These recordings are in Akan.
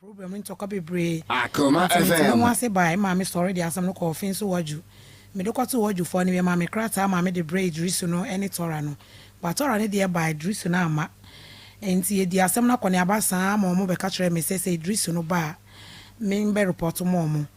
Problem no ntɔkwa bebree. Akoma Nti mete me ho FM. ase bae maa me sɔre de asɛm no kɔɔ ɔfe nso wadwu. Mede kɔtoo wadwufoɔ no, yɛmaa me krataa maa mede brɛɛ Idrisu no ne Tɔra no. But Tɔra no deɛ bae, Idrisu no amma. Enti yɛdii asɛm no akɔneaba saa ma wɔn bɛka kyerɛɛ me sɛ sɛ Idrisu no ba a, membɛ report ma wɔn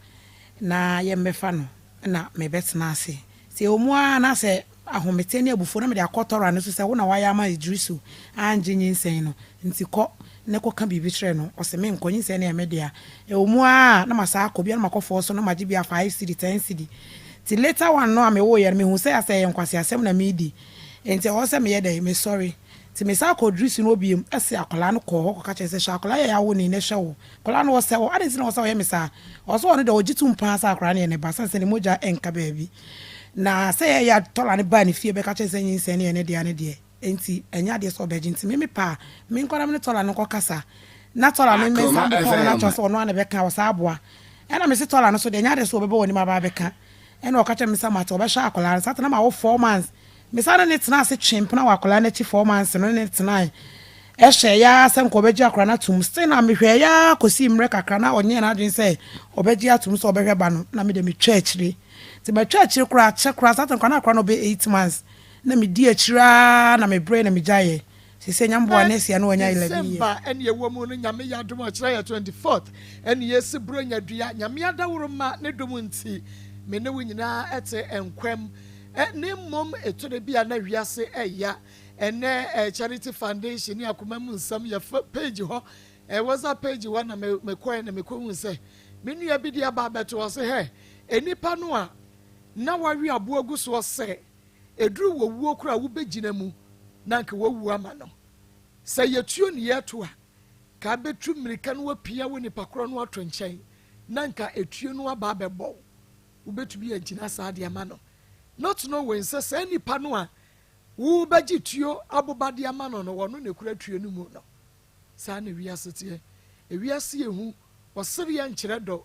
na yɛmmɛfa no na mebɛtena ase. Sɛ ɛwɔ mu ara na sɛ ahometeɛ ne abufuo na mede akɔ Tɔra no so sɛ wo na woayɛ ama Idrisu angye nyinsɛn no, nti kɔ na kɔka biribi kyerɛ no. Ɔse menkɔ, nyinsɛn no yɛ me dea. Ɛwɔ mu ara na masan akɔ, bia na makɔ fɔɔ so na magye bia 5 cedi, 10 cedi. Nti later one no a mewoeɛ no, mehu sɛ asɛ ɛyɛ nkwaseasɛm na meredi. Nti ɛwɔ sɛ meyɛ dɛn? Mesɔre. Nti mesan kɔɔ Idrisu no hɔ biom, ɛse akwadaa no kɔɔ hɔ kɔka kyerɛ no sɛ hwɛ akwadaa yi a yɛawo no yi na hwɛ wo. Akwadaa no ɔsɛ wo, adɛn nti na ɛwɔ sɛ ɔyɛ me saa? Ɔse ɔno deɛ ɔgye tom paa sɛ akwadaa no yɛ ne ba sane sɛ ne mogya nka baabi. Na sɛ ɛyɛ a Tɔla no baa ne fie bɛka kyerɛ no sɛ nyinsɛn no yɛ ne dea no deɛ, enti ɛnyɛ adeɛ sɛ ɔbɛgye. Nti me mepɛ a, menkɔ na me ne Tɔla no nkɔkasa na Tɔla no Akoma mensan bɛka ɔno no akyerɛ FM. sɛ ɔno ara na ɛbɛka, ɔsaa aboa. Ɛna mese Tɔla no so deɛ ɛnyɛ adeɛ sɛ ɔbɛba w'anim aba abɛka. Ɛna ɔka kyerɛɛ me sɛ mate ɔbɛhwɛ akwadaa no. Saa ta na mawo 4 months. Mesan ne no tenaa ase twee mpena wɔ akwadaa no akyi 4 months no ne no tenae. Ɛhyɛeɛ ara sɛ nka ɔbɛgye akwadaa no atom. Still na mehwɛeɛ ara kɔsii mmerɛ kakra na ɔnyɛɛ n'adwene sɛ ɔbɛgye atom sɛ ɔbɛhwɛ ba no. Na me deɛ metwaa akyire. Nti matwa akyire koraa kyɛ koraa saa time koraa na akwadaa no ɔbɛyɛ 8 months. Na medi akyire ara na mebrɛe na megyaeɛ. Seesei Nyame boa next year na wanya 11 years. December ɛne ɛwɔ mu no, Nyame yɛ adom a, ɔkyerɛ yɛ 24th ɛne yɛsi Buronya dua. Nyame adaworo ma ne dom nti me ne wo nyinaa ɛte nkwam, ne mmom ɛtɔ da bi a na wiase ɛya. Ɛnɛ Charity Foundation ne Akoma Mu Nsɛm yɛ page hɔ, WhatsApp page hɔ na mekɔɛ na mekɔhu sɛ me nua bi de aba abɛto hɔ sɛ hɛ enipa no a na wawe aboa gu soɔ sɛ eduru wɔ wuo kora a wobɛgyina mu na nka wawu ama no sɛ yɛtuo ne yɛto a ka bɛtu mmirika no wapia wɔ nipa korɔ no ato nkyɛn na nka etuo no aba abɛbɔ wo, wobɛtumi agyina saa de ama no, not knowing sɛ saa nipa no a wobɛgye tuo aboba de ama no no, wɔno na ekura tuo no mu no. Saa na ewiase teɛ. Ewiase ehu ɔsereɛ nkyerɛ dɔ.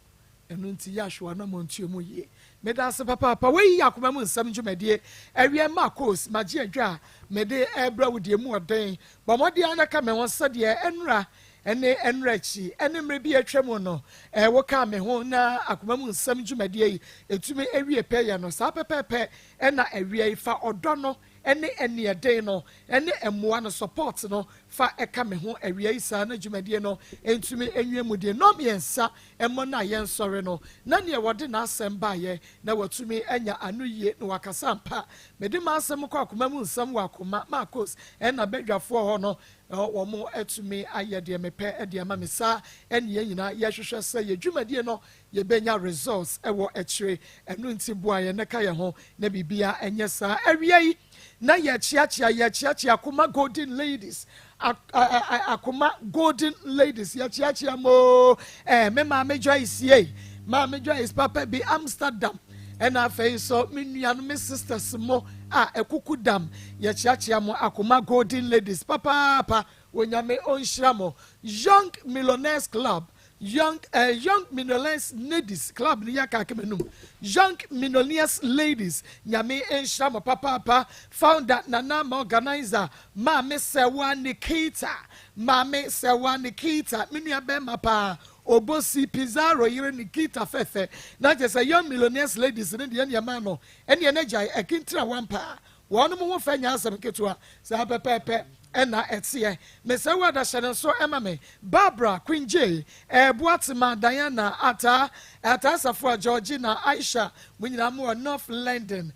Ɛno nti yɛ ahwɛ w'anammɔntuo mu yie. Meda ase papaapa. Wɔyi yɛ Akoma Mu Nsɛm dwumadie ɛwiɛ ma kos magye adwa a mede ɛbrɛ wo deɛ mu ɔden. Bɔ mmɔden ara ka me ho sɛdeɛ ɛnora ɛne ɛnora akyi ɛne mmerɛ bi atwa mu no woka me ho na Akoma Mu Nsɛm dwumadie yi ɛtumi awie pɛyɛ no saa pɛpɛɛpɛ. Ɛna awia yi fa ɔdɔ no ɛne ɛneɛden no ɛne mmoa no, support no, fa ɛka me ho awia yi saa na dwumadie no ntumi enwie mu deɛ nnɔmmiɛnsa ɛmmɔ no a yɛnsɔre no na neɛ wɔde n'asɛm baayɛ na watumi anya ano yie na wakasa mpa. Mede m'asɛm kɔ Akoma Mu Nsɛm wɔ Akoma Marcos ɛna badwafoɔ hɔ no, wɔn atumi ayɛ deɛ mepɛ ɛde ama me saa. Ɛne yɛn nyinaa yɛhwehwɛ sɛ yɛ dwumadie no yɛbɛnya results ɛwɔ akyire. Ɛno nti boa yɛn ne ka yɛn ho na biribia ɛnyɛ saa. Awia yi na yɛkyeakyea yɛkyeakyea Akoma Golden Ladies, Akoma Golden Ladies, yɛkyeakyea moo. Me maame Joyce yei, maame Joyce papa bi Amsterdam, ɛna afei nso me nuanom, me sisters mo a ɛkuku dam, yɛkyeakyea mo. Akoma Golden Ladies papaapa, Onyame ɔnhyira mo. Young Millionaires Club, Young Millionaires Ladies Club ni yɛ kaaka m'anum, Young Millionaires Ladies, Nyame nhyira mo papaapa. Founder Nana ma organizer Maame Sɛwa Nikita, Maame Sɛwa Nikita, me nua bɛrima paa Obosi Pizarro yere Nikita fɛfɛ na kyerɛ sɛ Young Millionaires Ladies ne deɛ nneɛma no ɛneɛ ne gyae ɛkintira wampa wɔn mo ho fɛ nya asɛm ketewa saa pɛpɛɛpɛ. Ɛna ɛteɛ mesɛ wo adahyɛ no nso ɛma me Barbara Queen J, Boatema Diana, Ata Ata Asafo, Georgina Aisha, mo nyinaa mo wɔ North London,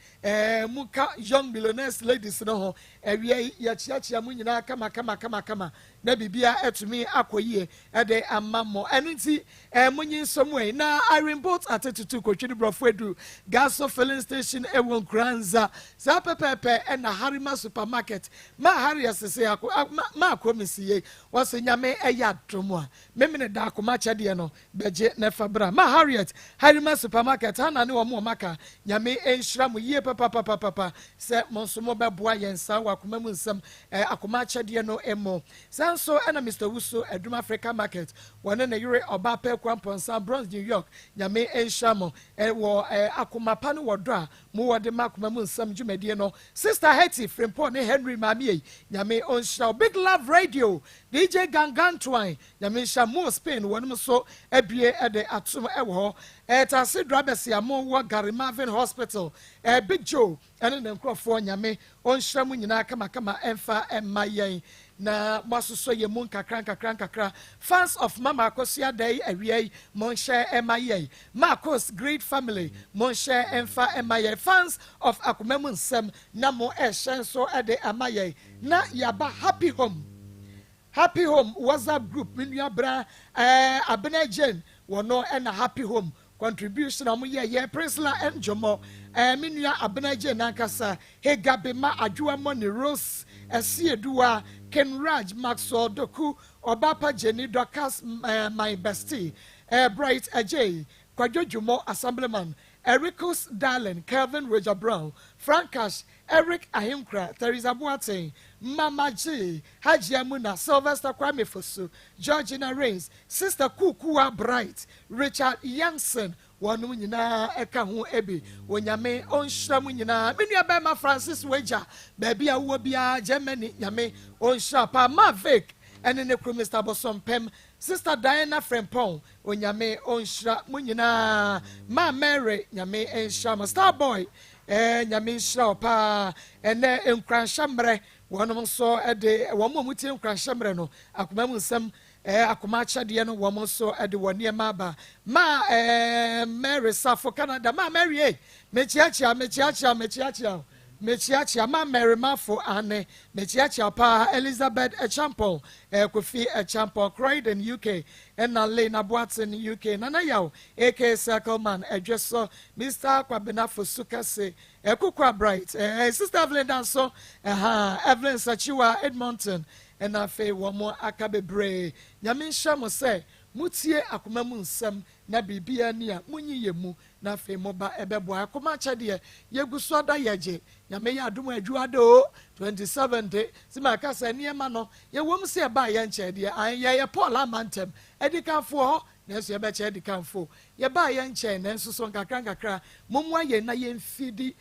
mu ka Young Millionaires Ladies no ho. Awia yi yɛkyeakyea mo nyinaa kama kama kama kama na biribia ɛtumi akɔ yie ɛde ama mo. Ɛno nti monyi nso mu yi na Irene Boat atetutu kotwi ne borɔfo edu Gaso Filling Station ɛwɔ Nkuranza saa pɛpɛɛpɛ. Ɛna Harima Supermarket ma Harry ɛsese ako ma ma akɔ mi si yie wɔsɛ Nyame ɛyɛ adom a memene da akoma kyɛdeɛ no bɛgye ne fa bra ma Harriet Harima Supermarket hana ne wɔn wɔn aka. Nyame nhyira mo yie papapapapa sɛ mo nso mo bɛboa yɛn nsa wɔ Akoma Mu Nsɛm akoma akyɛdeɛ no mu. Saa nso ɛna Mr Wusu Adum Africa Market, wɔne ne yere ɔbaa pɛ Kwampɔnsa, Bronx, New York. Nyame nhyira mo wɔ akoma pa no wɔ dɔ a mowɔ de ma Akoma Mu Nsɛm dwumadie no. Sister Hetty Frimpong ne Henry maame yi, Nyame ɔnhyira. ɔnhyira wo. Big Love Radio, DJ Gangantuan, Nyame nhyira mo wɔ Spain, wɔnom nso abue de atom wɔ hɔ. Ɛɛ Taase Drabɛs a mo wɔ Gary Marvin Hospital, ɛɛ Big Joe ɛne ne nkorɔfoɔ, Nyame ɔnhyira mo nyinaa kamakama ɛmfa mma yɛn na moasosɔ yɛn mu nkakra nkakra nkakra. Fans of Mama Akosua Adai awia yi, monhyɛ ɛma yɛn. Marcos Great Family, monhyɛ ɛmfa ɛma yɛn. Fans of Akoma Mu Nsɛm, na mo ɛhyɛ nso ɛde ama yɛn. Na yɛaba Happy Home. Happy Home WhatsApp group, me nua bra ɛɛ Abena Jane, wɔno ɛna Happy Home contribution a wɔn yɛ yɛ Priscilla Njomo, ɛɛ me nua Abena Jane nankasa, Hega Bema Adwoa Money, Rose Ɛsieduwa, Ken Raj, Maxwell Doku, Ɔbaapa Jenny, Dorcas, ɛɛ my bestie, ɛɛ Bright Ajay, Kwadwo Dwumo, Assemblyman, Ericus Darling, Kelvin Roger Brown, Frankash, Eric Ahenkura, Theresa Boateng, Mama G, Hajia Muna, Sylvester Kwame Fosu, Georgina Rains, Sister Kukua Bright, Richard Jansen, wɔnom nyinaa ɛka ho bi. Onyame ɔnhyira mu nyinaa. Me nua bɛrima Francis Wagya, baabi a wowɔ biara, Germany, Nyame ɔnhyira paa. Mavic ɛne ne kuro Mr Bosompem, Sister Diana Frempong, Onyame ɔnhyira mo nyinaa. Ma Mary, Nyame nhyira mo. Starboy, Nyame nhyira wo paa. Ɛnɛ nkuranhyɛ mmerɛ, wɔnom nso ɛde wɔn a wɔtie nkuranhyɛ mmerɛ no, Akoma Mu Nsɛm, akoma akyɛdeɛ no, wɔn nso ɛde wɔn nneɛma aba. Ma Mary Safo, Canada, ma Mary, mekyiakyia, mekyiakyia, mekyiakyia, mekyiakyia ma Mary Mafo ane, mekyiakyia paa. Elizabeth Echampon, Kofi Echampon, Croydon, UK, ɛna Lena Boaten, UK, Nana Yaw aka Circle Man, Ɛdwe Mr Kwabena Fosu Kɛse, Ɛkukua Bright, Sister Evelyn Danso, ɛha Evelyn Sachiwa, Edmonton, ɛna afei wɔn aka bebree. Nyame nhyɛ mo sɛ mutie Akoma Mu Nsɛm na biribiara ni a munyi yɛ mu na afei moba ɛbɛboa akoma akyɛdeɛ. Yɛgu so ada yɛgye. Nyame yɛ adom, adwua de o 27 de si ma aka sɛ nneɛma no yɛwɔ mu sɛ ɛbaa yɛn nkyɛn deɛ an yɛyɛ Paul ama ntɛm adikanfoɔ hɔ, nanso yɛbɛkyɛ adikanfoɔ yɛbaa yɛn nkyɛn, nanso so nkakra nkakra mommoa yɛn na yɛmfidi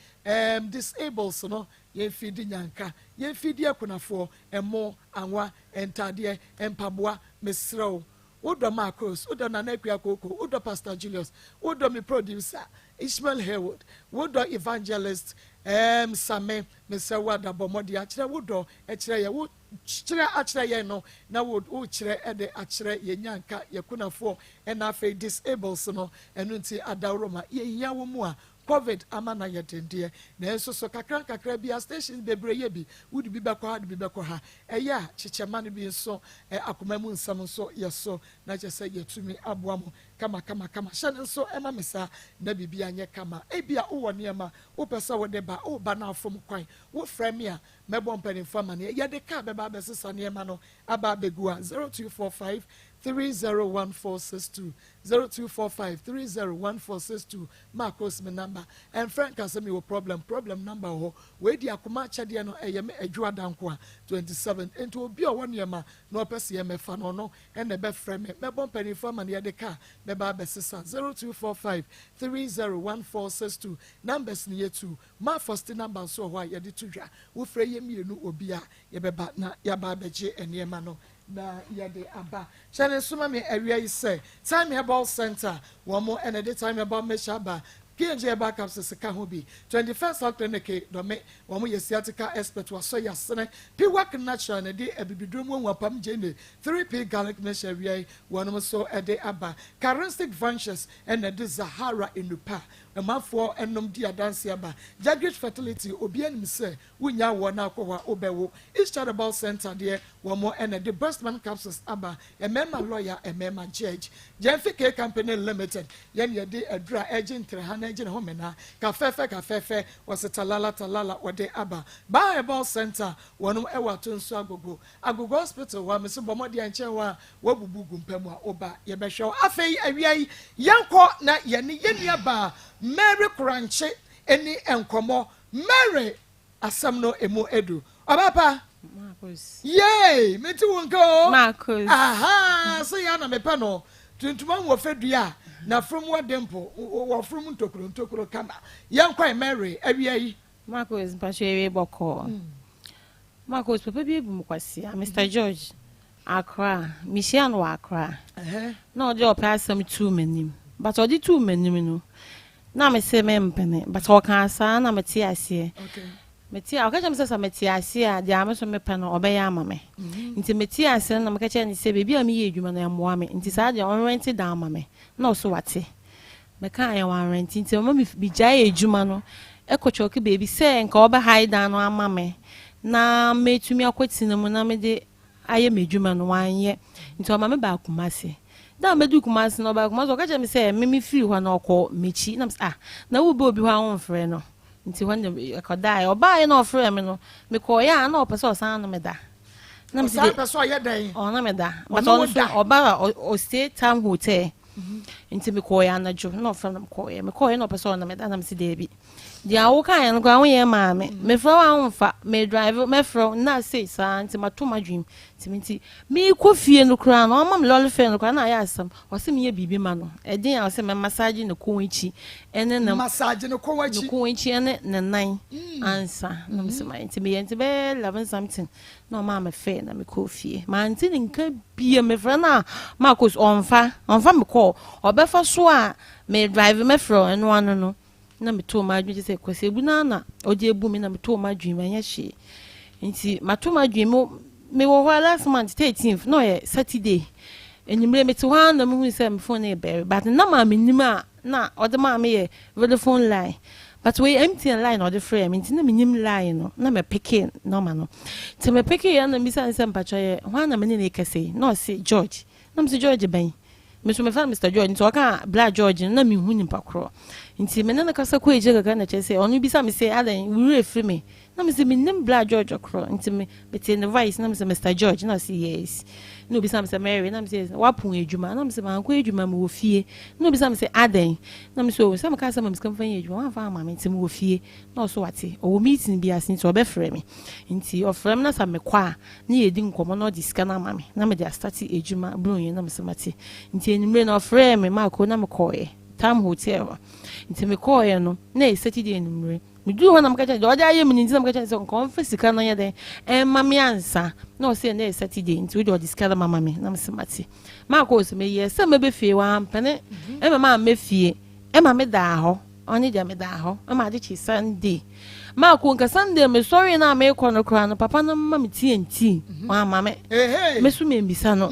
disables no, yɛmfidi nyanka, yɛmfidi akunafoɔ, ɛmo, anwa, ntadeɛ, mpaboa. Mesrɛ wo, wodɔ Marcos, wodɔ Nana Akua Koko, wodɔ Pastor Julius, wodɔ me producer Ishmael Haywood, wodɔ Evangelist Same, mesrɛ wo, adabɔ mmɔde akyerɛ wodɔ ɛkyerɛ yɛ, wo kyerɛ akyerɛ yɛn no na wo wokyerɛ ɛde akyerɛ yɛn nyanka, yɛ kunafoɔ, ɛna afei disables no. Ɛno nti adaworoma yɛhia wɔ mu a COVID ama na yɛ dendeɛ, nanso so kakra nkakra bi a station bebree yɛ bi, wode bi bɛkɔ ha, de bi bɛkɔ ha, ɛyɛ a kyekyɛma no bi nso Akoma Mu Nsɛm nso yɛ so na kyerɛ sɛ yɛtumi aboa mo kama kama kama. Hyɛ no nso ɛma me saa na biribi anyɛ kama. Ebi a wowɔ nneɛma wopɛ sɛ wode ba, woba no afom kwan, wofrɛ me a mɛbɔ mpanimfoɔ amanneɛ, yɛde kaa bɛba abɛsesa nneɛma no aba abɛgu a 0245 301462, 0245 301462. Marcos me number, ɛnfrɛ nka sɛ mewɔ problem problem number wɔ hɔ. Wei di akoma akyɛdeɛ no, ɛyɛ me adwua danko a 27. Nti obi a ɔwɔ nneɛma na ɔpɛ sɛ yɛmɛfa no, ɔno ɛna ɛbɛfrɛ me, mɛbɔ mpanimfoɔ ama no, yɛde kaa bɛba abɛsesa. 0245 301462 numbers no yɛ ma first number nso wɔ hɔ a yɛde to dwa. Wofrɛ yɛ mmienu, obi a yɛbɛba na yɛaba abɛgye nneɛma no na yɛde aba. Hyɛ ne nsoma mi awia yi sɛ Time Herbal Center, wɔn mo ɛna de Time Herbal Mixture aba, P&G herbal capsules ka ho bi, 21st Health Clinic dɔme, wɔn mo yɛ sciatica expert, wasɔ yasene Piwak Natural na de abibiduro mu nwapam gyene 3P garlic mixture awia yi wɔn nso ɛde aba. Charistic Ventures ɛna de Zahara enupa mmanfoɔ ɛnom di adanse aba. Jagrit Fertility, obi anim sɛ wonya wɔ na akɔ hɔ a wobɛwo. East Charitable Center deɛ, wɔn mo ɛna de Breastman capsules aba, mmarima lawyer, mmarima judge. Jɛnfi K Company Limited, yɛn yɛde adura ɛgye ntrɛha na ɛgye ne ho mena kafɛɛfɛ kafɛɛfɛ, wɔsɛ talala talala wɔde aba. Bible Center, wɔn ɛwɔ Ato Nso Agogo, Agogo Hospital wɔ amesi bɔmɔdeɛ nkyɛn hɔ a wɔabubu gu mpɛ mu a ɔba yɛbɛhwɛ. Afei awia yi yɛnkɔ na yɛne yɛn nua baa Mary Korankye ɛne nkɔmɔ. Mary, asɛm no emu edu ɔbɛpa. Marcus. Yay, meti wo nka o. Marcus. Aha sɛ yɛ ana mepɛ no tuntum wɔ fɛ dua na from wɔ de mpo wɔ from ntokuro ntokuro kama. Yɛnkɔ Mary awia yi. Marcus, mpatwa ewie bɔkɔɔ. Marcus, papa bi abu me kwasea, Mister George, Accra. Mehyiaa no wɔ Accra. Na ɔde ɔpɛ asɛm too m'anim. But ɔde too m'anim no, na mese mempene. But ɔkaa saa na mete aseɛ. Mete a, ɔka kyerɛ me sɛ sɛ mete aseɛ a, deɛ me nso mepɛ no, ɔbɛyɛ ama me. Nti mete aseɛ no na meka kyerɛɛ no sɛ baabi a meyɛ adwuma no, ɛmmoa me. Nti saa deɛ ɔnrɛnte dan ma me. Na ɔse wate. Mekaeɛ wanrɛnte nti ɔma megyaee adwuma no kɔ kyɔke baabi sɛ nka ɔbɛhae dan no ama me na matumi akɔtena mu na mede ayɛ m'adwuma no, wanyɛ. Nti ɔma me baa Kumasi. Da a mɛduu Kumasi no, ɔbaa Kumasi, ɔka kyerɛɛ me sɛ me mefiri hɔ na ɔkɔ m'akyi. Na mesɛ ah, na wobɛ obi hɔ a womfrɛ no? Nti hɔ no ɛkɔdaeɛ. Ɔbaeɛ na ɔfrɛɛ me no, mekɔeɛ a na ɔpɛ sɛ ɔsan ne me da. Na mese Ɔsan pɛ sɛ ɔyɛ dɛn? Ɔne me da. But Ɔne wo ɔno nso da? ɔba a ɔstay Tam Hotel. Nti mekɔeɛ anadwo na ɔfrɛ me na mekɔeɛ. Mekɔeɛ na ɔpɛ sɛ ɔne me da na mese daabi. Deɛ wokaeɛ no koraa wonyɛ maa me. Mefrɛ wo a womfa. Medrive mɛfrɛ wo nna sei saa nti mato m'adwene mu. Nti me nti merekɔ fie no koraa no ɔma me lɔre fare no koraa na ayɛ asɛm. Ɔse menyɛ biribi ma no. Ɛdeɛn a ɔse mɛ massage ne kɔn akyi ɛne ne Massage ne kɔn akyi. Ne kɔn akyi ɛne ne nan ansa na mese mayɛ. Nti meyɛ nti bɛyɛ 11 something na ɔmaa me fare na mekɔɔ fie. Mante ne nka bio. Mefrɛ no a Marcus ɔmfa ɔmfa me call. Ɔbɛfa so a me drive mɛfrɛ wo ɛno ano no na metoo m'adwene kyerɛ sɛ Kwasi Abu no ara na ɔde abu me na metoo m'adwene mu ɛnyɛ hwee. Nti mato m'adwene mu mewɔ hɔ a last month 13th na ɔyɛ Saturday anwummere mete hɔ ara na mehu sɛ me phone no rebɛre but na maa menim a na ɔde maa me yɛ Vodafone line but wei MTN line na ɔde frɛɛ me nti na menim line no na mepeke nɔma no nti mepeke yɛ na mebisa no sɛ mpakyɛ yɛ hwan na me ne no rekasa yi na ɔse George na mese George bɛn Me nso mefrɛ no Mister George nti ɔkaa Bra George no na menhu nipa korɔ nti me ne no kasa kɔɔ akyire kakra na kyerɛ sɛ ɔno bisa me sɛ adɛn wo werɛ firi me na me sɛ mennim Bra George korɔ nti me metee ne voice na me sɛ Mister George na ɔse yes na obisa me sɛ Mary na me sɛ yes wapon adwuma na me sɛ mankɔ adwuma mewɔ fie na obisa me sɛ adɛn na me sɛ oh sɛ mekaa sɛ ma me sika mfa nyɛ adwuma wamfa amma me nti mewɔ fie na ɔso wate ɔwɔ meeting bi ase nti ɔbɛfrɛ me nti ɔfrɛ me na sɛ mekɔ a ne yɛdi nkɔmmɔ na ɔde sika no ama me na mede astate adwuma Bronyɛ na mese mate nti anwummere no ɔfrɛɛ me Marco na mekɔɔeɛ Tam Hotel hɔ nti mekɔɔeɛ no na ɛyɛ Saturday anwummere meduru hɔ na meka kyerɛ deɛ ɔde ayɛ me no nti na meka kyerɛ sɛ nka ɔmfa sika no nyɛ dɛn ɛmma me ansa na ɔsɛ na ɛyɛ Saturday nti wode ɔde sika no mama me na mese mate Marco sɛ meyɛ sɛ mɛbɛ fie wampene ɛma mammɛ fie Ɛma me daa hɔ, ɔne deɛ me daa hɔ ma ade kye Sunday. Maako nka Sunday me sɔre na me kɔ no koraa no papa no ma me TNT wamma me. Me so me mbisa no.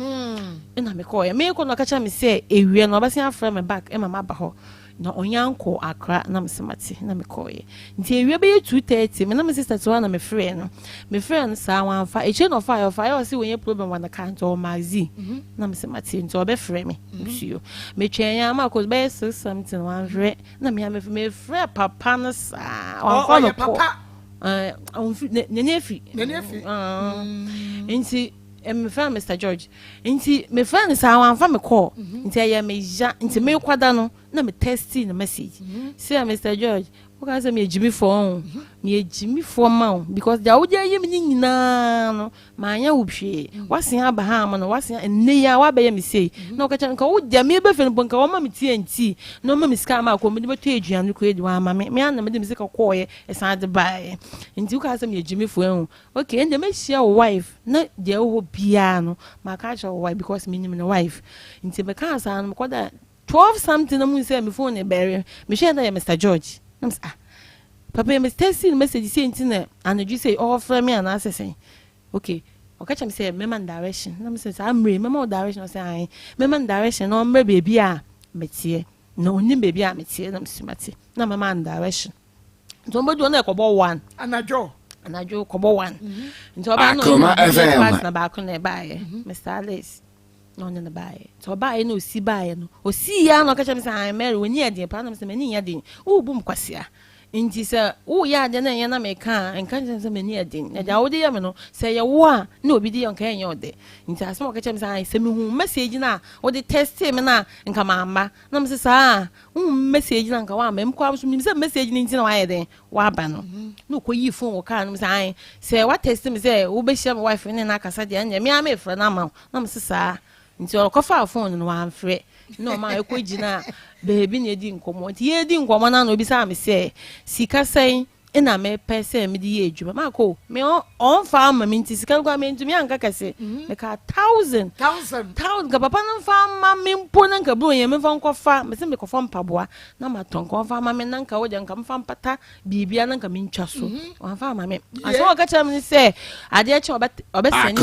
Ɛna me kɔɔ yɛ. Me kɔ no ɔka kyerɛ me sɛ ewia no ɔbɛsen afrɛ me back ɛma maba hɔ. Na ɔnya nkɔ Accra na me se mate na me kɔɔ yɛ. Nti ewia bɛyɛ 2:30 me na me sister te hɔ na me frɛ no. Me frɛ no saa wamfa. Ekyire na ɔfa yɛ ɔfa yɛ ɔse wɔnyɛ problem wɔ ne car nti ɔwɔ Maxi. Na me se mate nti ɔbɛfrɛ me. Nsuo. Metwɛn ya ma kɔ bɛyɛ six something wanfrɛ na me amefrɛ mefrɛ papa no saa wamfa me kɔ. Ɛɛ ɔnfiri n'ani afi. N'ani afi. Nti mefrɛ no Mr George nti mefrɛ no saa wamfa me kɔɔ nti ɛyɛ me ya nti mekwada no na me texti no message sɛ Mr George woka sɛ meyɛ gyimifoɔ ɔho meyɛ gyimifoɔ ma wo because deɛ wode ayɛ me ne nyinaa no Manyɛ wo hwee. Woasen aba ha ama no, woasen nnɛ yi ara woabɛyɛ me sei. Na ɔka kyerɛ no, nka wo deɛ mebɛ fie no mpo nka wɔma me TNT na wɔma me sika ama akɔ mede bɛtɔ aduane koraa adi wɔamma me. Me ara na mede me sika kɔɔeɛ ɛsan de baeɛ. Nti wokaa sɛ meyɛ gyimifoɔ ahu. Okay, ɛndeɛ mɛhyia wo wife na deɛ ɛwɔ hɔ biara no maka akyerɛ wo wife because menim ne wife. Nti mekaa saa no mekɔda 12 something na muhu sɛ me phone rebɛre. Mehwɛɛ na ɛyɛ Mister George. Na mese ah, papa yi me textii no message sei nti na anadwo sei ɔrefrɛ me anaasɛ sɛn? Okay, ɔka kyerɛ me sɛ mɛma no direction. Na mese saa mmerɛ yi mɛma wo direction? Ɔse ae, mɛma no direction na ɔmmrɛ baabi a meteɛ. Na ɔnnim baabi a meteɛ. Na mese mate. Na mɛma no direction. Nti ɔmbɛdu hɔ na ɛkɔbɔ one. Anadwo? Anadwo kɔbɔ one. Nti ɔbaa na ɔne ne partner baako na ɛbaeɛ, Mister Alice. Na ɔne no baeɛ. Nti ɔbaeɛ na ɔsi baeɛ no, ɔsii ara na ɔka kyerɛ me sɛ, Ae Mary, w'ani yɛ den paa. Na mesɛ, M'ani nyɛ den. Worebu me kwasea. Nti sɛ woreyɛ adeɛ na ɛnyɛ na meka a, nka nkyerɛ me sɛ m'ani yɛ den. Na deɛ wode yɛ me no, sɛ ɛyɛ wo a na obi de yɛ wo nka ɛnyɛ wo dɛ. Nti asɛm a ɔka kyerɛ me sɛ, Ae, sɛ mehuu message no a wode textee me no a, nka mamma. Na mese, Saa? Wohu message no a nka woamma. Mekɔ ara nso menim sɛ message no nti na woayɛ dɛn? Woaba no. Na ɔkɔyii phone wɔ kaa no mu sɛ, Ae, sɛ woatexte me sɛ wobɛhyia me wife ne no akasa deɛ, ɛnneɛ me ara mefrɛ no ama wo. Na mese saa. Nti ɔkɔfaa phone no, wamfrɛ. Na ɔmaa yɛkɔgyinaa baabi na yɛdi nkɔmmɔ. Nti yɛredi nkɔmmɔ no ara na ɔbisaa me sɛ, sika sɛn na mepɛ sɛ mede yɛ adwuma. Maakɔ me ɔmfa ama me nti sika no koraa mentumi anka kɛse. Mekaa thousand. Thousand. Thousand nka papa no mfa ama me mpo na nka bro yɛ memfa nkɔfa mese mekɔfa mpaboa na matɔ nka ɔmfa ama me na nka wogya nka mfa mpata biribia na nka mentwa so. Ɔmfa ama me. Asɛm a ɔka kyerɛ me ne sɛ adeɛ kye ɔbɛsɛne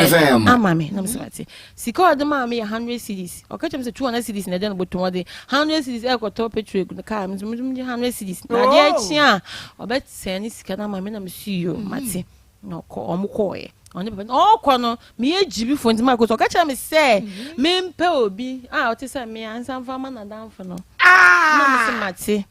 sika no ama me na mesɛ mate. Sika a ɔde maa me yɛ hundred cedis. Ɔka kyerɛ me sɛ 200 cedis na ɛda ne bɔtɔ mu. Ɔde 100 cedis ɛrekɔtɔ petrol egu ne kaa mu. Nti me nso megye 100 cedis. Na adeɛ akye a ɔbɛsɛn ne sika no ama me na mesi yo mate. Na ɔkɔ ɔmo kɔɔɛ. Ɔne papa no ɔkɔ no meyɛ gyibifo nti maakɔ so. Ɔka kyerɛ me sɛ mempɛ obi a ɔte sɛ me ansa mfa ma n'adamfo no. Na mese mate.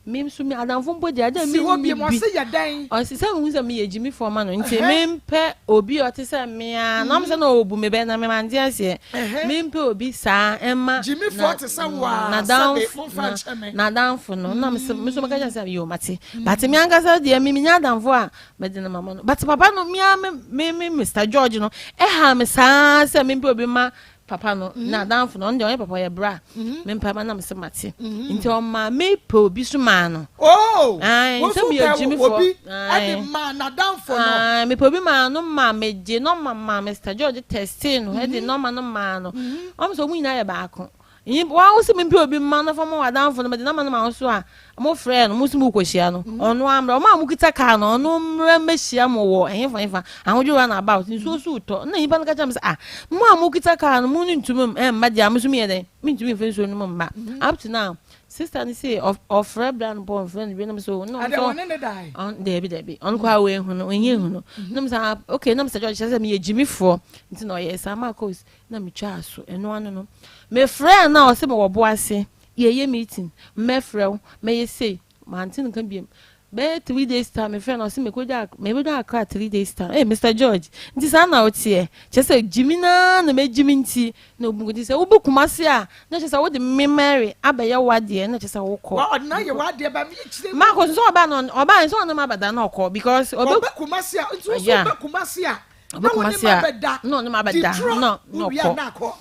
Me nso me adamfo mpo deɛ agya Si hɔ menni biom, bi. ɔse yɛ dɛn? Ɔse sɛ mehu sɛ meyɛ gyimifoɔ ma no nti Ɛhɛ. mempɛ obi a ɔte sɛ me ara na ɔmo sɛ na ɔbu me bɛ na me mante aseɛ. Mempɛ obi saa ɛma Gyimifoɔ na te sɛ wo a, sɛbe momfa na nkyɛ me. n'adamfo no na me nso meka kyerɛ no sɛ yoo mate. But me ankasa deɛ me menya adamfo a mede no mama no. But papa no me ara me me Mister George no ɛhaa me saa sɛ mempɛ obi ma Papa no n'adamfo no, ɔno deɛ ɔnyɛ papa, ɔyɛ bra. Me mpaebɔ na mese mate. Nti ɔmaa me pɛ obi so maa no. Oh, Ae, wo sɛ nso meyɛ pɛ gyimifoɔ. obi Ae. de maa n'adamfo no. Ae, mepɛ obi maa no ma megye nɔma maa Mister George testee no, de nɔma no maa no. Ɔmo sɛ ɔmo nyinaa yɛ baako. Nyimpa, wa wo se mempɛ obi mma no fa ma w'adamfo no, mede nɔma no ma wo so a, Mo frɛɛ no, mo se mo rekɔhyia no, ɔno ammra. Ɔmo a mo kita kaa no, ɔno mmra mmɛhyia mo wɔ ɛhefa hefa, ahodwo run about, nsuo so retɔ. Nna nyimpa no ka kyerɛ me sɛ, ah, mo a mo kita kaa no, mo no ntumi mma deɛ a, me nso meyɛ dɛn? Mentumi mfa nsuo no mu mma. Up to now, sister no se ɔfrɛ bra no mpo ɔmfrɛ no bio, na me sɛ oh, na ɔno Adɛn, nso wɔne ne dae? ɔn, daabi daabi, ɔno koraa wanhu no, ɔnnya nhu no. Na me sɛ ah, okay, na Mister George kyerɛ sɛ meyɛ gyimifoɔ, nti na ɔyɛɛ saa. Marcos, na metwaa so, ɛno ano no, mefrɛɛ no a ɔse mewɔ bo ase, Yɛyɛ meeting, mɛfrɛ wo, mɛyɛ sei, mante no nka biom. Bɛyɛ 3 days time mefrɛ no ɔse mekɔdwa mebɛdwa Accra 3 days time. Hey, Mr. George, nti saa na woteɛ? Kyerɛ sɛ gyimi naa na mɛgyimi nti na obu nti sɛ wobɛ Kumasi a na kyerɛ sɛ wode me Mary abɛyɛ w'adeɛ na kyerɛ sɛ wokɔ. Wa ɔde n'ayɛ w'adeɛ ba mi kyerɛ mu. Marcus nso ɔbaa no ɔbaa nso ɔne ma abɛda na ɔkɔ because ɔbɛ Ɔbɛ Kumasi a nti wo so Yeah. ɔbɛ Kumasi a Ɔbɛ na wo ne Kumasi ma a bɛda na ɔne ma di abɛda trɔ na na wo wie a ɔkɔ. na akɔ.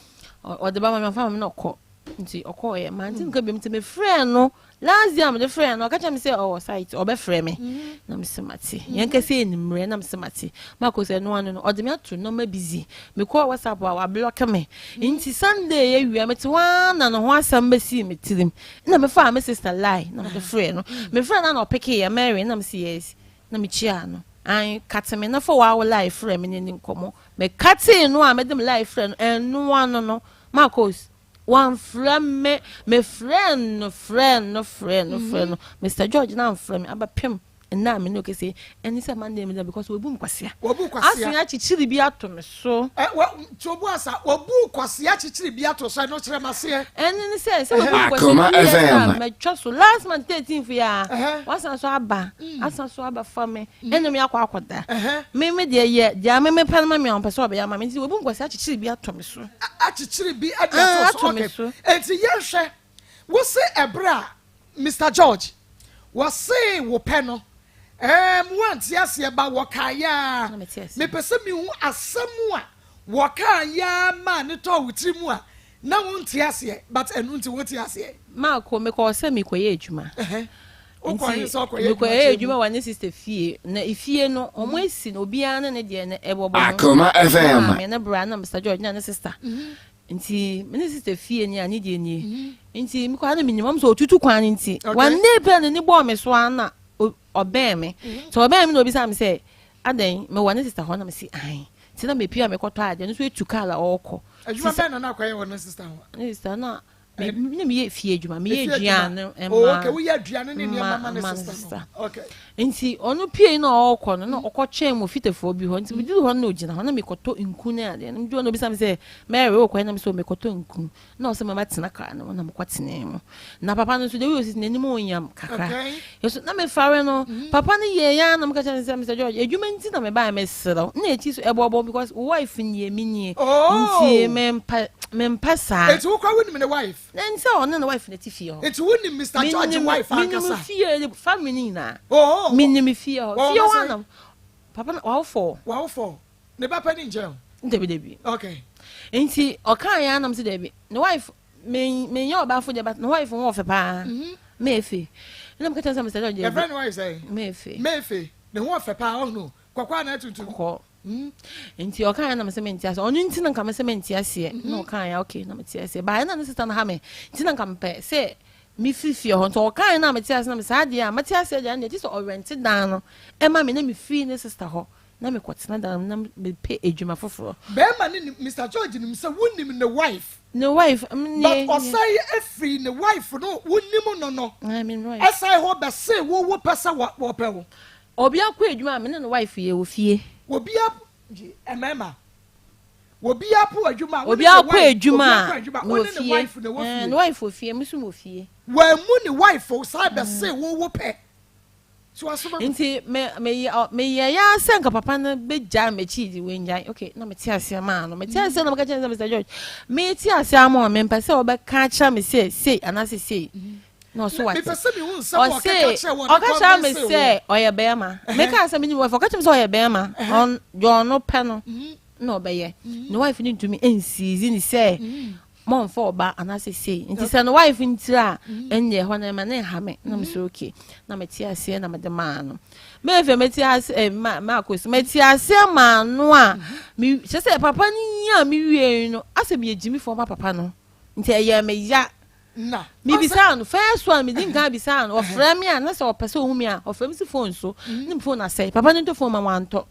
Ɔde ba ma me ɔfa ma me na ɔkɔ. Nti ɔkɔɔeɛ, mante nka biom nti mefrɛɛ no last day a mede frɛɛ no ɔka kyerɛ me sɛ ɔwɔ site ɔbɛfrɛ me na mese mate yɛn kɛsɛ enimmerɛ na mese mate mako sɛ ɛno ano no ɔde me ato nɔɔma busy mekɔɔ WhatsApp a wablɔke me nti Sunday awia mete hɔ ara na ne ho asɛm bɛsii me tirim na mefaa me sister line na mede frɛɛ no mefrɛɛ no na ɔpekeeɛ Mary na mese yes na mekyiaa no an kate me na fa wawo line frɛ me ne ne nkɔmmɔ mekatee no a mede me line frɛ no ɛno ano no Marcos Wamfrɛ me, mefrɛɛ no frɛɛ no frɛɛ no frɛɛ no, Mister George no amfrɛ me abɛpem nnɛ a me ne wo kasa yi, ɛne sɛ Monday meda because wabu me kwasea. Wabu kwasea. Asen akyekyere bi ato me so. Ɛ wɔ nti obu asa wabu kwasea akyekyere bi ato so ɛno kyerɛ maseɛ. Ɛne ne sɛ sɛ wabu me kwasea Akoma 2 years FM. time matwa so last month 13th yi a Ɛhɛ. wasan so aba asan so abɛfa me ɛne me akɔ akɔda. Me me deɛ yɛ deɛ me mepɛ no ma me a ɔmpɛ sɛ ɔbɛyɛ ama me nti wabu me kwasea akyekyere bi ato me so. Akyekyere bi de ato so okay enti yɛnhwɛ wo se ɛberɛ a Mister George wɔsee wo pɛ no ɛɛm woante aseɛ ba wɔkaeɛ a mepɛ sɛ mehu asɛm a wɔkaeɛ a maa ne tɔɔ wo tiri mu a na wonte aseɛ but ɛno nti wote aseɛ. Maako mekɔɔ sɛ mekɔyɛ adwuma. Wokɔ he sɛ ɔkɔyɛ adwuma mekɔyɛ kyerɛ adwuma mu? wɔ ne sister fie na efie no ɔmo esi no obiara ne ne deɛ no ɛbɔbɔ ho. Akoma FM. Maame ne bra na Mr George na ne sister. Nti me ne sister fie ni a ne deɛ nie. Nti mekɔ a na menim ɔmo sɛ otutu kwan no nti. One day pɛ na n'ani bɔɔ me so ara na ɔbɛn me. Nti ɔbɛn me na obisa me sɛ adɛn mewɔ ne sister hɔ na mese ae. Nti na mepue a mekɔtɔ adeɛ no nso etu car a ɔrekɔ. Adwuma bɛn na na akɔyɛ wɔ ne sister hɔ? Ne sister na Me na meyɛ fie adwuma, meyɛ Efie adwuma. aduane Oh, ma okay, woyɛ aduane ne nneɛma ma ne ma ne sister no. sister. Okay. Nti ɔno pie na ɔrekɔ no na ɔkɔtwɛn mu fitafoɔ bi hɔ. Nti meduru hɔ no na ɔgyina hɔ na mekɔtɔ nku ne adeɛ. Na meduru hɔ na ɔbisa me sɛ, Mary wokɔ he? Na mesɛ mekɔtɔ nku. Na ɔsɛ mama tena kaa no mu na mekɔtenaa mu. Na papa no nso deɛ woyɛ ɔsisi n'anim onyam kakra. Okay. Nso na mefare no, papa no yɛɛ ya na meka kyerɛ no sɛ, Mister George, adwuma nti na mebaeɛ, mesrɛ wo. Na akyi so ɛbɔbɔ because wo wife nie, me nie. Oh! Nti mempɛ, mempɛ saa. Enti wo koraa wonim ne wife? Na ɛne sɛ ɔne ne wife na ɛte fie hɔ. Enti wonim Mister George Menim, wife menim ankasa? fie, family no nyinaa. Oh! Menim fie hɔ. Wɔwɔ Fie mma hɔ sɛn? na papa no, wawo four. Wawo four. Ne ba panin nkyɛn o? Dabi, dabi. Okay. Nti ɔkaeɛ ara na mese dabi, ne wife, Me menyɛ ɔbaafo deɛ but ne wife ho ɔfɛ paa. Me efe. Ɛna meka kyerɛ sɛ Mr. George. Yɛfrɛ ne wife sɛn? Mefe. Mefe. Ne ho ɔfɛ paa ɔhunu. Kɔkɔɔ anaa tuntum? Kɔkɔɔ. Nti ɔkaeɛ na mesɛ mente aseɛ. Ɔno nti na nka mesɛ mente aseɛ. Na ɔkaeɛ okay na mete aseɛ. Baeɛ na ne sister no ha me. Nti na nka mepɛ sɛ mefiri fie hɔ. Nti ɔkaeɛ na mete aseɛ na me saa deɛ a mate aseɛ deɛ ɛndeɛ gye sɛ ɔrɛnte dan no ɛma me na mefiri ne sister hɔ na mekɔtena dan no mu na mepɛ adwuma foforɔ. Bɛɛma no nim, Mister George nim sɛ wonim ne wife. Ne wife, mm, But ɔsan firi ne wife no wonim no no ɛsan hɔ bɛse wo wo pɛ sɛ wɔpɛ wo. Obi akɔ adwuma a me ne ne wife yɛ wɔ fie. Obi a, mmarima, obi apo adwuma a wo ne ne wife, obi akɔ adwuma a wo ne ne wife na ɛwɔ fie. Ne wife wɔ fie, me nso mewɔ fie. Wammu ne wife san bɛse wo wo pɛ. Nti me me meyɛeɛ ara sɛ nka papa no bɛgyae m'akyi di wangyae okay na mete aseɛ maa no mete aseɛ na meka kyerɛ no sɛ Mr. George mete aseɛ ama wo mempɛ sɛ wobɛka akyerɛ me sɛ sei anaasɛ sei na ɔso wate Mepɛ sɛ mehu nsɛm a ɔse ɔkeka kyerɛ wo a ɔde ɔka kyerɛ me convince wo. sɛ ɔyɛ bɛrima mekaa sɛ menim wife ɔka kyerɛ me sɛ ɔyɛ bɛrima ɔn deɛ ɔno pɛ no na ɔbɛyɛ ne wife no ntumi nsiizi ne sɛ Mɔmfa ɔba anaasɛ sei. Nti sɛ ne wife ntiri a, ɛnneɛ ɛhɔ no ɛma ne nha me. Na mesɛ okay. Na mete aseɛ na mede maa no. Me afei mete ase eh, ma maakɔ mete aseɛ maa no a, me kyerɛ sɛ papa no nyaa me wie no, asɛ meyɛ gyimifoɔ ma papa no. Nti ɛyɛɛ me ya. Na. Mebisaa no, first one medi nkan bisaa no, ɔfrɛ me a, na sɛ ɔpɛ sɛ ɔhu me a, ɔfrɛ me si phone so, ne me phone asɛe. Papa no ntɔ phone ma wantɔ.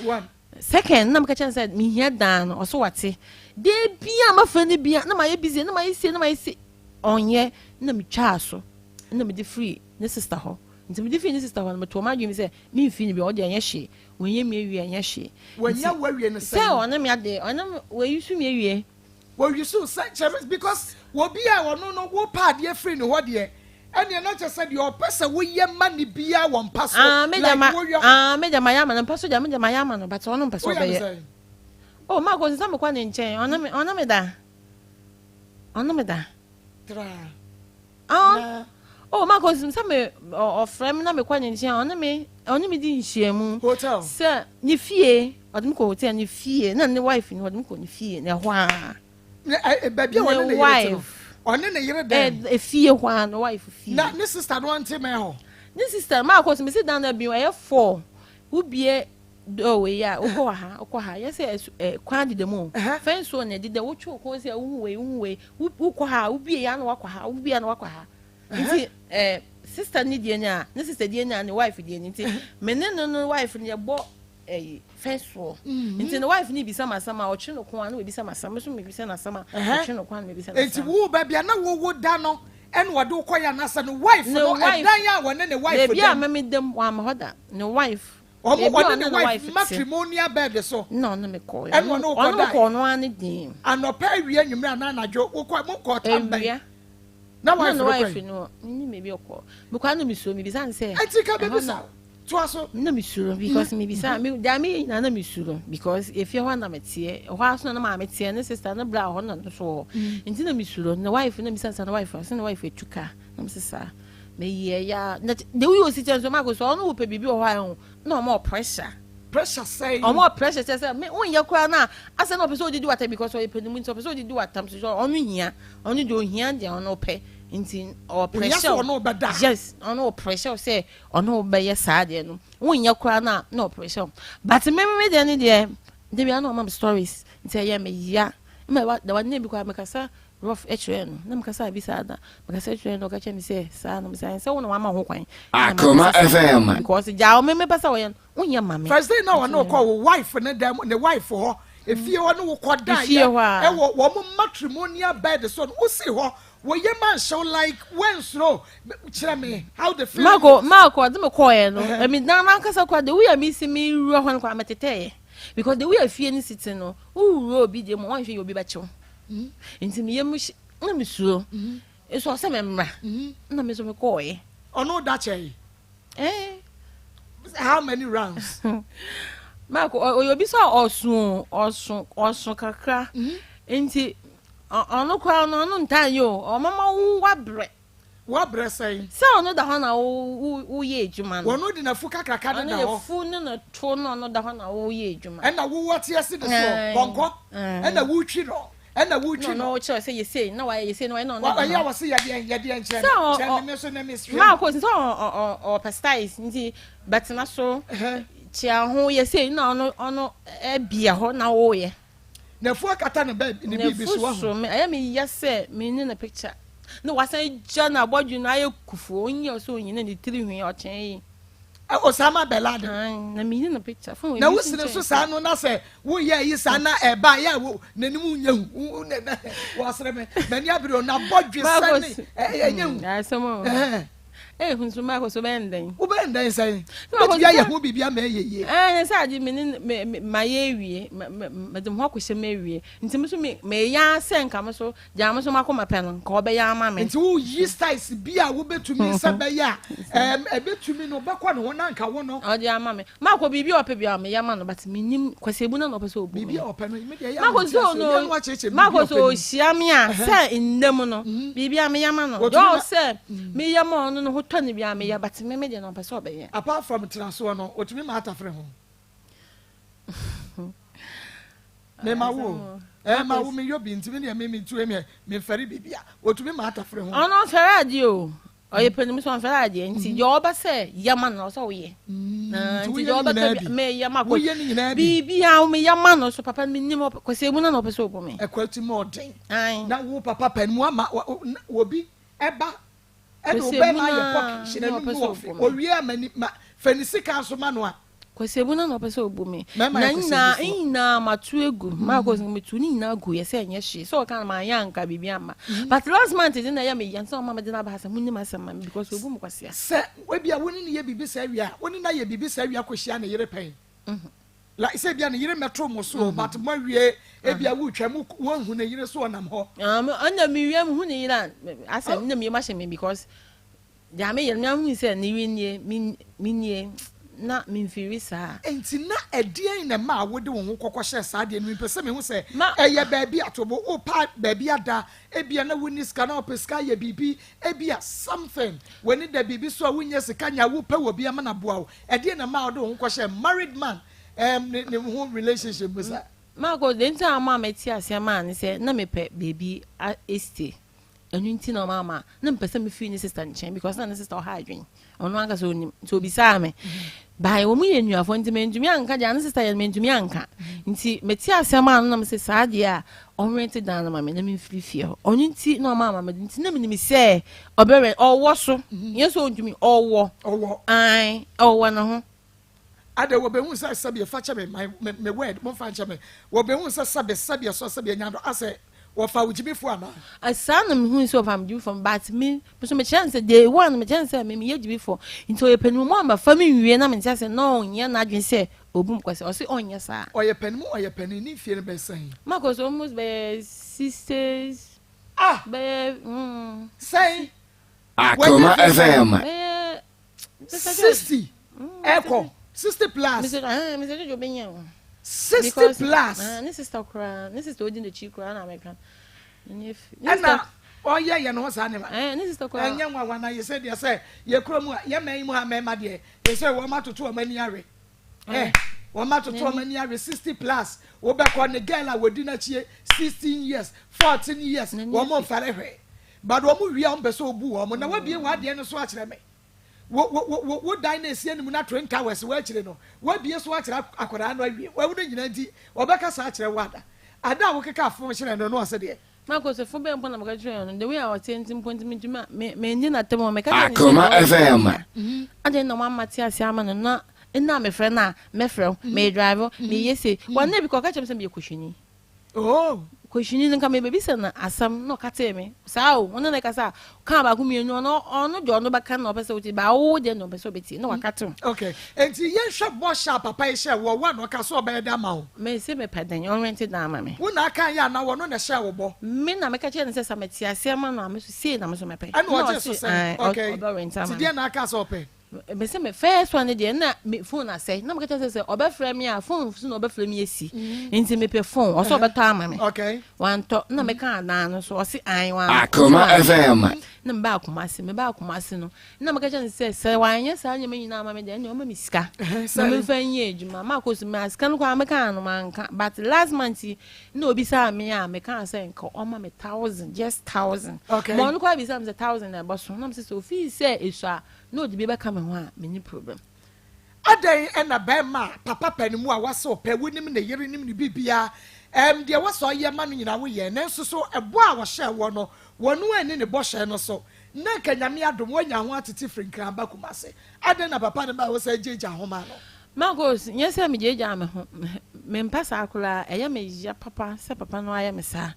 One. Second, na meka kyerɛ no sɛ mehia dan no, ɔso wate. Da biara mafrɛ no bia, na mayɛ busy, na mayɛ sei, na mayɛ sei. Ɔnyɛ, na metwaa so, na mede firi ne sister hɔ. Nti mede firi ne sister hɔ no, metoo m'adwene mu sɛ memfiri no bio, ɔno deɛ ɛnyɛ hwee. Wanyɛ me awie a, ɛnyɛ hwee. Wanya Nti, wo awie no sɛ sɛn? ɔne me ade, ɔne me, wayi so me awie. Wɔyi so sɛ kyerɛ me because obi a ɔno no wo pɛ adeɛ firi ne hɔ deɛ, ɛneɛ na kyerɛ sɛ deɛ ɔpɛ sɛ woyɛ ma no biara wɔ mpa so Ah, me deɛ like ma, woyɔ. ah, me deɛ mayɛ ama no, mpa so deɛ me deɛ mayɛ ama no, but ɔno mpɛ sɛ Woyɛ no ɔbɛyɛ. sɛn? Oh, Mark, ɔsɛ sɛ mekɔ ne nkyɛn, ɔne me, ɔne me da. Ɔne me da. Tra. Ah, Na. oh, Mark, ɔsɛ sɛ me, ɔfrɛ me na mekɔ ne nkyɛn, ɔne me, ɔne me di nhyiamu. Hotel. Sɛ, ne fie, ɔde me kɔ hotel, ne fie, na ne wife no, ɔde me kɔ ne fie, na ɛhɔ ara. Ne, ɛ, ɛ, baabi a ɔne ne yere te no. Ɔne ne yere dɛn? Ɛ, efie hɔ ara, ne wife fie. Na ne sister no ɔnte mɛn hɔ? Ne sister, Mark, ɔsɛ mesi dan no abien, ɛyɛ four. Wobie door wei a, wokɔ ha, wokɔ ha, yɛ sɛ ɛso, ɛ, kwan deda mu o. Fence wɔ na ɛdeda, wotwe wo kɔn sɛ wohu wei, wohu wei, wokɔ ha a, wobie ya na wakɔ ha, wobie ya na wakɔ ha. Nti, ɛ, sister ne deɛ ni a, ne sister deɛ ni a, ne wife deɛ ni. Nti, me ne no no wife no yɛbɔ ɛyi, fence wɔ. Nti ne wife no bisa me asɛm a, ɔtwe no kɔn a na wabisa me asɛm, me nso mebisa no asɛm a, ɔtwe no kɔn a na mebisa no Nti asɛm. wo baabi a na wowo da no ɛna ɔde wo kɔeɛ anaasɛ ne wife Ne no, wife, ɛdan a wɔne ne wife baabi da a mu? me meda mu, wamma hɔ da. Ne wife. Wɔn Baabi a ɔne ɔne ne ne wife wife te. matrimonial bed so. Ɛna ɔne me kɔɔ. Ɛna ɔne wo Ɔne me kɔdae. kɔɔ ɔno ara ne dan mu. Anɔpa, awia, anwummerɛ anaa anadwo wokɔ mo kɔɔ tam bɛn? Awia. Na Na wife ne no wife kɔe. no, mennim baabi a ɔkɔɔ. Mekɔɔ a na mesuro, mebisa no sɛ. Ɛnti ka ɛhɔ bɛbisa na wo. Toa so. Na mesuro because mebisa me deɛ meyɛ nyinaa na mesuro because efie hɔ na meteɛ ɛhɔ ara so na ne maame teɛ ne sister ne bra hɔ na no so wɔ hɔ nti na mesuro ne wife na mebisa no sɛ ne wife ɔsɛ ne wife atu ka na mese saa. Meyɛ ya na the way osi kyɛn so Marcus ɔno wopɛ biribi wɔ hɔ a ɛho na ɔma pressure. Pressure sɛn? Ɔma pressure kyɛ sɛ me wonyɛ koraa na asɛ na ɔpɛ sɛ odidi watam because ɔyɛ panimu nti ɔpɛ sɛ odidi watam so ɔno hia ɔno deɛ ohia deɛ ɔno pɛ nti ɔwɔ pressure. Ohia sɛ ɔno bɛda. Yes, ɔno wɔ pressure sɛ ɔno bɛyɛ saa deɛ no wonyɛ koraa na na ɔwɔ pressure but me me deɛ ne deɛ de bia na ɔma me stories nti ɛyɛ me ya ma wa da wa ne bi koraa mekasa Rolf kyerɛɛ no, na mekasaa bi saa da. Mekasa kyerɛɛ no, ɔka kyerɛɛ me sɛ, saa na mesɛ, sɛ wo na wama ho kwan. Akoma FM. Because gyaa me mepɛ sɛ wɔyɛ no, wonyɛ ma me. First day na ɔne wokɔ wo wife ne dan mu, ne wife hɔ, efie hɔ ne wokɔ dan yɛ, ɛwɔ wɔn matrimonial bed so no, wosi hɔ, wo yam anhyew like wensuro, kyerɛ me how the feeling Marco, was. Marco, ɔde me kɔɔɛ no, ɛmi dan n'ankasa koraa, the way a mesi me wura hɔ no koraa, metetɛɛyɛ. Because the way a fie no si te no, wowura obi deɛ mu a, wanhwɛ yie obi bɛkyew. Nti me yam hye na me suro. Nso ɔsɛ me mmra. Na me nso me kɔɔɛ. Ɔno da kyɛe. Eh. How many rounds? Mark, ɔyɛ obi sɛ ɔso ɔso ɔso kakra. Nti ɔno koraa no ɔno ntaa yɛ o. Ɔmama wo wabrɛ. Woabrɛ sɛn? Sɛ ɔno da hɔ na wo woyɛ adwuma no. Ɔno de n'afu kakraka no da hɔ. Ɔno n'afu ne ne to no ɔno da hɔ na woyɛ adwuma. Ɛna wo woate ase ne soɔ, pɔnkɔ, ɛna wotwi no. Ɛna wotwi no. Na ɔno kyerɛ sɛ yɛ sei na wayɛ yɛ sei na wayɛ na ɔno. Ɔyɛ a wɔse yɛdeɛn yɛdeɛn kyerɛ me kyerɛ me me so na me hwɛ. Maa kɔ sɛ ɔpɛ styles nti bɛtena so kyea ho yɛ sei na ɔno ɔno ɛbia hɔ na woyɛ. N'afu akata ne baabi ne biribi so wahu. N'afu so me ɛyɛ me ya sɛ me ne ne picture na wasan gya na abɔdwe no ayɛ kufuo onyɛ ɔsɛ onyi na ne tiri hwi ɔkyɛn yi. Osama bin Laden. Na meyi no picture. Phone Na wosene so saa no na sɛ woyɛ ayi saa na ɛba yɛ a n'anim nyɛ hu wɔsere me m'ani abere o na bɔdwe sɛ ne ɛnyɛ hu. Asɛm o. Ɛyɛ hu nso mako so bɛyɛ ndɛn. Wobɛyɛ ndɛn sɛn? Wobɛtumi ayɛ ho biribi ama ɛyɛ yie. Ɛɛ sɛ ade me ne me mayɛ awie mede me ho akɔhyɛ mu awie nti me so meyɛ sɛ nka me so Gyaa me so m'akoma pɛ no, nka ɔbɛyɛ ama me. Nti wo yi styles bi a wobɛtumi sɛ bɛyɛ a ɛɛm ɛbɛtumi no bɛkɔ ne ho na nka wo no. Ɔde ama me. Makɔ biribi a ɔpɛ biara meyɛ ma no but mennim Kwasi na na ɔpɛ sɛ ɔbu me. Biribi a ɔpɛ no me deɛ ɛyɛ a mente aseɛ yɛ no akyerɛkyerɛ me biribi a Makɔ ɔpɛ sɛ no mu. ɔhyia me a sɛ nna mu no biribi a meyɛ ma no. Deɛ ɔwɔ sɛ meyɛ ma ɔno no ho tɔ no biara meyɛ but me me deɛ no ɔmpɛ sɛ ɔbɛyɛ. Apart from tenasoɔ no ɔtumi ma atafere ho? Me ma wo o. Eh ma wo me yɔ bi nti me deɛ me me tu me me nfɛre biribi a otumi ma atafere ho. Ɔno ɔnfɛre adeɛ o ɔyɛ panin so ɔnfɛre adeɛ nti deɛ ɔba sɛ yɛ ma no ɔsɛ ɔyɛ. Nti woyɛ ne nyinaa bi. Me yɛ ma kɔ. Woyɛ ne nyinaa bi. Biribi a me yɛ ma no so papa me nim kɔsɛ emu na na ɔpɛ sɛ ɔbu me. Ɛkɔ ti mu ɔden. Na wo papa panin mu ama obi ɛba Ɛna Kwesi obɛma ayɛ Ebuna pɔki hyɛ na n'anum ɔpɛ no sɛ ɔfe ɔbu me. owie a ma ni ma fa ne sika nso ma no a. Kwesi Ebuna na ɔpɛ sɛ ɔbu me. Mɛma Na yɛ Kwesi nyinaa Ebufoɔ. nyinaa mato agu. Maakɔ sɛ metu ne nyinaa gu yɛ sɛ ɛnyɛ hwee. Sɛ ɔka no manyɛ anka biribi amma. But last month de na ɛyɛ me ya nti na ɔma mede no aba ha sɛ monnim asɛm ma me because ɔbu me kwasea. Sɛ ebia wo ne no yɛ biribi saa wie a, wo ne no ayɛ biribi saa wie akɔhyia ne yere pɛn? Like sɛ ebia ne yere mmɛto mo so o, but moawie ebia woretwa mu woahu ne yere so ɔnam hɔ. Ɛna mewie mehu ne yere a, asɛ na meyam ahyɛ me because deɛ meyɛ no meahu sɛ ne yere nie, me nie, na memfiri saa. Enti na ɛdeɛn na ɛmaa wode wo ho kɔkɔhyɛɛ saa adeɛ no mu? Mepɛ sɛ mehu sɛ ɛyɛ baabi a to bo, wopɛ baabi ada, ebia na wonni sika na wopɛ sika ayɛ biribi, ebia something, w'ani da biribi so a wonnya sika nyɛ a wopɛ wɔ bi ama no aboa wo. Ɛdeɛn na ɛmaa wode wo ho kɔhyɛɛ married man um, ne, ne ho relationship mu saa? Marcus, deɛ nti a ɔmaa mete aseɛ maa ne sɛ na mepɛ baabi a stay. Ɛno nti na ɔmaa ma na mepɛ sɛ mefiri ne sister nkyɛn because na ne sister ɔha adwene. Ɔno ankasa ɔnim nti obisaa me. By wɔn yɛ nnuafoɔ nti mantumi anka deɛ ne sister yɛ no mantumi anka. Nti mete aseɛ maa no na mese saa deɛ a ɔnrente dan no ma me na memfiri fie hɔ. Ɔno nti na ɔmaa ma mede nti na menim sɛ ɔbɛrɛ ɔwɔ so. Nyɛ sɛ ɔntumi ɔwɔ. Ɔwɔ. Ae ɔwɔ ne ho. Adɛn, wɔbɛhu sɛ sɛdeɛ, fa kyɛ me, my, me, me word, momfa nkyɛ me, wɔbɛhu sɛ sɛbe, sɛdeɛ sɔ, sɛdeɛ nya no, asɛ wɔfa wo gyimifoɔ anaa? Ah, saa na mehui sɛ wɔfa me gyimifoɔ, but me, me nso mekyerɛ no sɛ, day one, mekyerɛ no sɛ me, meyɛ gyimifoɔ, nti ɔyɛ panin mu a mafa me nwie na mente ase na ɔnyɛ n'adwene sɛ ɔbu me kwasea, ɔse ɔnyɛ saa. Ɔyɛ panin mu, ɔyɛ panin, ne mfie no bɛyɛ sɛn? Marcus, almost bɛyɛ 60s, Ah! bɛyɛ, mm. Sɛn? Akoma Wanya mfie sɛn? FM. Bɛyɛ 60 ɛkɔ 60 plus. Mr. Jojo bɛnya o. 60 plus. Ne sister koraa ne sister odi n'akyi koraa na mɛka. Ɛna ɔyɛ yɛ ne ho saa nneɛma. Ne sister koraa. Ɛnyɛ nwanwa na yɛsɛ deɛ sɛ yɛ kuro mu a yɛ mɛn mu ha mɛɛma deɛ yɛsɛ wɔn atoto wɔn ani awe. Ɛ wɔn atoto wɔn ani awe 60 plus wobɛkɔ ne girl a wɔdi n'akyie 16 years 14 years wɔn mfɛrɛ hwɛ but wɔn wie a wɔn pɛ sɛ obu wɔn na wabie wɔn adeɛ no so akyerɛ me. Wo, wo, wo, wo, wo dan no a ɛsi anim na Twin Towers wɔ akyire no, woabue so akyerɛ akwadaa no awie. Wawu no nyinaa nti, ɔbɛkasa akyerɛ wo ada. Ada a wokeka fon kyerɛɛ no no, ɔse deɛ? Marcus, fo bɛn mpo na meka kyerɛɛ no? The way a ɔteɛ nti mpo nti mentumi a, me, menni n'atam o. Meka kyerɛɛ no sɛ, Akoma deɛ ɔyɛ FM. no, adɛn na wamma te aseɛ ama no na nna a mefrɛ no a, mɛfrɛ wo, meredrive wo, meyɛ sei. One day bi koraa ɔka kyerɛɛ me sɛ meyɛ kɔhwini. Oh! Kɔhwini no nka mebɛbisa no asɛm na ɔka tee me saa o, wo ne no kasa a, kaa baako mmienu ɔno ɔno deɛ ɔno bɛka na ɔpɛ sɛ wotie baa wo deɛ na ɔpɛ sɛ ɔbɛtie na waka te wo. Ok, enti yɛnhwɛ bɔhyɛ a papa yi hyɛɛ woɔ, wo a na ɔka sɛ ɔbɛyɛ de ama wo. Mese mepɛ den, ɔnrente dan ma me. Wo na aka yɛ anaa ɔno na ɛhyɛɛ wo bɔ? Me na meka kyerɛɛ no sɛ sɛ mete aseɛ ma no a, me so sei na me so mepɛ. Ɛna Ɛna ɔgyee so ɔse sɛn? ae, Ok, ɔbɛrente nti ama me. deɛn na aka sɛ ɔpɛ? Mese me first one deɛ na me phone asɛe na meka kyerɛ sɛ sɛ ɔbɛfrɛ me a phone so na ɔbɛfrɛ me asi mm. nti mepɛ phone ɔsɛ ɔbɛtɔ ama me wantɔ na meka adan no so ɔse an wantɔ Akoma FM na meba akoma ase meba akoma ase no na meka kyerɛ no sɛ sɛ wanyɛ saa nneɛma nyinaa ama me deɛ ɛnna ɔma me sika na memfa nyɛ adwuma makɔ so ma sika no koraa meka no manka but last month yi na obisaa me a mekaa sɛ nka ɔma me thousand just thousand ma ɔno koraa bisaa me sɛ thousand na ɛbɔ so na mesɛ sɛ ofii sɛ ɛsua a na ɔde bi bɛka me ho a, menni problem. Adɛn na bɛɛma a papa pɛ ne mu a wase ɔpɛ, wonim ne yere nim ne biribiaa, ɛɛm deɛ wase ɔyɛ ma no nyinaa woyɛ, nanso so ɛbɔ a ɔhyɛɛ woɔ no wɔno anni ne bɔhyɛ no so, na nka Nyame adom woanya ho atete firi Nkran aba Kumase, adɛn na papa no baa wo sɛ gyaagyaa ho maa no? Marcus, Nyɛ sɛ megyaagyaa me ho, mempɛ saa koraa, ɛyɛ me ya papa sɛ papa no ayɛ me saa,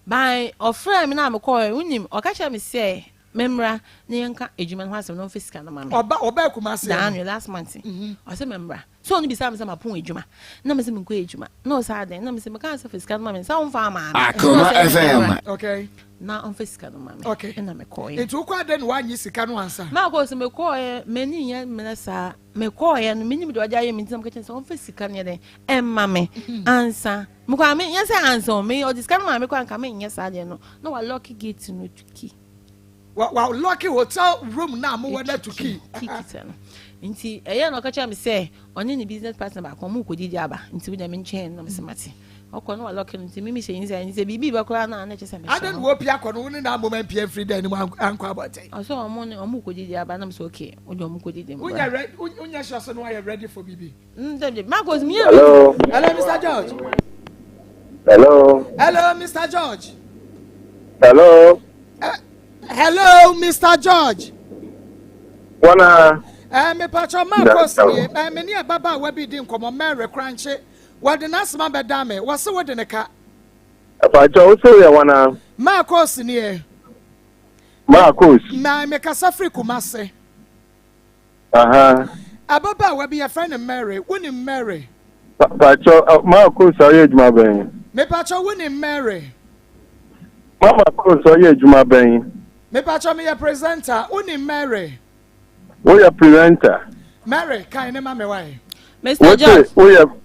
by ɔfrɛɛ me na mekɔɔɛ, wonim, ɔka kyerɛɛ me sɛ Memmra na yɛnka adwuma no ho asɛm na ɔmfa sika no ma me. Ɔba ɔbaa Kumasi ɛno. Daanwe last month. Ɔse memmra. So ɔno bisaa me sɛ mapɔn adwuma. Na mese menkɔ adwuma. Na ɔse adɛn? Na mese mekaa sɛ fa sika no ma me. Sɛ womfa amaa me. Akoma FM. Okay. Na ɔmfa sika no ma me. Okay. Ɛna mekɔɔeɛ. Nti wokɔ adɛn na woannye sika no ansa? Maakɔ sɛ mekɔɔeɛ m'ani nyɛ mmerɛ saa. Mekɔɔeɛ no menim deɛ ɔde ayɛ me nti na meka kyerɛ no sɛ ɔmfa sika no yɛ dɛn ɛmma me ansa. Mekɔ a menyɛ sɛ ansa o me ɔde sika no maa me kɔ anka menyɛ saa deɛ no na wa lock gate no to key. Wa wa lock hotel room na mo wɔ na to key. Key kita no. Nti ɛyɛ na ɔka kyerɛ me sɛ ɔne ne business partner baako ɔmo kɔ didi aba nti wo deɛ me nkyɛn no na me sɛ mate. Ɔkɔ no wa lock no nti me mehyɛ inside nti sɛ biribi ba koraa na na kyerɛ sɛ mehyɛ. Adɛn na wɔpia kɔ no wo ne na amom ampia mfiri dan no mu ankɔ abɔnten. Ɔsɛ ɔmo ne ɔmo kɔ didi aba na me sɛ okay wo deɛ ɔmo kɔ didi mbra. Wonya ready wonya sure sɛ no wayɛ ready for biribi. Marcus, me Hello. Hello, Mr. George. Hello. Hello, Mr. George. Hello. Hello, Mr. George. Wana. Me patro Marcus ni me ne ababaawa bi di nkɔmɔ Mary Krankye. Wɔde n'asɛm abɛda me. Wɔse wode ne ka. Patro, wo so yɛ wana. Marcus nie. Marcus. Na me kasa firi Kumase. Aha. Ababaawa bi yɛfrɛ no Mary. Wonim Mary? Pakyɛ, Mama Kosa ɔyɛ adwuma bɛn? Mepakyɛ wonim Mary? Mama Kosa ɔyɛ adwuma bɛn? Mepakyɛ meyɛ presenter. Wonim Mary? Woyɛ presenter? Mary, kan ne ma me wae. Mr. George. Woyɛ.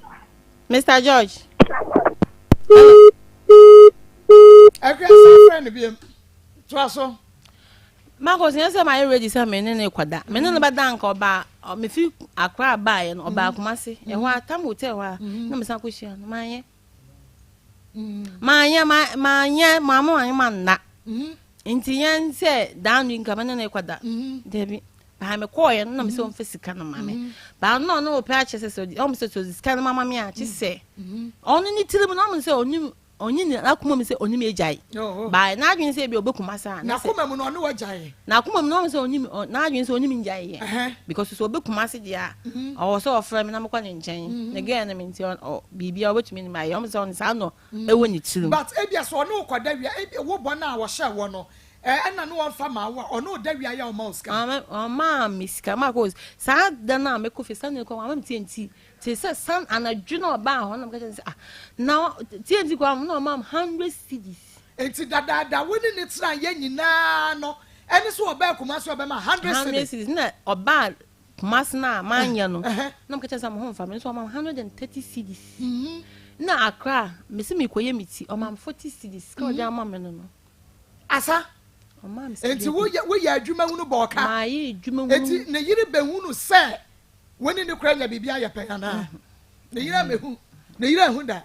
Mr. George. Akua san frɛ no biom. Toa so. Marcus, nyɛ sɛ mayɛ ready sɛ me ne no rekɔda. Me ne no bɛda anka ɔbaa, mefi Accra baeɛ no, ɔbaa Kumasi. Ɛhɔ a, Tam Hotel hɔ a, na mesan kɔhyia no. Manyɛ. Manyɛ, manyɛ, mamma manyɛ manna. Nti yɛn sɛ daa no nka me ne no rekɔda. Dabi. Baa mekɔɔeɛ no na mesɛ ɔmfa sika no ma me. Baa no na ɔno ɔpɛ akyɛ sɛ sɛ ɔmo sɛ sɛ ɔde sika no mama me a, kye sɛ ɔno ne tirim no ɔmo sɛ ɔnim Ɔnye ne n'akoma mu sɛ ɔne me agyae. By n'adwene sɛ ebi ɔbɛkum asa a. N'akoma mu no ɔne wagyae. N'akoma mu no ɔmo sɛ ɔne n'adwene sɛ ɔne me ngyae yɛ. Because sɛ ɔbɛkum ase deɛ a ɔwɔ sɛ ɔfrɛ me na mekɔ ne nkyɛn. Ne girl no me nti ɔ biribiara ɔbɛtumi ne me ayɛ. Ɔmo sɛ ɔno saa na ɛwɔ ne tirim. But ebia sɛ ɔne wo kɔda wie a ebia wo bɔ no a ɔhyɛɛ wɔ no ɛna ne ɔmfa maa wo a ɔne wo da wie a yɛ a ɔma wo sika? Ɔmaa me sika. Marcus saa da no a mekɔ fie Sunday no koraa wamma me TNT. Te sɛ san anadwo na ɔbaa hɔ na meka kyerɛ no sɛ ah na TNT koraa na ɔmaa me hundred cedis. Enti dadaada wo ne ne tenaeɛ nyinaa no ɛne sɛ ɔbaa Kumasi ɔbɛma hundred cedis. Hundred cedis na ɔbaa Kumasi no a manyɛ no na meka kyerɛ no sɛ mo ho mfa me nso ɔmaa me 130 cedis na Accra mese mekɔyɛ me ti ɔmaa me 40 cedis sika ɔde ama me no no. Asa Ɔmaa me sika enti woyɛ woyɛ adwuma hunu bɔɔ ka. Mayɛ adwuma hunu. Enti ne yere bɛhunu sɛ Wo ne ne kora nya biribi ayɛ pɛn anaa? Ne yere amehu. Ne yere ahu da.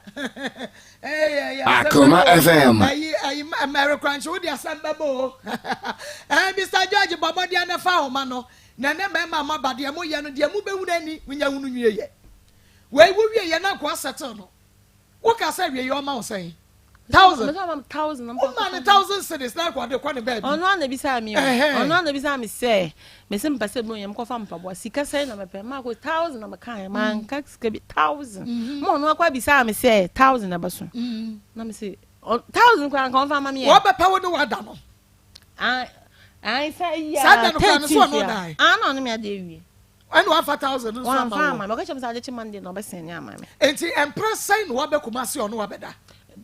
Akoma FM. Ayi ayi Mary Kranche wo de asɛm bɛbɔ o. Eh Mr George bɔ mmɔden na fa ahoma no. Na ne mmarima mo aba deɛ mo yɛ no deɛ mo bɛhunu ani wonya hunu nwie yɛ. Wei wo wie yɛ na nkoa settle no. Wo ka sɛ awiei ɔma wo sɛn? Thousand. Thousand. Wo ma no thousand cedis na nka ɔde kɔ ne baabi. Ɔno ara na ebisaa mi o. Ɔno ara na ebisaa mi sɛ, mese mepɛ sɛ bi mekɔ fa mpaboa. Sika sɛn na mepɛ? Maa ko thousand na meka yɛ. Maa nka sika bi thousand. Ma ɔno akɔ abisaa mi sɛ thousand na ɛbɛso. Na mese thousand koraa nka ɔmfa ama mi yɛ. Wɔbɛpɛ wo ne wada no. Ah, Saa da no koraa no so ɔno ɔdae. Ah, na ɔno mi ade awie. Ɛna wafa thousand nso ama wo. Wamfa ama me. Ɔka kyerɛ me sɛ ade kye Monday na ɔbɛsɛn ne ama me. Enti mpere sɛn na waba Kumasi ɔno wabɛda?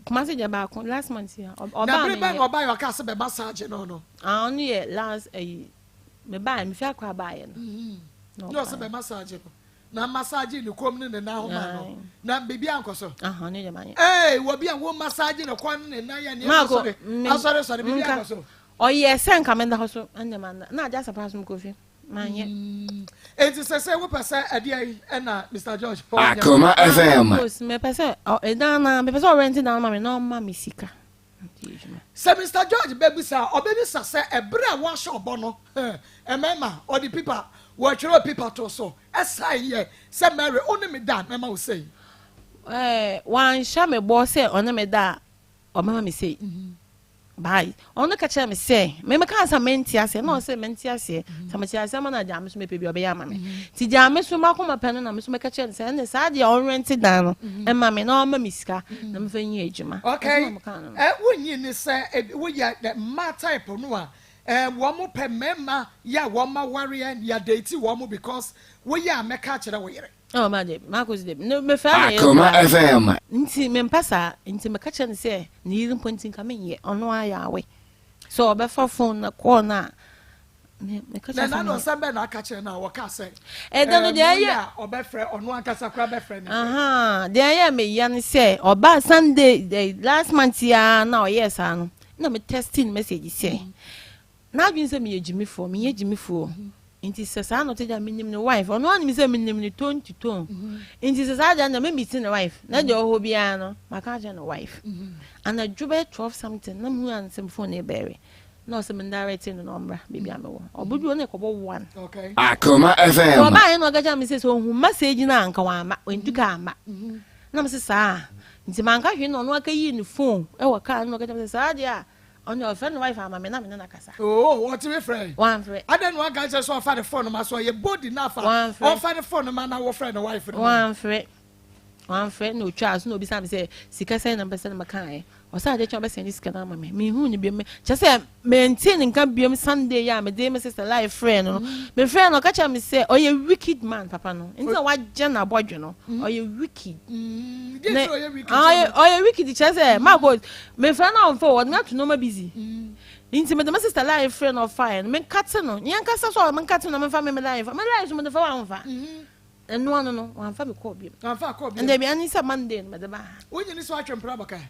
Kumasi deɛ baako last month yi a. Ɔbaa Na bere bɛn na ɔbaeɛ ɔkaa sɛ bɛ massage no no? Ah ɔno yɛ last ɛyi me baeɛ me fi Accra baeɛ no. Na ɔsɛ bɛ massage no na massage ne kɔn ne ne nan ho ma no na biribi ankɔ so. Ne deɛ manyɛ. Ee, wɔ bi a wo massage ne kɔn ne ne nan yɛ nneɛma sɔre asɔre sɔre, biribi ankɔ so. Ɔyɛ sɛ nka menda hɔ so ɛnna ma na agya sɛ paa so mekɔ fie manyɛ. Enti sɛ wopɛ sɛ ɛdeɛ yi ɛna Mr George. Akoma FM. Mepɛ sɛ ɛdan na mepɛ sɛ ɔrɛnte dan ma me na ɔma me sika. Sɛ Mr George bɛbisa a, ɔbɛbisa sɛ ɛberɛ a wɔahyɛ ɔbɔ no, mmarima, ɔde pipa, wɔtwerɛ pipa too so, ɛsan yɛ sɛ Mary, wo ne me da a, mɛma wo sei. Wanhyɛ me bɔ sɛ ɔne me da a, ɔbɛma me sei. Bye. Ɔno ka kyerɛ me sɛ, me mekaa sɛ mente aseɛ, na ɔsɛ mente aseɛ. Sɛ mete aseɛ ama no a, gyaa me so mepɛ bi ɔbɛyɛ ama me. Nti gyaa me so m'akoma pɛ no na me so mɛka kyerɛ no sɛ ɛne saa deɛ ɔnrɛnte dan no ɛma me na ɔma me sika na mefa nyɛ adwuma. Okay, Asɛm a mekaa no no. Wonnye nni sɛ ebi woyɛ mmaa type no a wɔn pɛ mmarima yɛ a wɔn awareɛ yɛadate wɔn because woyɛ a mɛka akyerɛ wo yere. Oh, ma debi, Marcus debi. No, me fɛ na yere Akoma koraa. FM. Nti mempɛ saa. Nti meka kyerɛ no sɛ ne yere mpo nti nka menyɛ. Ɔno ara yɛ awe. Sɛ ɔbɛfa phone na call no a, me meka Na kyerɛ sɛ ɛna no menyɛ. ɔsɛm bɛn na aka kyerɛ no a wɔka sɛ Ɛda no deɛ moyɛ ɛyɛ a ɔbɛfrɛ ɔno ankasa koraa bɛfrɛ ne yere. Ahaa, deɛ ɛyɛ me ya ne sɛ ɔbaa Sunday last month yi ara na ɔyɛɛ saa no, na me texting no message sɛ n'adwene sɛ meyɛ gyimifoɔ, menyɛ gyimifoɔ. Nti sɛ saa na ɔte deɛ a menim ne wife, ɔno ara nim sɛ menim ne tone to tone. Nti sɛ saa deɛ no me meet ne wife, na deɛ ɔwɔ hɔ biara no maka akyerɛ ne wife. Anadwo bɛyɛ 12 something na mehu ano sɛ me phone no rebɛre. Na ɔsɛ me direct no na ɔmmra baabi a mewɔ. Ɔbɛduru hɔ na ɛkɔbɔ 1. Okay. Akoma Nti FM. ɔbaeɛ na ɔka kyerɛ me sɛ sɛ ɔhu message no a anka wamma, wantu kaa amma. Na mese saa? Nti manka hwee na ɔno akɛyii ne phone wɔ kaa no na ɔka kyerɛ me sɛ saa deɛ a Ɔno ɔfrɛ ne wife ama me na me ne no akasa. Oo ɔtumi frɛ. Wamfrɛ. Adɛn na wanka nkyerɛ sɛ ɔfa ne phone ma so ɔyɛ bold enough a Wamfrɛ. ɔmfa ne phone ma na wofrɛ ne wife no ma. Wamfrɛ. Wamfrɛ na otwaa so na obisa me sɛ sika sɛn na mepɛ sɛ na mekaeɛ. Ɔsɛ adeɛ kye a ɔbɛsɛn ne sika no ama me. Menhuu no biom. Kyerɛ sɛ mentee ne nka biom Sunday yi a mede me sister life frɛɛ no no. Mefrɛɛ no ɔka kyerɛɛ me sɛ ɔyɛ wicked man papa no. Nti na wagye n'abɔdwe no. Ɔyɛ wicked. Ne ɔyɛ ɔyɛ wicked kyerɛ sɛ Marco mefrɛ no a ɔmfa o ɔde me ato nneɛma busy. Nti mede me sister line frɛ no ɔfaeɛ no menkate no yɛnkasa so a menkate no na memfa me me line fa me line so mede fa wamfa. Ɛno ano no wamfa me kɔɔ biom. Wamfa kɔɔ biom. Ɛnna bi ɛne sɛ Monday no mede baa ha. Wonyini sɛ watwe mpena abɔka?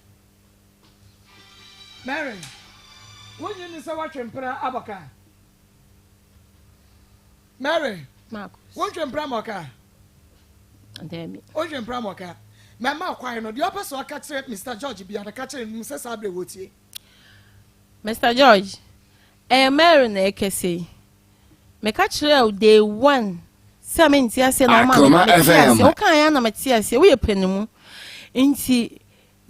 Mary, wonyini sɛ watwe mpena abɔka? Mary, wontwe mpena ma ɔka? Dabi. Wontwe mpena ma ɔka? Mɛma kwan no, deɛ ɔpɛ sɛ ɔka kyerɛ Mr. George bia no, ka kyerɛ no sɛ saa berɛ wɔtie. Mr. George, ɛyɛ Mary na ɛkɛsɛ yi. Meka kyerɛɛ wo day one sɛ mente aseɛ na ɔma Akoma mete FM. aseɛ. Wokaeɛ ara na mete aseɛ. Woyɛ panimu. Nti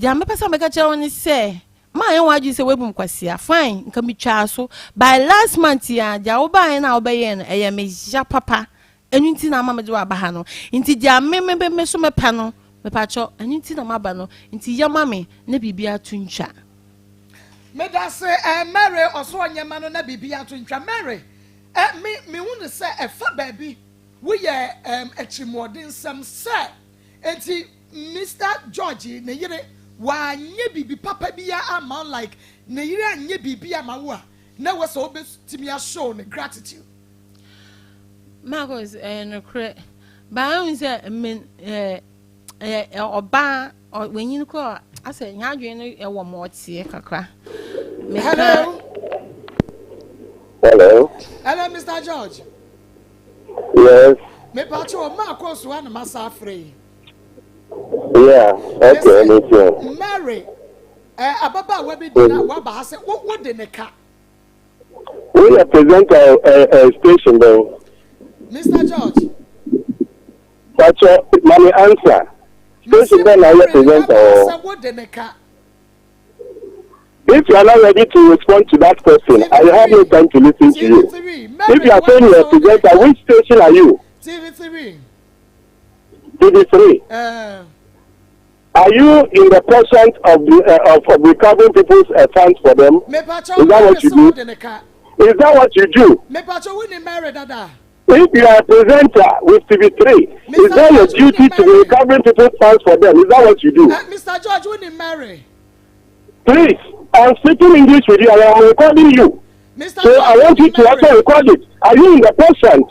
deɛ mepɛ sɛ meka kyerɛ wo ne sɛ maanyɛ w'adwene sɛ woabu me kwasea. Fine, nka metwaa so. By last month yi ara, deɛ wobaeɛ no a wobɛyɛɛ no, ɛyɛ me ya papa. Ɛno nti na ama mede wo aba ha no. Nti deɛ me me me so mepɛ no, mepakyɛ, ɛno nti na maba no. Nti yɛ ma me na biribiara to ntwa. Medase eh Mary ɔso ɔnyɛ ma no na biribi ato ntwa Mary eh me me hu no sɛ ɛfa baabi woyɛ ehm atirimuɔdensɛm sɛ enti Mister George ne yere wanyɛ biribi papa biara amma wo like ne yere anyɛ biribi ama wo a na ɛwɔ sɛ wobɛtumi a show no gratitude. Marcus ɛyɛ nokorɛ but ahu sɛ me eh ɛyɛ ɔbaa wanyin koraa asɛ n'adwene no ɛwɔ ma ɔteɛ kakra. Hello. Hello. Hello, Mr. George. Yes. Me pacho o ma ko so na masa afre yi. Yeah, okay, me too. Mary, eh ababaawa bi di na waba ha sɛ wo wo de ne ka. Woyɛ presenter eh, eh, station bɛn? Mr. George. Pacho, ma me answer. Station bɛn na woyɛ presenter wɔ? Sɛ wo de ne ka. If you are not ready to respond to that question, I have no time to listen to you. If you are saying you are a presenter, which station are you? TV3. TV3. Are you in the present of the of recovering people's funds for them? Mepacho Is that what Mary you sɛ wo do? de ne ka. Is that what you do? Mepacho wo ni Mary dada. If you are a presenter with TV3, is Mr. that your George wo ni duty to be Mary. recovering people's funds for them? Is that what you do? Mr. George wo ni Mary. Please, I'm speaking English with you and I'm recording you. Mr. So I George wo want ni you to also Mary. record it. Are you in the present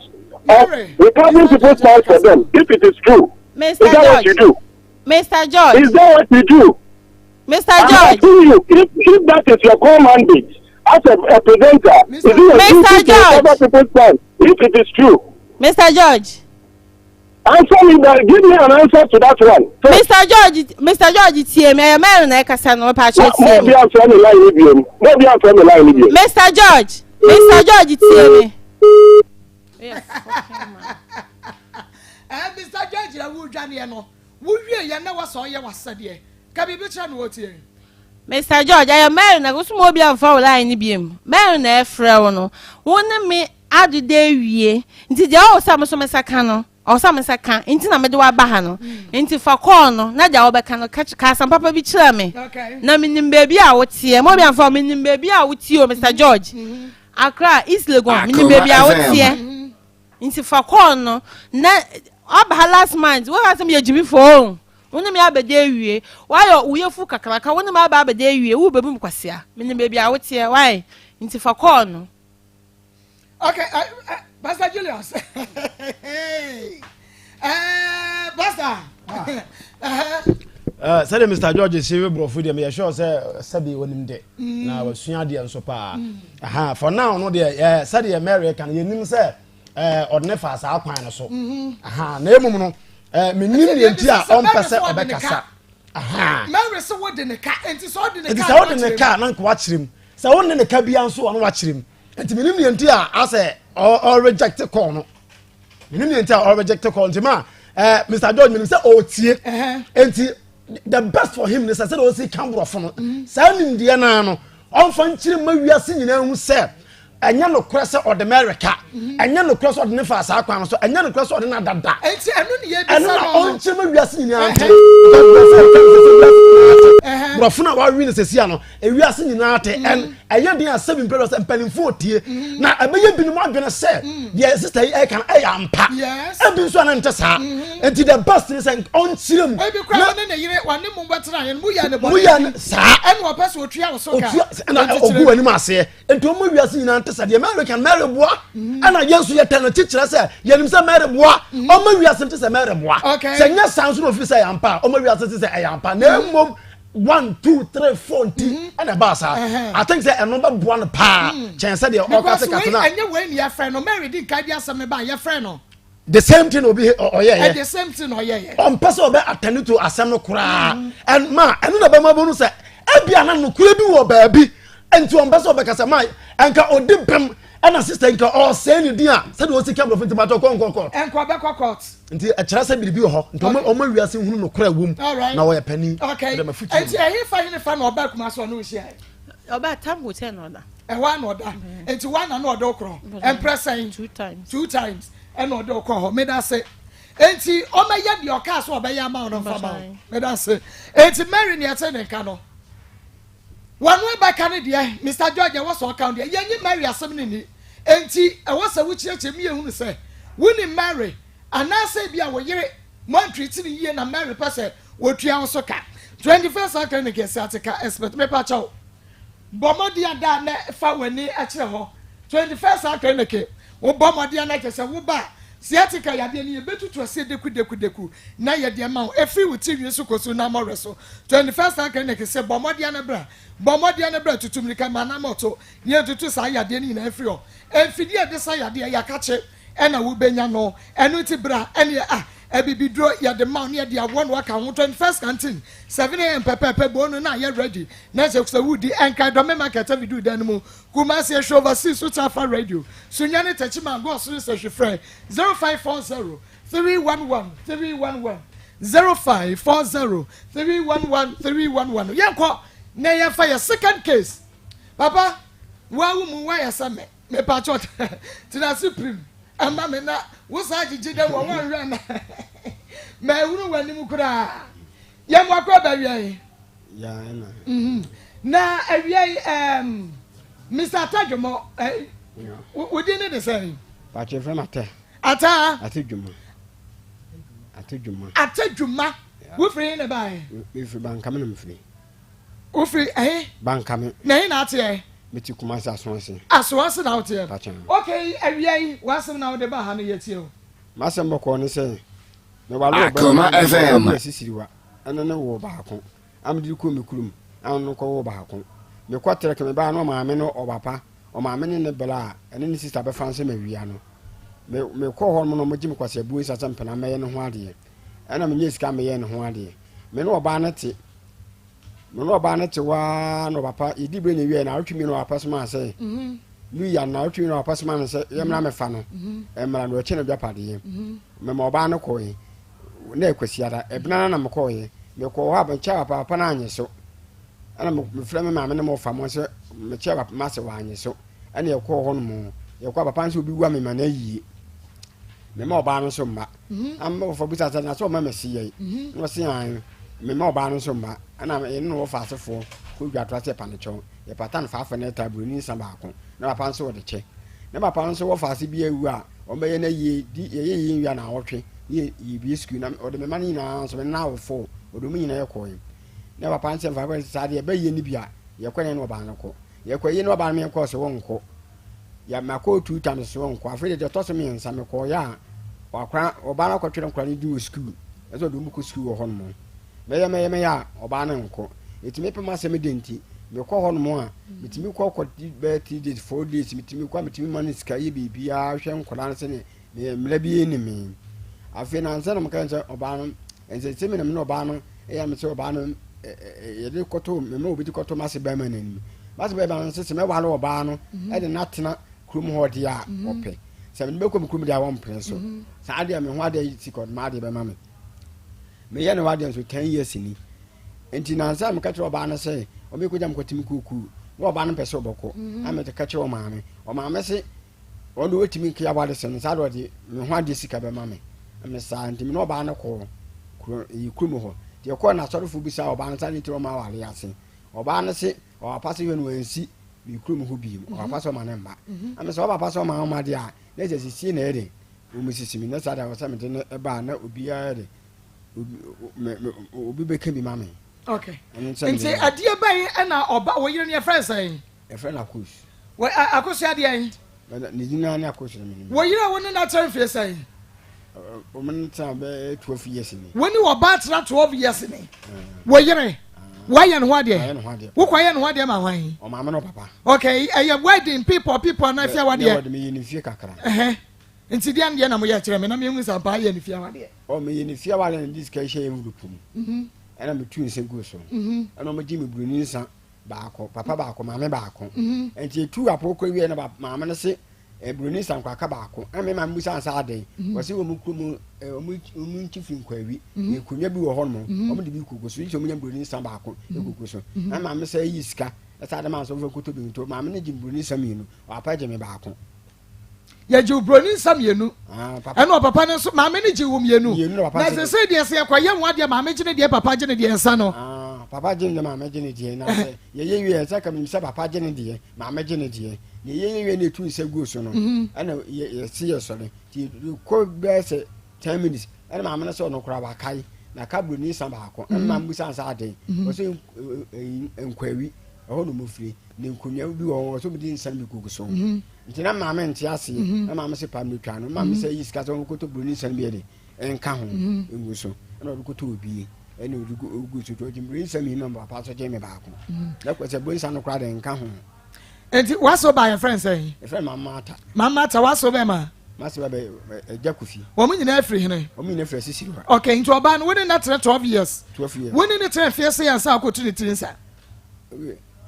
of recovering people's funds for them if it is true? Mr. Is that George. what you do? Mr. George. Is that what you do? Mr. I'm George. asking you if, if that is your core mandate as a, a presenter, Mr. is it your Mr. duty to George. recover people's funds if it is true? Mr. George. Answer me that. Give me an answer to that one. First. Mr. George Mr. George tie me ɛyɛ Mary na ɛkasa no mepa kyɛw Mo tie bi me. afra mi line ni bi mu. Mo bi afra mi line ni bi mu. Mr. George Mr. George tie me. Eh, Mr. George na wodwaneɛ no wowie yɛ na wɔsɛ ɔyɛ w'asɛdeɛ ka biribi kyerɛ no wɔtie Mr. George ɛyɛ Mary na kosoma obi amfa wo line no biem Mary na ɛfrɛ wo no wo ne me adeda awie nti deɛ ɔwɔ sɛ me so me nsa ka no ɔwɔ sɛ me nsa ka nti na mede waba ha no nti fa kɔɔ no na deɛ wɔbɛka no ka ka asɛm papa bi kyerɛ me Okay. na menim baabi a woteɛ ma obi amfa wo menim baabi a wotie o Mr. George Accra East Legon menim Akoma baabi a FM. woteɛ nti fa kɔɔ no na ɔba ha last month wɔka sɛ meyɛ gyimifoɔ o wo ne me abɛda awie woayɛ wo yɛfu kakraka wo ne me aba abɛda awie wo bɛbu me kwasea menim baabi a woteɛ wae nti fa kɔɔ no Okay, Pastor Julius. Pastor. Sɛdeɛ Mr George si borɔfo deɛ meyɛ sure sɛ sɛbi onim de na wasua adeɛ nso paa. Aha, for now no deɛ sɛdeɛ Mary ka no yɛnim sɛ ɔde ne fa saa kwan no so. Aha, na emom no menim deɛ nti a ɔmpɛ sɛ ɔbɛkasa. Aha. Mary sɛ wode ne ka nti sɛ ɔde ne Nti ka sɛ wode ne ka na nka wakyerɛ mu sɛ wone ne ka bia nso ɔno wakyerɛ mu nti menim deɛ nti a asɛ ɔreject call no menim deɛ nti a ɔreject call nti ma Mr George menim sɛ ɔretie nti the best for him ne sɛ sɛdeɛ ɔsi ka borɔfo no saa nimdeɛ naa no ɔmfa nkyerɛ ma wiase nyinaa hu sɛ ɛnyɛ nokorɛ sɛ ɔde Mary ka ɛnyɛ nokorɛ sɛ ɔde ne fa saa kwan no so ɛnyɛ nokorɛ sɛ ɔde no adada Nti ɛno ne yɛbisa ɛno na no no. ɔnkyerɛ ma wiase nyinaa nte borɔfo no a wawe no sɛsia no ewiase nyinaa te ɛn ɛyɛ den a sɛbi mpɛ sɛ mpanimfoɔ tie na ɛbɛyɛ binom adwene sɛ deɛ sister yi ɛka no ɛyɛ ampa Yes. ebi nso ana nte saa nti the best ne sɛ ɔnkyerɛ mu Ebi kura na wɔne ne yere wɔne mu bɛtena yɛn mu yɛ ne bɔne. Mu yɛ ne- saa. Ɛna ɔpɛ sɛ otua wo so ka. otua ɛna Nti ɔgu kyerɛ- w'anim aseɛ nti ɔmo wiase nyinaa nte sɛ deɛ Mary kan Mary boa ɛna yɛn nso yɛtɛ no kyekyerɛ sɛ yɛnim sɛ Mary boa ɔmo wiase nte sɛ Mary boa Okay. sɛ nyɛ saa nso na ofiri sɛ ɛyɛ ampa a ɔmo wiase te sɛ ɛyɛ ampa na emom 1 2 3 4 nti ɛna ɛbaa saa. I think sɛ ɛno bɛboa no paa kyɛn sɛ deɛ ɔka Because sɛ wei kase na ɛnyɛ wei ni yɛfrɛ no Mary di nka di asɛm ne ba yɛfrɛ no. The same thing obi ɔyɛyɛ. The same thing ɔyɛyɛ. Ɔmpɛ sɛ ɔbɛ attend to asɛm no koraa ɛn ma ɛno na bɛma bɛnu sɛ ebi ana nokura bi wɔ baabi nti ɔmpɛ sɛ ɔbɛkasa ma ɛnka ɔdi bɛm ɛna sister nka ɔsɛn ne din a sɛdeɛ ɔsi ka borɔfo nti matɔ kɔ nkɔ court. Ɛnka ɔbɛkɔ court. Nti ɛkyerɛ sɛ biribi wɔ hɔ nti ɔmo ɔmo wiase hunu nokora wɔ mu Alright. na ɔyɛ panin. Okay. Ɛdɛ ma futu Nti ɛhe fa he ne fa na ɔbaa Kumasi ɔne wo hyiae? Ɔbaa Tam Hotel na ɔda. Ɛhɔ a na ɔda. Nti woana na ɔde wo korɔ? Ɛmprɛ sɛn? Two times. Two times ɛna ɔde wo kɔ hɔ. Meda ase. Nti ɔmɛyɛ deɛ ɔkaa sɛ ɔbɛyɛ ama wo no mfa ma wo. Meda ase. Nti Mary neɛ ɛte ne nka no. Wɔn ɛbɛka ne deɛ Mr. George ɛwɔ sɛ ɔka wo deɛ yɛnyi Mary asɛm ne ni. Nti ɛwɔ sɛ wokyerɛkyerɛ mu yɛhunu sɛ wonim Mary anaasɛ bi a wo yere moantriti ne yie na Mary pɛ sɛ wɔtua wo so ka. 21st Health Clinic yɛ sciatica expert mepa kyɛw. Bɔ mmɔden ada na fa w'ani kyerɛ hɔ. 21st Health Clinic wobɔ mmɔden na kyerɛ sɛ woba a sciatica yadeɛ no yɛbɛtutu aseɛ deku deku deku na yɛde ama wo ɛfiri wo ti nwi so kɔsi wo nam ɔwerɛ so. 21st Health Clinic sɛ bɔ mmɔden no bra bɔ mmɔden no bra tutu mmirika ma nam ɔto na yɛntutu saa yadeɛ no nyinaa mfiri hɔ. Mfidie a yɛde sa yadeɛ yɛakakye ɛna wobɛnya no ɛno nti bra ɛneɛ a abibiduro yɛde ma wo ne yɛde awɔ no aka ho. 21st canteen 7 a.m. pɛpɛɛpɛ bɔ no na ayɛ ready na sɛ sɛ wodi ɛnka Dɔme market avidu dan no mu Kumasi ehwɛ overseas so tafa radio Sunyani Tɛkyima agɔ ɔsoro sɛ hwefrɛ 0540 311 311 0540 311 311. Yɛnkɔ na yɛmfa yɛ second case. Papa wawu mu wayɛ sɛ me mepatwɔ tena ase pirim ɛma me na wo saa gyegye dɛ wɔ wanhwɛ na mahunu w'anim koraa yɛmmoa kɔ bawia yi. Na awia yi Mr. Atadwomɔ wo din ne de sɛn? Pàtó fẹ́ ma tẹ. Ata. Ate dwuma. Ate dwuma. Ate dwuma. Wofiri ne bae? Mefiri Bankame na mefiri. Wofiri ɛhe? Bankame. Na ɛhe na ateɛ? Mete Kumasi Asoase. Asoase na woteɛ? Pakyɛ. Okay, awia yi, w'asɛm na wode ba ha no yɛtie o. M'asɛm bɔkɔɔ ne sɛ, meware ɔbaa Akoma bi a FM. ɔde asisiriwa ɛne ne woo baako a mede kɔɔ me kurom a ɔno kɔwoo baako. Mekɔ trek mebaa na ɔmaame ne ɔbapa, ɔmaame ne ne bla a ɛne ne sista bɛfa nsɛ mawia no. Me mekɔɔ hɔ nom na wɔgye me kwaseabuo nsa sɛ mpena mɛyɛ ne ho adeɛ. Ɛna menyɛɛ sika meyɛɛ ne ho adeɛ. Me ne ɔbaa no te Me ne ɔbaa no te hɔ ara na ɔpapa yɛdi berɛ na ɛwiɛ na awotwe mmienu ɔpapa somaa sɛ Luya na awotwe mmienu ɔpapa somaa no sɛ yɛmmra mɛfa no mmra na ɔkyɛ no dwapadeɛ mema ɔbaa no kɔe na ɛkwasiada ɛbena no na mekɔeɛ mekɔɔ hɔ a mekyɛ papa papa no anye so ɛna mefrɛ me maame ne mɔfa mo sɛ mekyɛ papa masɛ wanye so ɛna yɛkɔɔ hɔ nom yɛkɔ papa no sɛ obi wua me ma no ayie mema ɔbaa no nso mma ama wɔfa bisa sɛ na sɛ ɔma mɛsi yɛi na ɔse an mema ɔbaa no nso mma ɛna yɛne no wɔfa asefoɔ kɔ dwa to ase yɛpa no kyɛw yɛpata no faafɛ no ɛta buroni nsa baako na papa nso wɔde kyɛ na papa nso wɔfa ase bi awu a wɔbɛyɛ no yie di yɛyɛ yie wia na awɔtwe ne yɛbie sukuu na ɔde mema no nyinaa nso mene no awofo ɔde mu nyinaa yɛkɔe na papa nso mfa saa deɛ ɛbɛyɛ no bi a yɛkɔ ne ne ɔbaa no kɔ yɛkɔ yie ne ɔbaa no menkɔɔ sɛ wɔnkɔ Yɛ makɔ two times so nkɔ afei deɛ ɛtɔ so mmiɛnsa mekɔɔyɛ a wakora ɔbaa no akɔtwerɛ nkora no din wɔ sukuu ɛsɛ ɔde wɔn kɔ sukuu wɔ hɔnom mɛyɛ mɛyɛ mɛyɛ a ɔbaa no nkɔ ɛtumi pɛ m'asɛm de nti mekɔ hɔnom a metumi kɔ kɔ bɛyɛ 3 days 4 days metumi kɔ a metumi ma no sika yɛ biribiara hwɛ nkɔla no sɛne meyɛ mmerɛ bi ne me afei nansa na meka sɛ ɔbaa no Nsɛnsɛm na me ne ɔbaa no yɛ me sɛ ɔbaa no yɛde kɔto mema obi de kɔto m'ase bɛrima no anim. M'ase bɛrima no nso sɛ mɛware ɔbaa no mhm. de no atena kurom hɔ deɛ a mhm. ɔpɛ. Sɛ mede bɛkɔ me kurom deɛ a wɔmpene so. Mhm. Saa deɛ me ho adeɛ si kɔ m'adeɛ bɛma me. Meyɛ ne ho adeɛ nso 10 years ni. Nti nansa meka kyerɛ ɔbaa no sɛ ɔbɛkɔgya me kɔte me kuokuu na ɔbaa no mpɛ sɛ ɔbɛkɔ. Na mede ka kyerɛ ɔmaame. Ɔmaame se Ɔno deɛ ɔtumi nka awaresɛm no saa deɛ ɔde me ho adeɛ sika bɛma me me saa nti me ne ɔbaa no kɔɔ kuro yi kurom hɔ deɛ kɔɔ na asɔrefoɔ bisa ɔbaa no saa ne nti ɔma aware ase ɔbaa no se ɔwapa se hwɛ no wansi me kurom hɔ biem ɔwapa sɛ ɔma ne mma ɛmɛ sɛ ɔpapa sɛ ɔma ɔma deɛ a na sɛ sisie na ɛde wɔn sisi mi na saa deɛ ɔsɛ mede no ɛbaa na obiara de obi bɛka bi ma me. Okay. Nti adeɛ bɛn ɛna ɔba wo yere no yɛfrɛ sɛn? Yɛfrɛ no Akos. Wɔ ɛ Akosua deɛn? Ne din ara ne Akos no menim. Wo yere a wo ne no atena mfie sɛn? Wo ne no tena bɛyɛ 12 years ni. Wo ne ɔbaa tena 12 years ni. Wo yere, woayɛ ne ho adeɛ? Wokɔyɛ ne ho adeɛ ma hwan? Ɔmaame no papa. Okay, ɛyɛ wedding people people anaa fie awadeɛ? Wɔde meyɛ ne fie kakra. Ɛhɛn. Nti deɛ deɛ na moyɛ kyerɛ me na mehu sɛ ampa ayɛ ne fie awadeɛ. Ɔ meyɛ ne fie awadeɛ na de sika hyɛ envelope mu. Ɛna metu nsa gu so. Ɛna wɔgye me buroni nsa. baako papa baako maame baako mhm. nti etu apɔ kɔ wie na maame no se eh, buroni sankwaka baako ɛna me maame busa nsa adan mhm. wɔsi wɔn kuro mu eh, wɔn wɔn nkyi fi nkwawi mhm. nkonnwa bi wɔ hɔ nom wɔn de bi koko so yi sɛ wɔn nya buroni nsa baako ekoko so na maame sɛ eyi sika ɛsɛ adi maa nso nfa koto bi nto maame no gye buroni nsa mmienu wapa gye me baako. Yɛgye wo broni nsa mmienu. Ah, ɛna ɔpapa no nso maame no gye wo mmienu. Na sɛ sɛ deɛ sɛ yɛkɔyɛ ho adeɛ maame gye ne deɛ papa gye ne deɛ nsa no. Ah, papa gye ne deɛ maame gye ne deɛ na sɛ yɛyɛ wie sɛ ka menim sɛ papa gye ne deɛ maame gye ne deɛ na yɛyɛ wie na ɛtu nsa guo so no mhm. ɛna yɛsi yɛ sɔre nti kɔ bɛyɛ sɛ 10 minutes ɛna maame no sɛ ɔno koraa wakae na ka broni nsa baako ɛna mhm. maame busa nsa aden mhm. ɔsɛ nkwawi ɛhɔ na ɔmɔfiri ne nkonnwa bi wɔ hɔ ɔsɛ ɔmde nsa no bi gugu so mhm. nti na maame nte aseɛ mhm. na maame se pam no twa no maame mhm. sɛ yi sika sɛ ɔnkɔtɔ buroni nsa no bi ɛde ɛnka ho ngu so ɛna ɔde kɔtɔ obie ɛna ɔde gu so ɔgye buroni nsa mmienu na papa so gye me baako na kɔ sɛ buroni nsa no koraa de nka ho. Nti waso ba yɛ fɛn sɛn? Yɛfrɛ no Mama Ata. Mama Ata waso bɛɛ ma? Mase ba bɛ ɛgya Kofi. Wɔn nyinaa firi hene? Wɔn nyinaa firi Asisiri hɔ. Okay, nti ɔbaa no wo ne no atena 12 years? 12 years. Wo ne no tena mfeɛ sɛn ansa akɔtu ne tiri nsa?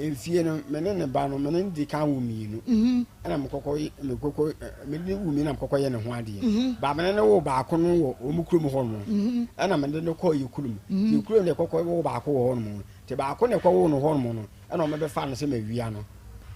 Mfie no, me ne ne ba no, me ne no di kan wo mmienu. Mhm. Ɛna mekɔkɔ mekɔkɔ me ne wo mmienu na mekɔkɔ yɛ ne ho adeɛ. Mhm. Ba me ne no wo baako no wɔ wɔn kurom hɔ nom. Mhm. Ɛna me de no kɔɔ yɛ kurom. Nti kurom na ɛkɔkɔ wo baako wɔ hɔ nom. Nti baako na ɛkɔ wo no hɔ nom no. Ɛna ɔmo bɛfa no sɛ mawia no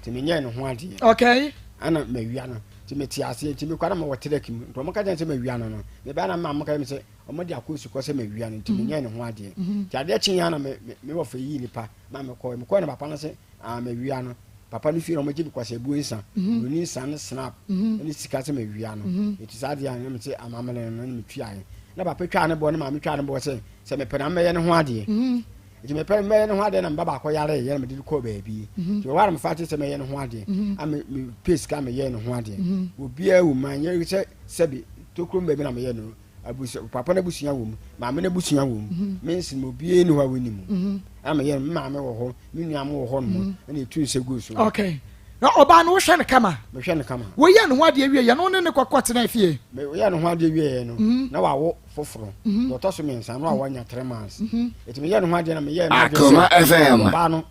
nti menyɛɛ ne ho adeɛ. Okay. Ɛna mawia no nti mete aseɛ nti mekɔ na mewɔ trek mu nti ɔmo ka kyerɛ sɛ mawia no no mebaa na mma mo ka kyerɛ me sɛ ɔmo de akɔ sukɔ sɛ mawia no nti mhm. menyɛɛ ne ho adeɛ mhm. nti adeɛ kye ya na me me wɔfa yii nipa ma mekɔɛ mekɔɛ na papa no sɛ ah mawia no papa no fie na ɔmo gye me kwasɛ abuo nsa mhm. buroni nsa ne snap ne sika sɛ mawia no nti saa adeɛ a na mete amammerɛ no na metuaeɛ na papa twaa ne boɔ ne maame twaa ne boɔ sɛ sɛ mepɛ na mɛyɛ ne ho adeɛ. Nti mepɛ mɛyɛ ne ho adeɛ na meba baako yare yɛ na mede no kɔɔ baabi. Mhm. Nti wɔware mefa kye sɛ mɛyɛ ne ho adeɛ. Mhm. A me me pay sika meyɛ ne ho adeɛ. Mhm. Obiara wɔ mu anyɛ sɛ sɛbi tokuro mu baabi na meyɛ no. Abusua papa no abusua wɔ mu, maame no abusua wɔ mu. Mhm. Me nsi mu obiara ni hɔ a wɔni mu. Mhm. Ɛna meyɛ no me maame wɔ hɔ, me nua mo wɔ hɔ nom. Ɛna etu nsa gu so. Okay. Na ɔbaa no wohwɛ no kama? Mehwɛ no kama. Woyɛ ne ho adeɛ wie yɛ no ne ne kɔkɔ tena fie? Meyɛ ne ho adeɛ wie yɛ no Mhm. na wawo foforɔ. Mhm. Deɛ ɔtɔ so mmiɛnsa no a wanya 3 months. Mhm. Eti meyɛ ne ho adeɛ na meyɛ ne adeɛ Akoma FM. ɔbaa no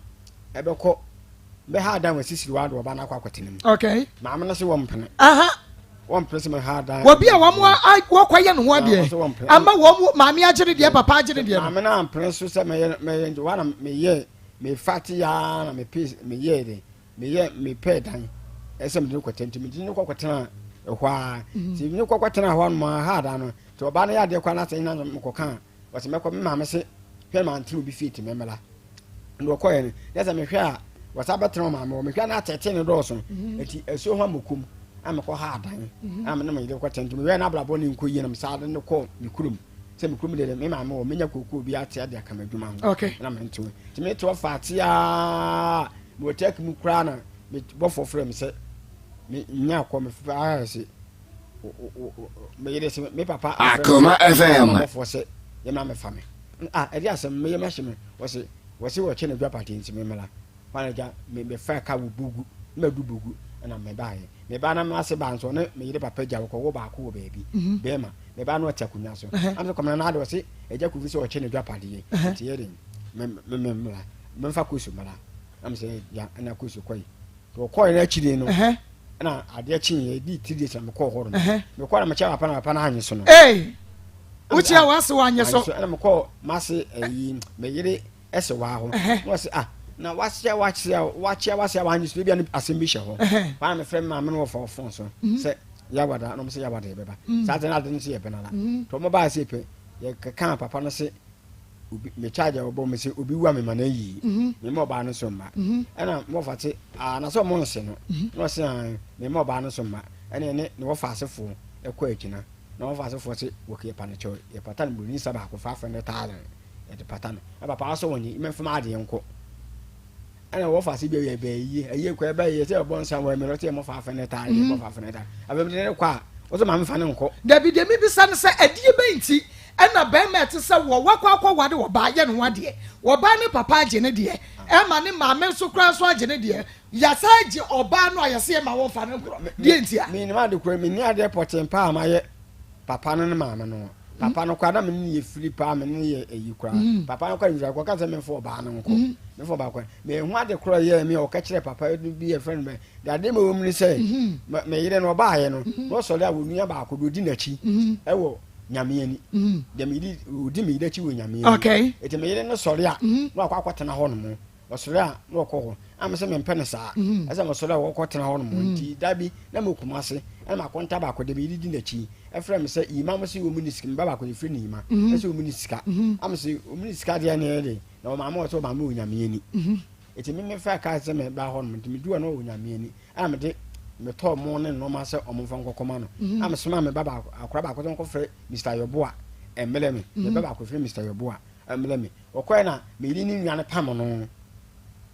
ɛbɛkɔ bɛha dan wɔ sisiri wa de ɔbaa no akɔ akɔtena mu. Okay. Maame no se wɔn mpene. Aha. Wɔn mpene sɛ mɛha dan. Wɔbi a wɔn a wɔkɔyɛ ne ho adeɛ wɔn sɛ wɔn mpene. ama wɔn maame agye ne deɛ papa agye ne deɛ no. Maame no ampene so sɛ mɛyɛ mɛyɛ nti wɔn na meyɛ mefa te yaa na mepe meyɛ de meyɛ mepɛ dan ɛsɛ mede no kɔtena nti mede no kɔkɔtena ɛhɔ a nti mede no kɔkɔtena hɔ nom a ha da no nti ɔbaa no yɛ adeɛ koraa na sɛ nyina mekɔka a ɔsɛ mɛkɔ me maame se hwɛ ma ntena obi fie ti mɛmmra na ɔkɔɛ no na sɛ mehwɛ a wɔsa bɛtena ɔmaame hɔ mehwɛ na atɛte ne dɔɔso nti asuo ho amɔkom a mekɔ ha adan a mene me yere kɔtena nti mehwɛ na abrabɔ ne nkɔ yie na mesaa de no kɔ me kurom sɛ me kurom deɛ me maame wɔ menya kookoo bi ate ade aka m'adwuma ho Okay. na mente ho nti mete hɔ fa ate a mewɔ tɛk mu koraa na me bɔfoɔ frɛ me sɛ me nya kɔ me fɛ ayɛ sɛ me yere sɛ me papa afrɛ me Akoma sɛ FM. bɔfoɔ sɛ yɛma me fa me ah ɛde asɛm meyɛ mahyɛ me wɔse wɔse wɔkyɛ no adwapate nti me mmra kwan agya me mefa ka wɔ bogu na madu bogu ɛna mebaeɛ mebaa na mase baa nso ɔne me yere papa gya wɔkɔwɔ baako wɔ baabi bɛrima mebaa na ɔte akonnwa so am sɛ kɔmena na ade ɔse agya kofi sɛ ɔkyɛ no adwapadeɛ nti yɛ den me me me mmra memfa kosu mmra am sɛ ya ɛna kosu kɔe nti ɔkɔe no akyire no ɛna adeɛ kyeeɛ ɛdii 3 days na mekɔɔ hɔ nom mekɔɔ na mekyɛ papa na papa no anye so no Ee, wokyia w'ase wanyɛ so. ɛna mekɔɔ mase ayi me yere ɛsɛ waa hɔ na ɔsɛ ah na wakyea wakyea wakyea wakyea wanye so ebia ne asɛm bi hyɛ hɔ wɔn a mefrɛ me maame no wɔ fa ɔfon so sɛ yawada na ɔmo sɛ yawada yɛbɛba saa de na ade no sɛ yɛbɛn ala nti ɔmo baa sɛ pɛ yɛkeka papa no se obi me charge a wɔbɔ me sɛ obi wu a me ma no ayi me ma ɔbaa no so mma ɛna mo wɔfa te ah na sɛ ɔmo nse no na ɔse ah me ma ɔbaa no so mma ɛna ɛne ne wɔfa asefoɔ ɛkɔ agyina na wɔfa asefoɔ sɛ wɔkɛ yɛpa no kyɛw yɛpata no buroni nsa baako 500,000 yɛde pata no na papa asɔ wɔn yi mɛmfam adeɛ nkɔ ɛna wɔfa ase bi yɛ bɛɛ yie ɛyie kɔ ɛbɛ yie sɛ ɛbɔ nsa wɔ ɛmɛ lɔtɛ yɛ mɔ 500,000 yɛ bɔ 500,000 afɛn mi de ne kɔ a wɔsɛ maame fa ne nkɔ. Dabi deɛ mebisa no sɛ ɛdeɛ bɛn nti ɛna bɛrima ɛte sɛ wɔ wakɔ akɔware ɔbaa yɛ ne ho adeɛ ɔbaa ne papa agye ne deɛ ɛma ne maame nso koraa nso agye ne deɛ yasa agye ɔbaa no a yɛsɛ yɛ ma wɔmfa no nkorɔ deɛ nti a. Mi nim ade koro mi ni adeɛ pɔtɛn paa ma yɛ papa no ne maame no papa no koraa na mi ne yɛ firi paa mi ne yɛ eyi koraa papa no koraa nfiri akɔ kasa mi nfɔ ɔbaa no nkɔ mi nfɔ ɔbaa kɔ mɛ ehu ade korɔ yɛ mi a ɔka kyerɛ papa bi yɛ fɛn bɛ de ade ma wɔm ni sɛ mɛ mɛ yere no ɔbaa yɛ no na ɔsɔre a wɔn nua baako do odi n'akyi ɛwɔ nyame ani deɛ mi yere odi mi yere akyi wɔ nyame ani eti mi yere no sɔre a na wakɔ akɔtena hɔ nom ɔsɔre a na ɔkɔ hɔ ama sɛ mempɛ no saa ɛsɛ mɔsɔre a wɔkɔ tena hɔ nom nti da bi na mekɔ mu ase ɛna makɔnta baako de meyere di n'akyi ɛfrɛ me sɛ yima mo sɛ wɔ mu ne sika meba baako yɛfrɛ ne yima ɛsɛ wɔ mu ne sika ama sɛ wɔ mu ne sika deɛ ne de na ɔmaame wɔ sɛ ɔmaame wɔ nyame ani ɛti me mefa kaa sɛ meba hɔ nom nti medu hɔ na ɔwɔ nyame ani ɛna mede metɔɔ mo ne nneɛma sɛ ɔmo mfa nkɔkɔma no ama soma me ba baako akora baako sɛ nkɔfrɛ Mr. Yɔboa ɛmmerɛ me meba baako frɛ Mr. Yɔboa ɛmmerɛ me ɔkɔɛ na meyere ne nua no pam no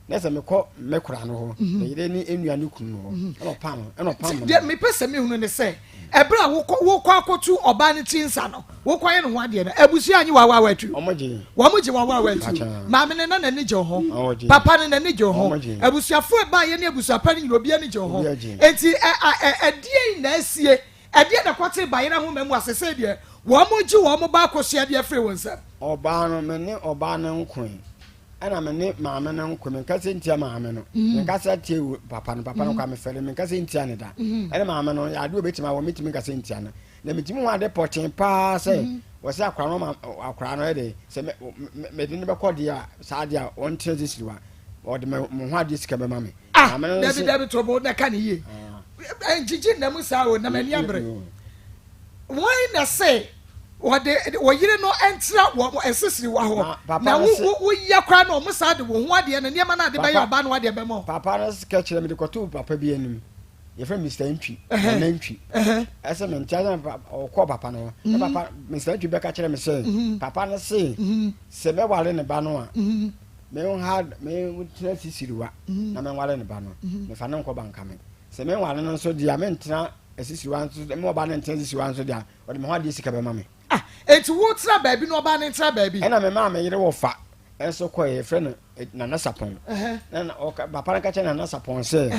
na sɛ mekɔ me kora no hɔ meyere ne nua ne kunu no hɔ ɛna ɔpam no ɛna ɔpam no deɛ mepɛ sɛ mehunu ne sɛ ɛberɛ a wokɔ wokɔ akɔtu ɔbaa no tiri nsa no wokɔ yɛ ne ho adeɛ no abusua anyi wawa watu ɔmo gye wɔn gye wawa watu Akyɛ. maame no na n'ani gye ho Ɔmo gye. papa no n'ani gye ho Ɔmo gye. abusuafoɔ ɛbaayɛ ne abusuapa no nyina obiara ani gye ho Obiara gye. enti ɛ ɛ ɛ ɛdeɛ na asie ɛdeɛ na kɔte bayerɛ ahoma mu asese deɛ wɔn gye wɔn ba akɔsua deɛ firi wɔn nsam. Ɔbaa no me ne ɔbaa no nkoe ɛna me ne maame no nkoe menka sɛ ntia maame no menka sɛ tie wo papa no papa no kwa mefɛre menka sɛ ntia ne da ɛne maame no yɛ adeɛ obɛtumi awɔ metumi nka sɛ ntia no na metumi ho ade pɔten paa sɛ wɔsɛ akora no ma akora no ɛde sɛ mede no bɛkɔ deɛ a saa deɛ a ɔntena sisiri wa ɔde me ho adeɛ sika bɛma me. Ah, dabi dabi tobo na ka ne yie ngyigyi nna saa o na m'ani abere wɔn na sɛ wɔde wɔyere no ntena wɔ ɛsisiri wa hɔ na wo wo woyɛ koraa na wɔn saa de wɔn ho adeɛ na nneɛma na ade bɛyɛ ɔbaa no adeɛ bɛmɔ. Papa no sika kyerɛ mi de kɔto papa bi anim. Yɛfrɛ Mr. Ntwi, Nana Ntwi. Ɛsɛ mente asɛ ɔkɔɔ papa no hɔ. Na papa Mr. Ntwi bɛka kyerɛ me sɛ papa no se sɛ mɛware ne ba no a menha mentena sisiriwa na menware ne ba no. Mefa no nkɔ Bankame. Sɛ menware no nso deɛ a mentena asisiriwa nso me ɔba no ntena sisiriwa nso deɛ a ɔde me ho adeɛ sika bɛma me. Ah, enti wo tena baabi na ɔbaa no ntena baabi? Ɛna me maa me yere wɔfa nso kɔɛ yɛfrɛ no eh, Nana Sapɔn. Na ɔka papa no ka kyerɛ Nana Sapɔn sɛ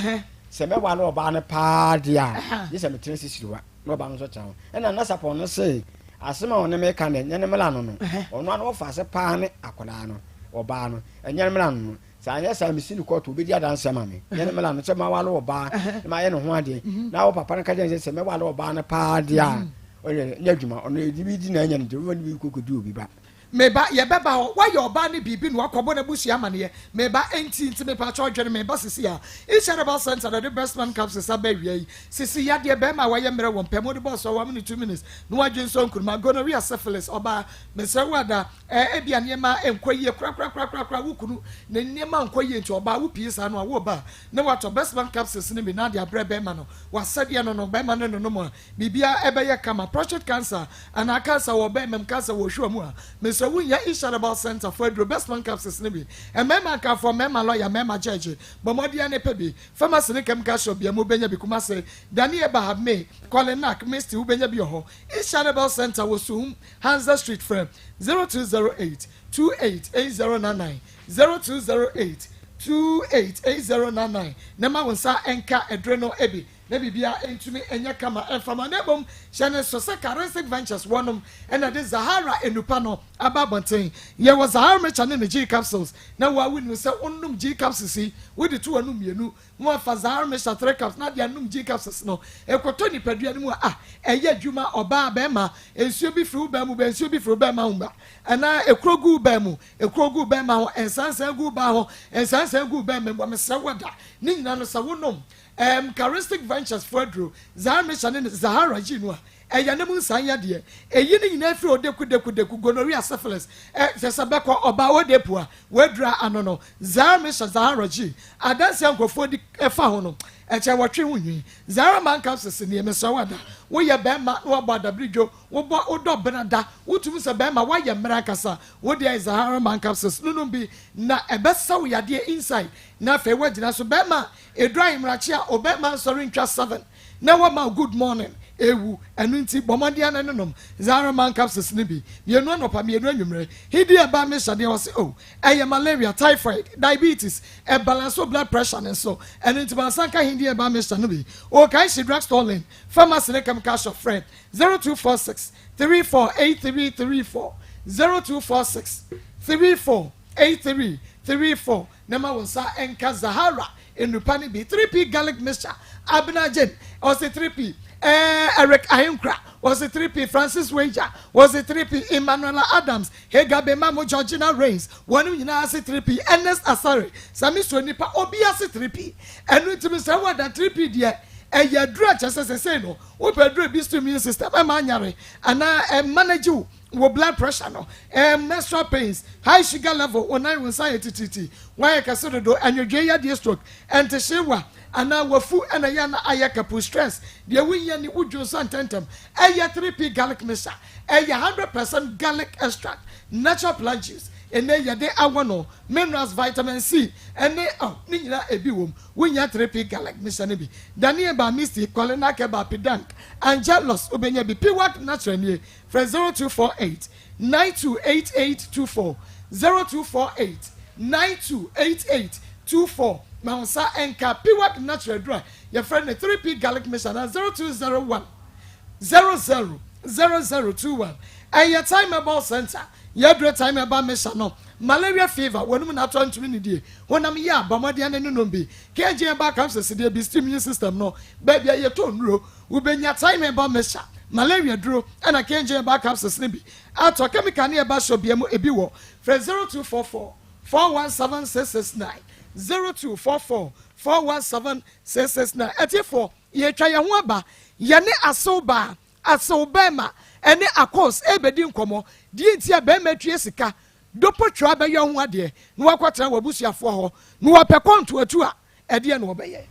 sɛ mɛware ɔbaa no paa deɛ a gye sɛ metena sisiriwa na ɔbaa no nso tena hɔ. Ɛna Nana Sapɔn no se asɛm a ɔne me ka no ɛnyɛ ne mmara no no ɔno ano ɔfa ase paa ne akwadaa no ɔbaa no ɛnyɛ ne mmara no no sɛ anyɛ saa mesi no kɔɔto obɛdi adanse ama me nyɛ ne mmara no sɛ maware ɔbaa na mayɛ ne ho adeɛ na wo papa no ka kyerɛ sɛ sɛ mɛware ɔbaa no paa deɛ a ɔyɛ nyɛ adwuma ɔno ɛdi bi di na ɛnyɛ no nti ɔbɛfa no bi kɔkɔdi obi ba. Me ba, yɛbɛba hɔ. Woayɛ ɔbaa no biribi na woakɔbɔ n'abusua amaneɛ. Me ba, enti nti mepakyɛw dwene me ba sisi a. Isha Herbal Centre na ɛde Breastman Capsules aba awia yi. Sisi yadeɛ, bɛɛma a wayɛ mmerɛ wɔ mpɛ mu, wode bɔɔ so a one minute, 2 minutes na wadwe nso nkuruma, gonorrhea, syphilis, ɔbaa, mesrɛ wo ada, ɛɛ ebia nneɛma nkɔ yie korakorakorakora, wo kunu ne nneɛma nkɔ yie nti ɔbaa wo pie saa no a wo ba a na watɔ Bestman Capsules no bi na ade abrɛ bɛɛma no, wasɛdeɛ no no, bɛɛma no nonom a Biribiara ɛbɛyɛ kama. Prostate cancer anaa cancer wɔ ɔbɛɛma mu, cancer wɔ ohwiwa mu a, mesrɛ wo nya Isha Herbal Centre foɔ aduro Bestman capsules no bi. Mmarima nkafoɔ, mmarima lawyer, mmarima judge, bɔ mmɔden ara na pɛ bi. Pharmacy ne chemical shop biara mu wobɛnya bi. Kumasi, Dani Ebahab May, Kolinak, Misty wobɛnya bi wɔ hɔ. Isha Herbal Centre wɔ Suhum, Hansa Street. Frɛ 0208 288099, 0208 288099 na ma wo nsa nka aduro no bi. Na biribiara ntumi nyɛ kama mfa ma, na mmom hyɛ no nso sɛ Charistic Ventures wɔnom na ɛde Zahara nnupa no aba abɔnten. Yɛwɔ Zahara Mixture ne ne G Capsules, na wo ara wonim sɛ wonom G Capsules yi, wode to w'anom mmienu, na woafa Zahara Mixture 3 cups na ade anom G Capsules no, ɛkɔtɔ nipadua no mu a, ah, ɛyɛ adwuma, ɔbaa, barima, nsuo bi firi wo baa mu ba, nsuo bi firi wo barima ho ba, anaa ekuro gu wo baa mu, ekuro gu wo barima ho, nsansan gu wo baa ho, nsansan gu wo barima mu, mesrɛ wo ada, ne nyinaa no sɛ wonom Erm Charistic Ventures fo aduro, Zahar ne ne Zahara yii no a, ɛyɛ ne mu nsan yadeɛ. Eyi ne nyinaa firi odeku deku deku, gonorrhea, syphilis, ɛ, kyerɛ sɛ bɛkɔ ɔbaa odepu a wɔadura ano no. Zahar Misha Zahara G. Adanse a nkurɔfoɔ di fa ho no, ɛkyɛ wɔtwe ho nwi. Zahara Man Capsules nie, mesrɛ wo ada, woyɛ bɛrima na woabɔ adabiridwo, wobɔ, wodɔ benada, wotumi sɛ bɛrima, woayɛ mmerɛ ankasa, wo deɛ Zahara Man Capsules no nom bi na ɛbɛsa wo yadeɛ inside na afei woagyina so bɛrima. Edu ahemakye a obɛma nsɔre ntwa 7 na wama wo good morning ewu ɛno nti bɔ mmɔden ara ne nom Zaraman capsules no bi mienu anɔpa mienu anwummere Hidi ɛba me hyɛ deɛ ɔse oh ɛyɛ malaria typhoid diabetes ɛbalance wo blood pressure no nso ɛno nti mansa nka Hindi ɛba me hyɛ no bi Okaishie drug store lane pharmacy ne chemical shop frɛ 0246 348334 0246 348334 Na ma wo nsa nka Zahara nnupa no bi, 3P garlic mixture, Abena Jane, ɔse 3P, eh, Eric Ahenkura, ɔse 3P, Francis Wager, ɔse 3P, Emmanuela Adams, Hagar Bemamo, Georgina Rains, wɔnom nyinaa se 3P, Ernest Asare, Sami Suonipa, obia se 3P. Ɛno nti mesrɛ wo ada 3P deɛ, ɛyɛ aduru a kyerɛ sɛ sesei no, wopɛ aduru a ebi so immune system, ɛma anyare, anaa ɛmanage wo Wo blood pressure no, ɛɛ menstrual pains, high sugar level, wo nan wo nsa ayɛ titiritii, woayɛ kɛse dodo, anwodwoe yadeɛ stroke, ɛntehyeewa anaa wafu ɛna ɛyɛ a na ayɛ kapu, stress, deɛ wonhia ni, wo dwonsɔ ntɛntɛm, ɛyɛ 3P garlic mixture, ɛyɛ 100% garlic extract, natural plant juice, ɛnɛ yɛde awɔ no, minerals, vitamin C ɛne oh ne nyinaa ebi wom, wonya 3P garlic mixture no bi, Daniel ba Misty, Colina Keba, Pidank, Angelus, wobɛnya bi, Piwak natural nie, Frɛ 0248 928824, 0248 928824 ma wo nsa nka Piwak Natural aduru a yɛfrɛ no 3P Garlic Mixture anaa 0201 00 0021. Ɛyɛ Thyme Herbal Centre. Yɛaduro Thyme Herbal Mixture no, malaria fever, wɔnom na atɔ ntumi nnidie, honam yea, bɔ mmɔden ne nom bi. KG Herbal Capsules deɛ bi steam immune system no, baabi a yɛtɔ nnuro. Wobenya Thyme Herbal Mixture, malaria duro, ɛna KJ Herbal Capsules no bi. Atɔ kɛmikal ne herbal shop biara mu ebi wɔ. Frɛ 0244 417 669, 0244 417 669. Atiefoɔ, yɛretwa yɛn ho aba. Yɛne asew baa, asew bɛɛma, ɛne akos rebɛdi nkɔmmɔ. Deɛ nti a bɛɛma atua sika, dopotwa abɛyɛ ho adeɛ, na wakɔtena w'abusuafoɔ hɔ, na wɔpɛ kɔntoatu a, ɛdeɛn na wɔbɛyɛ?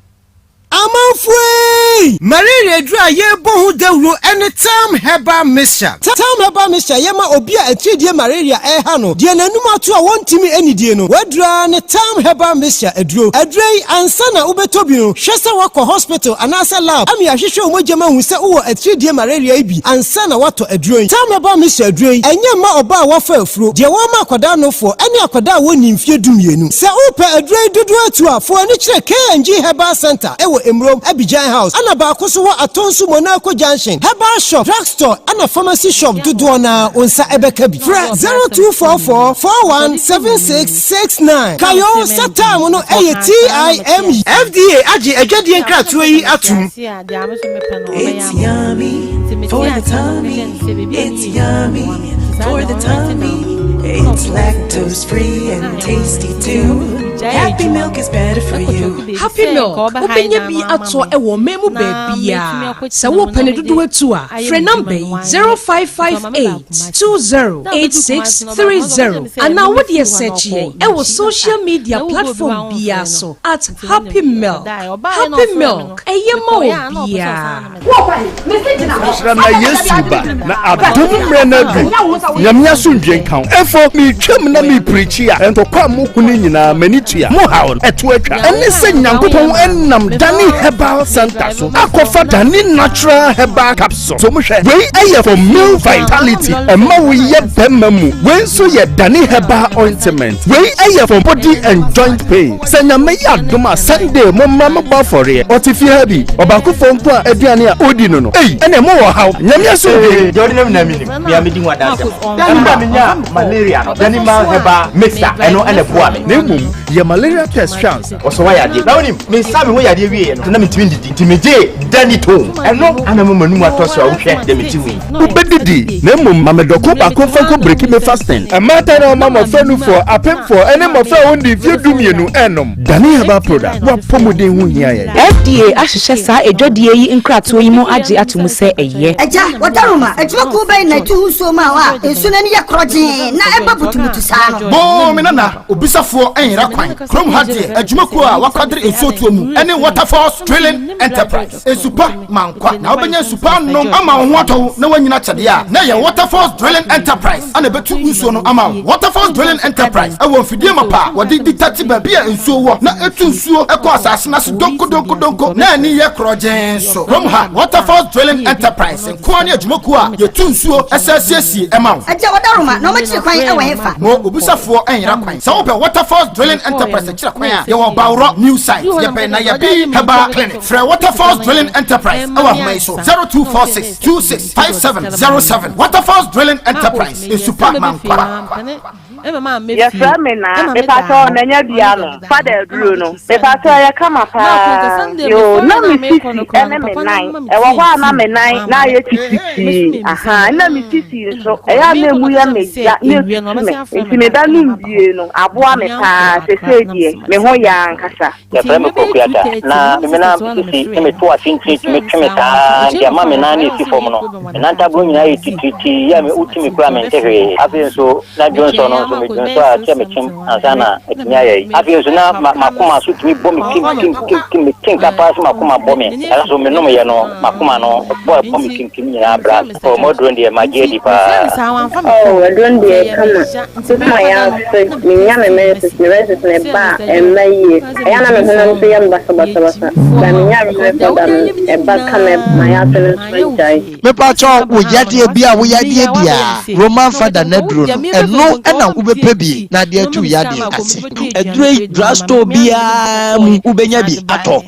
Amanfoɔ ei! Malaria aduro a yɛrebɔ ho dawuro ne Tam Herbal Mixture. Tam Herbal Mixture yɛ ma obi a atiridie malaria reha no, deɛ n'anum ato a wɔntumi nnidie no, w'aduro ara ne Tam Herbal Mixture aduro. Aduro yi, ansa na wobɛtɔ bi no, hwɛ sɛ woakɔ hospital anaasɛ lab ama yɛahwehwɛ wo mogya mu ahu sɛ wowɔ atiridie malaria yi bi ansa na woatɔ aduro yi. Tam Herbal Mixture aduro yi, ɛnyɛ mma ɔbaa a wafa afuro, deɛ wɔrema akwadaa nofoɔ, ne akwadaa a wɔnnii mfeɛ dumienu. Sɛ wopɛ aduro yi dodoɔ atu a, fa w'ani kyerɛ K&G Herbal Centre wɔ Emurom, Abidjan House, ɛna baako nso wɔ Atonsu Monaco Junction. Herbal shop, drug store ɛna pharmacy shop dodoɔ no ara wo nsa bɛka bi. Frɛ 0244 41 76 69. Kae o sɛ time no yɛ TIME. FDA agye adwadie nkratoɔ yi atom. It's yummy for the tummy. It's yummy for the tummy. It's lactose free and tasty too. Happy milk is better for you. Happy Milk, wobɛnya bi atɔ wɔ ɔman mu baabiara. Sɛ worepɛ ne dodoɔ atu a, frɛ nɔmba yi, 0558 20 8630 anaa wodeɛ search yɛn wɔ social media platform biara so at Happy Milk. Happy Milk, ɛyɛ ma obiara. Mesrɛ na Yesu ba na adom mmerɛ no adu. Nyame asomdwe nka wo. Efo metwam na mepreakyi a ntɔkwa a moko no nyinaa m'ani tua. Mo haw no ɛto atwa. Ɛne sɛ Nyankopɔn ɛnam Dani Herbal Center so akɔfa Dani Natural Herbal Capsule. So mohwɛ wei ɛyɛ for male vitality ɛma wo yɛ bɛma mu. Wei nso yɛ Dani Herbal Ointment. Wei ɛyɛ for body and joint pain. Sɛ Nyame yɛ adom a Sunday mo mmra mo bɔ afɔreɛ. Ɔte fie ha bi, ɔbaakofoɔ nko a aduane a ɔdi no no. Ei, ɛneɛ mo wɔ ɔhaw. Nyame asomdwie. Deɛ ɔde nam nyinaa menim, mea medi ho adanseɛ ma. Ɛberɛ a menyaa malaria no, Danimal Herbal Mixture, ɛno na ɛboaa me. Na mmom yɛ malaria test hwɛ ansa. Wɔsɔ w'ayadeɛ. Na wonim, mensaa me ho yadeɛ wieɛ no, na mentumi ndidi, nti megyee Danitone. Ɛno ana ama m'anum atɔ so a wohwɛ deɛ mete ho yi. Wobɛdidi, na mmom ma me dɔko baako mfa nkɔ breki me fasting. Mmaatan a wɔma mmɔfra nufoɔ, apemfoɔ, ne mmɔfra a wɔnnii mfeɛ dumienu nnom. Dani Herbal Product, W'apɔmuden ho hia yɛn. FDA ahyehyɛ saa adwadie yi nkratoɔ yi mu agye ato mu sɛ ɛyɛ. Agya, Wɔdaroma, adwumakuo bɛn na ɛtu ho nsuo ma wo a nsuo no ani yɛ korɔgyee na ɛba butubutu saa no? Boo me nana, obisafoɔ nyera kwan. Kurom ha deɛ, adwumakuo a wɔakwadere nsuo tuo mu ne Waterfalls Drilling Enterprise. Nsu pa ma nkwa, na wobɛnya nsu pa anom ama wo ho atɔ wo na woanyini akyɛdeɛ a, na ɛyɛ Waterfalls Drilling Enterprise na ɛbɛtu nsuo no ama wo. Waterfalls Drilling Enterprise wɔ mfidie mapa a wɔde ditɛte baabi a nsuo wɔ na ɛtu nsuo kɔ asase no ase donkodonkodonko na ani yɛ korɔgyee nso. Kurom ha, Waterfalls Drilling Enterprise nko ara ne adwumakuo a yɛtu nsuo san siesie ma wo. Agya Ɔdaroma, na wɔakyiri kwan wɔ hefa? Mo obusafoɔ nyera kwan. Sɛ wopɛ Waterfalls Drilling Enterprise akyira kwan a, yɛwɔ Bawrɔ New Site, yɛbɛn Nayabi Herbal Clinic. Frɛ Waterfalls Drilling Enterprise wɔ ahoma yi so, 0246 26 5707. Waterfalls Drilling Enterprise, nsu pa ma nkwa. Yɛfrɛ me Naa, mepakyɛw manya bi anom, fada aduro no, mepakyɛw ɛyɛ kama paa, yoo, na me sisi ɛne me nan, ɛwɔ hɔ a na me nan na ayɛ titiritii, ahaa, ɛna me sisi nso, ɛyɛ a na emu yɛ me ya na etutu me, nti me ba nom bie no, aboa me paa, sesei deɛ, me ho yɛ ankasa. Yɛfrɛ me Kwaku Atta, na me nan sisi ne me to ase ntini tumi twe me saa ara nti ama me nan no resi fam no, me nantaboro nyinaa yɛ titiritii yɛ a me wotu me kura a mente hwee. Afei nso na dwonsɔ no nso medwonsɔ a kyɛ mekyem ansa na atumi ayɛ yi. Afei nso na m'akoma nso tumi bɔ me kim kim kim kim mete nka paa sɛ m'akoma bɔ me nanso menomyɛ no m'akoma no bɔ ɛbɔ me kim kim nyinaa bra. Oh m'aduro no deɛ magye adi paa. Oh aduro no deɛ kama. Seesei mayɛ afe, minnya me menses, me menses no ɛba a, ɛmma yie. Ɛyɛ a na me honam nso yɛ me basabasabasa, but menya Reverend Father no, ɛba kama, mayɛ afe no nso agyae. Mepakyɛw wo yadeɛ bi a wo yadeɛ biaa Roman fada naduro no ɛno na wobɛpɛ bi na ade atu wo yadeɛ ase. Aduro yi drug store biaa mu wobɛnya bi atɔ.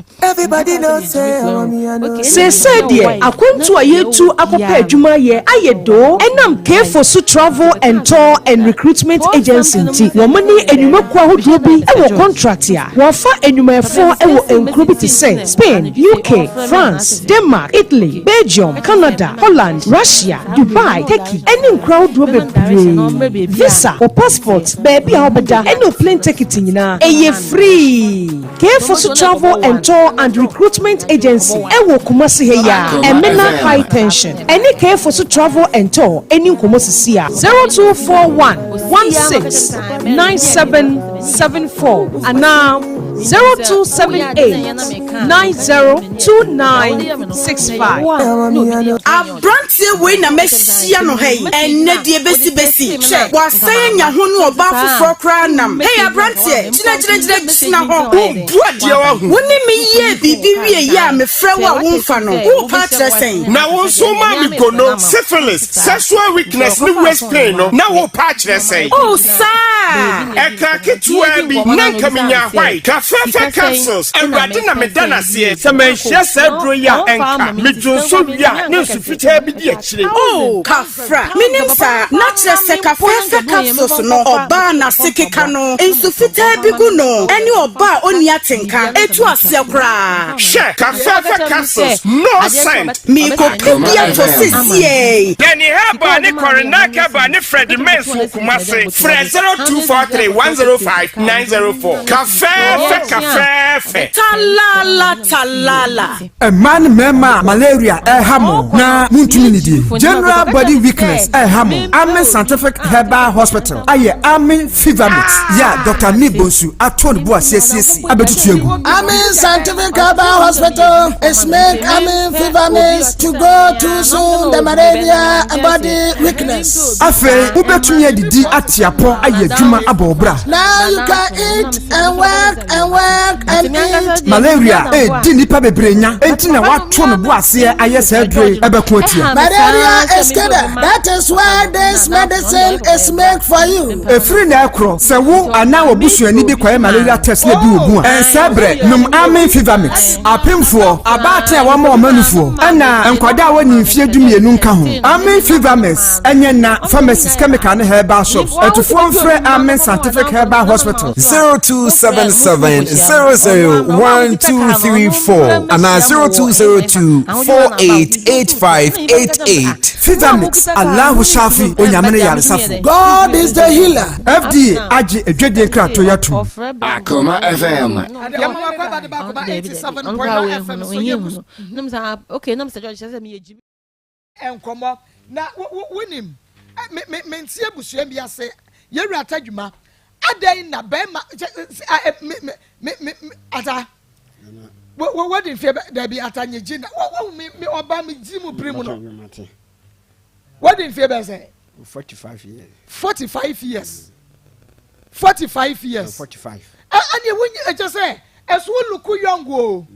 Seesei deɛ, akwantu a yɛretu akɔpɛ adwuma ayɛ ayɛ doo ɛnam K-Fosu Travel and Tour and Recruitment Agency nti. Wɔn ne nnwumakuo ahodoɔ bi wɔ kɔntrat a wɔfa nnwumayɛfoɔ wɔ nkuro bi te sɛ Spain, UK, France, Denmark, Italy, Belgium, Canada, Holland, Russia, Dubai, Turkey ne nkuro ahodoɔ bebree. Visa, wo passport, baabi a wobɛda ne wo plane tekiti nyinaa, ɛyɛ free. K-Fosu Travel and Tour and Recruitment Agency wɔ Kumasi ha yi ara, Emena High Tension. Ɛne K-Fosu Travel and Tour nni nkɔmmɔ sisi a. 0241 16 97 74 anaa. 0278 902965. Abranteɛ wei na mahyia no ha yi ɛnnɛ deɛ bɛsi bɛsi hwɛ wasan anya ho ne ɔbaa foforɔ koraa nam hei abranteɛ gyina gyina gyina gyina hɔ Wobu adeɛ wahu. Wo ne me yɛɛ biribi wieeɛ a mefrɛ wo a womfa no worepa akyerɛ sɛn? Na wo nso womaa me gono, syphilis, sexual weakness ne waist pain no na worepa akyerɛ sɛn? Oh saa! Ɛkaa ketewaa bi na nka menyaa white kafɛɛfɛ capsules Awurade na meda no aseɛ sɛ manhyia saa aduro yi a ɛnka me dwonsɔ wie a na nsu fitaa bi di akyire. Oh Kafra, menim saa, na kyerɛ sɛ kafɛɛfɛ capsules no ɔbaa a n'ase keka no nsu fitaa bi gu no ɛne ɔbaa a ɔnni atenka ɛtu aseɛ koraa. Hwɛ, kafɛɛfɛ capsules, no scent. Merekɔpɛ bi atɔ sesiei. Danny Herbal ne Corinna Herbal ne Freddie Mens wɔ Kumasi. Frɛ 0243 105 904. Kafɛɛfɛ kafɛɛfɛ. Talala talala. Mmaa ne mmarima a malaria ɛreha mo na montumi nnidie, general body weakness ɛreha mo, Amen Scientific Herbal Hospital ayɛ Amen Fever Mix yɛ a Dɔkta Nii Bonsu ato ne bo ase asiesie abɛtutu agu. Amen Scientific Herbal Hospital is make Amen Fever Mix to go too soon the malaria and body weakness. Afei wobɛtumi adidi ate apɔ ayɛ adwuma abɔ wo bra. Now you can eat and work and work and eat. Malaria redi nnipa bebree nya, enti na wato ne bo aseɛ ayɛ saa aduro yi ɛbɛko atia. Malaria is killer. That is why this medicine is made for you. Ɛfiri nnɛ rekorɔ, sɛ wo anaa w'abusuani bi kɔyɛ malaria test na ebi wɔ mu a, ɛnsɛe berɛ, nom Amen Fever Mix. Apemfoɔ, abaatan a wɔama wɔn anufoɔ, ɛna nkwadaa a wɔnni mfeɛ dumienu nka ho. Amen Fever Mix ɛnyɛ nna, pharmacies, chemical ne herbal shops. Atufoɔ mfrɛ Amen Scientific Herbal Hospital. 0277 001234 anaa 0202 488588. Fever Mix, Allahu Shafi, Onyame ne yaresafo. God is the healer. FDA agye adwadie nkratoɔ yi atom. Akoma FM. Nkɔmmɔ na wo wo wonim me me mente abusua bi ase yɛwura ata dwuma adɛn na bɛrima kyɛ me me me me ata wo wo wadi mfeɛ bɛ dabi ata nye gyi na wo wo me me ɔba me gyi mu piri mu no wadi mfeɛ bɛn sɛ. 45 years. 45 years. 45 years. 45. Ɛnni wo ɛkyɛ sɛ ɛso wo luku young o.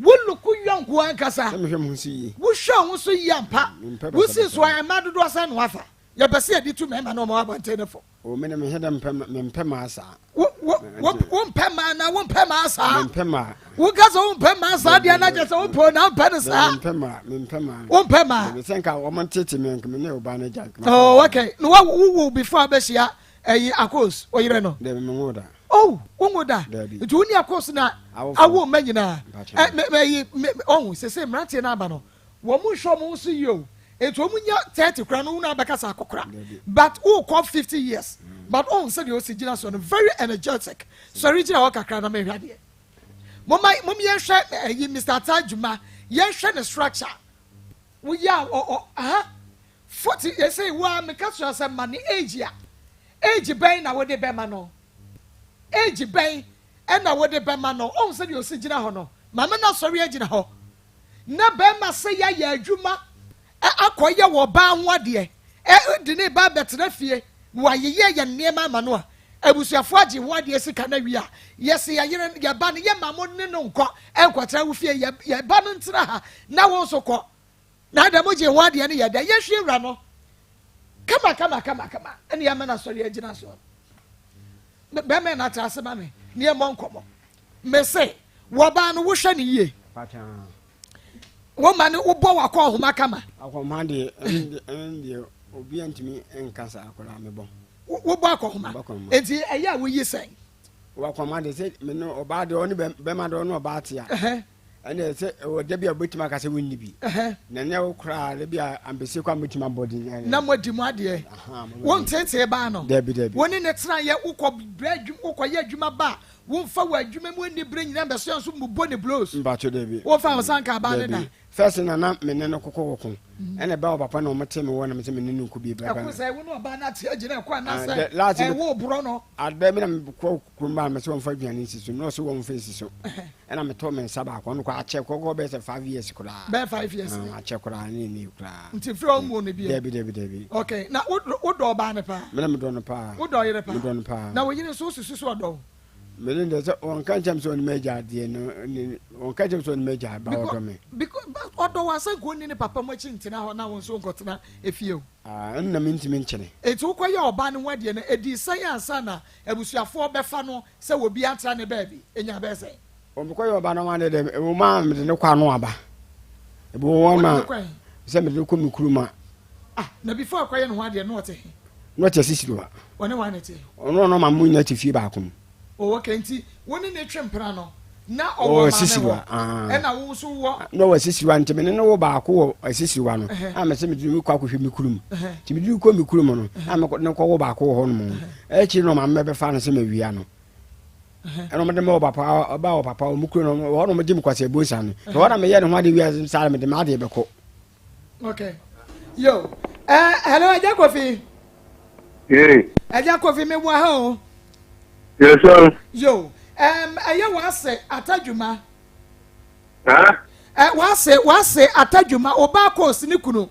Wo luku young ankasa. Sɛ mehwɛ mo ho so yie. Wohwɛ ho so yie ampa. Wo si so a mmaa dodoɔ sɛn na wafa. Yɛpɛ sɛ yɛde tu mmarima na wɔn abɔnten no fo. O me na mehwɛ dɛ mempɛ mempɛ mmaa saa. Wo wo wo wompɛ mmaa na wompɛ mmaa saa. Mempɛ mmaa. Woka sɛ wompɛ mmaa saa deɛ na kyerɛ sɛ wopɛ o na wompɛ no saa. Mempɛ mmaa mempɛ mmaa. Wompɛ mmaa. Sɛ nka wɔn tete me nka me ne ɔbaa no gya. Oh okay. Na wo wo wo before abɛhyia ɛyi akos oyere no. Dɛbi me nwo da. Oh wo nwo da. Dɛbi. Nti wo ne akos na awo mma nyinaa. Ɛ mɛ mɛ yi mɛ ɔho sese mmeranteɛ no aba no Wɔn nhwɛ wɔn ho so yie o. Nti wɔn nya 30 koraa no wo na abɛka sɛ akɔkora. But wo kɔ 50 years. But ohun sɛdeɛ osi gyina so no very energetic. Sɔre gyina hɔ kakra na mehwɛ adeɛ. Moma mom yɛnhwɛ ɛyi Mr. Atta adwuma yɛnhwɛ ne structure. Woyɛ a ɔ ɔ aha 40 yɛsɛ wo a meka sɛ sɛ ma ne age a age bɛn na wode bɛma no? Age bɛn ɛna wode bɛma no? Ohun sɛdeɛ osi gyina hɔ no. Maame no asɔre agyina hɔ. Na bɛrima sɛ yɛayɛ adwuma akɔyɛ wɔ ɔbaa ho adeɛ de ne ba abɛtena fie na wayeyɛ yɛn nneɛma ama no a, abusuafoɔ agye ho adeɛ sika no awie a, yɛse yɛyere yɛ ba no yɛma mo ne no nkɔ nkɔtena wo fie, yɛ ba no ntena ha na wo nso kɔ. Na adɛn mogye ho adeɛ no yɛ dɛn? Yɛhwie wura no kama kama kama kama ɛne yɛama no asɔre agyina so. Bɛrima na atra ase ma me ne yɛmmɔ nkɔmmɔ. Mese wɔbaa no wohwɛ no yie. Woma no wobɔ wakɔ nhoma kama. Akɔnhoma deɛ ɛn deɛ obi ntumi nka saa akwadaa mebɔ. Wobɔ akɔnhoma. Nti ɛyɛ a woyi sɛn? Wakɔnhoma deɛ sɛ me no ɔbaa deɛ ɔne bɛrima deɛ ɔne ɔbaa te a. Ɛnna sɛ ɛwɔ da bi a wobɛtumi aka sɛ wonni bi. Na nyɛ wo koraa da bi a ampɛsie kɔ a mobɛtumi abɔ din. Na moadi mo adeɛ. Wonteetee baa no. Dabi dabi. Wo ne ne tenaeɛ wokɔ brɛ adwuma wokɔyɛ adwuma ba a. Womfa w'adwuma mu anibere nyinaa mbɛsoɛ nso mmobɔ ne blows. Mpacho dabi. Womfa wo nsa nka abaa ne da. Dabi. First na na me ne no koko koko. Ɛna ɛbaa ɔpapa na ɔmo te me wɔ na me sɛ me ne no nkɔ bie bɛba. Ɛko sɛ wo ne ɔbaa no ate agyina ɛkɔ anaasɛ ɛwo borɔ no. Ada bi na me kɔ kurom baa me sɛ wɔmfa aduane nsi so na ɔsɛ wɔmfa nsi so. Ɛna me tɔ me nsa baako ɔno kɔ akyɛ kɔkɔ bɛyɛ sɛ 5 years koraa. Bɛyɛ 5 years. Akyɛ koraa ne ne koraa. Nti firi ɔmo no bi. Dabi dabi dabi. Okay, na wo dɔ ɔbaa no paa. Me na me dɔ no paa. Wo dɔ yere paa. Me dɔ no paa. Na wo yere nso wosusu so ɔdɔ wo. Mene deɛ sɛ wɔnka nkyɛm sɛ ɔne m'agya adeɛ no ne wɔnka nkyɛm sɛ ɔne m'agya ba ɔdɔ me. Because ɔdɔ wɔ asɛ nka ɔnni ne papa mu akyi ntena hɔ na wo nso nkɔtena efie o. Ah, ɛno na mentumi nkyene. Enti wokɔyɛ ɔbaa no ho adeɛ no, ɛdii sɛn ansa na abusuafoɔ bɛfa no sɛ obi atra ne baabi? Ɛnyaa bɛyɛ sɛn? Mekɔyɛ ɔbaa no ho adeɛ deɛ, ɛwɔ mu a mede no kɔ ano aba. Ebi wɔ hɔ ma sɛ mede no kɔ me kurom a. Ah, na before akɔyɛ ne ho adeɛ no ɔte he? Na ɔte asisiri hɔ. Ɔne wɔn ne te? Ɔno ɔno ma mo nyinaa te fie baako mu. Oh, okay, nti wo ne ne twe mpena no, na ɔwɔ maame hɔ, ɛna wo nso wɔ. Na ɔwɔ asisiriwa nti me ne no wɔ baako wɔ asisiriwa no, a mese mede no kɔ akɔhwɛ me kurom. Nti mede no kɔ me kurom no, a me ne kɔwɔ baako wɔ hɔ nom. Akyiri no maame bɛfa no sɛ mawia no. Ɛna ɔmde ma ɔpapa ɔba ɔpapa ɔmo kuro no hɔ na ɔmo gye me kwasɛ bonsa no. Hɔ na meyɛ ne ho ade wia saa mede m'adeɛ bɛkɔ. Okay. Yo. Hello, Agya Kofi. Hey. Agya Kofi, me wɔ ha o. Yes, sir. Yo. Ɛyɛ w'ase atadwuma. Huh? W'ase atadwuma, ɔbaa kɔɔsi ne kunu.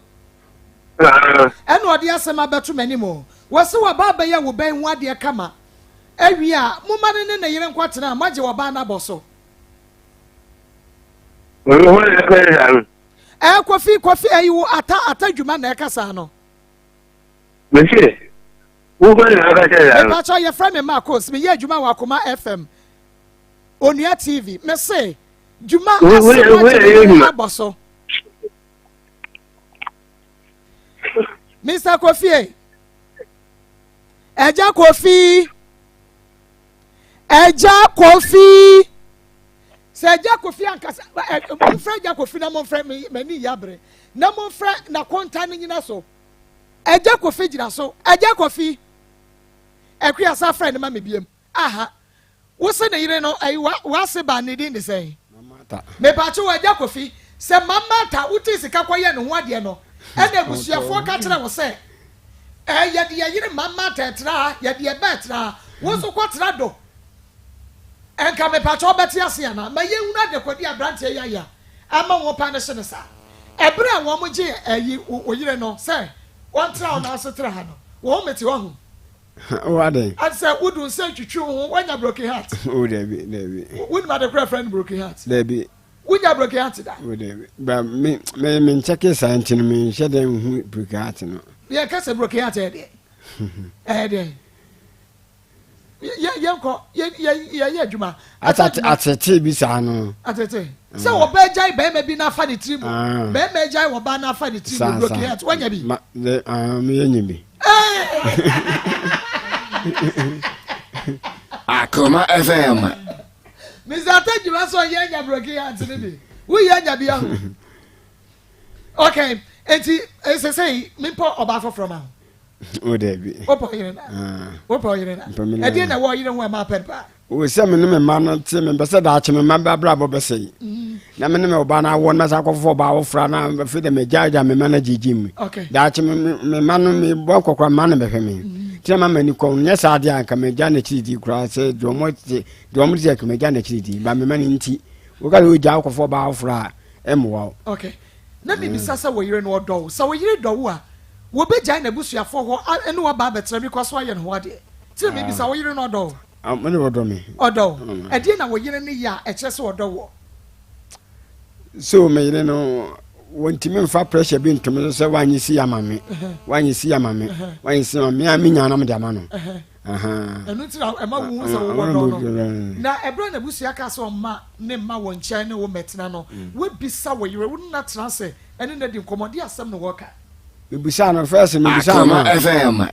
Ɛna ɔde asɛm abɛto m'anim o. Wɔse w'aba abɛyɛ wo bɛn ho adeɛ kama. Awie a, momma no ne ne yere nkɔtena a, moagye ɔbaa no abɔ so. Ɛɛ Kofi Kofi ɛyi wo ata ata dwuma na ɛka saa no. Mese wo hwan na aka kyerɛ saa no. Mepakyɛw yɛfrɛ me Marcos meyɛ adwuma wɔ Akoma FM Onua TV mese dwuma ase wagye me yere abɔ so. Mr Kofi Ɛgya Kofi Ɛgya Kofi. Sɛ Agya Kofi ankasa ɛ momfrɛ Agya Kofi na momfrɛ me m'ani yɛ abere na momfrɛ n'akonta no nyina so. Agya Kofi gyina so. Agya Kofi Akua sa frɛ no ma me biem. Aha. Wo se ne yere no ɛyi wa w'ase ba ne din de sɛn? Mepakye wo Agya Kofi sɛ Mama Ta wotee sika kɔyɛ ne ho adeɛ no ɛna abusuafoɔ ka kyerɛ wo sɛ ɛɛ yɛde yɛ yere Mama Ta ɛtra ha yɛde yɛ ba ɛtra ha wo nso kɔtra do Nka mepakyɛ wobɛte ase anaa? Ma yɛnhunu adekode a aberanteɛ yi ayɛ a ama wɔn paa no hye no saa. Ɛberɛ a wɔn gyee ayi wo yere no sɛ ɔntra wo nan so tra ha no, wo ho mete wahu? Wo adɛn? Ate sɛ wodu nsa twitwi wo ho, woanya broken heart? O dabi, dabi. Wonim ade korɔ a ɛfrɛ no broken heart? Dabi. Wonya broken heart da? O dabi. Ba me me me nkyɛke saa nti no menhyɛ dɛ nhu broken heart no. Yɛka sɛ broken heart ɛyɛ deɛ? Ɛyɛ deɛ? Yɛnkɔ yɛyɛ adwuma. Atete bi saa no. Atete sɛ ɔbaa gyae bɛrima bi n'afa ne tiri mu ah. bɛrima gyae ɔbaa n'afa ne tiri mu broken heart wanya bi. Ma de ah meyɛ nya bi. Akoma FM. Mr. Atadwuma sɛ ɔyɛ anya broken heart ne bi woyɛ anya bi ahu. Okay eti ɛsɛ sɛ mepɔ ɔbaa foforɔ ma ho. O dabi. Wopɛ ɔyere na. Ah. Wopɛ ɔyere na. Ɛdeɛ na ɛwɔ ɔyere ho a ɛma apɛ no paa. O sɛ me ne me mma no te me mpɛ sɛ daakye me mma abrabɔ bɛsɛe. Mm. Na me ne me ɔbaa no awɔ no mɛsa akɔfofo ɔbaa wofra na afei dɛ megyaagyaa me mma no agyegye mu. Daakye me mma no mebɔ nkɔkora mma no bɛhwɛ me. Mm. Nti na ma m'ani kɔn nyɛ saa deɛ anka megya n'akyiri di koraa sɛ deɛ ɔmo te deɛ ɔmo te anka megya n'akyiri di ba me mma no nti. Woka sɛ wogya wokɔfo ɔbaa wofra a ɛmmoa wo. Okay. Na mibisa sɛ wo yere no ɔdɔ wo? Sɛ wo yere dɔ wo a, wobegyae n'abusuafoɔ hɔ ne wo aba abɛtena bi kɔ so ayɛ ne ho adeɛ? Nti na mibisa, wo yere no ɔdɔ wo? Ah, me de ɔdɔ me. Ɔdɔ wo. Ɛdeɛn na wo yere no yɛ a ɛkyerɛ sɛ ɔdɔ woɔ? So me yere no, wɔntumi mfa pressure bi nto me so sɛ woanyɛ si ama me, woanyɛ si ama me, woanyɛ si ama me, a menya na mede ama no. Ɛno nti na ɛma wohu sɛ wowɔ dɔ no. Na ɛberɛ a n'abusua kaa sɛ ɔmma ne mma wɔ nkyɛn ne wo mmɛtena no, woabisa wo yere, wo ne no atena ase ne no adi nkɔmmɔ, deɛ asɛm na wɔka? Mebisaa no first, mebisaa no a,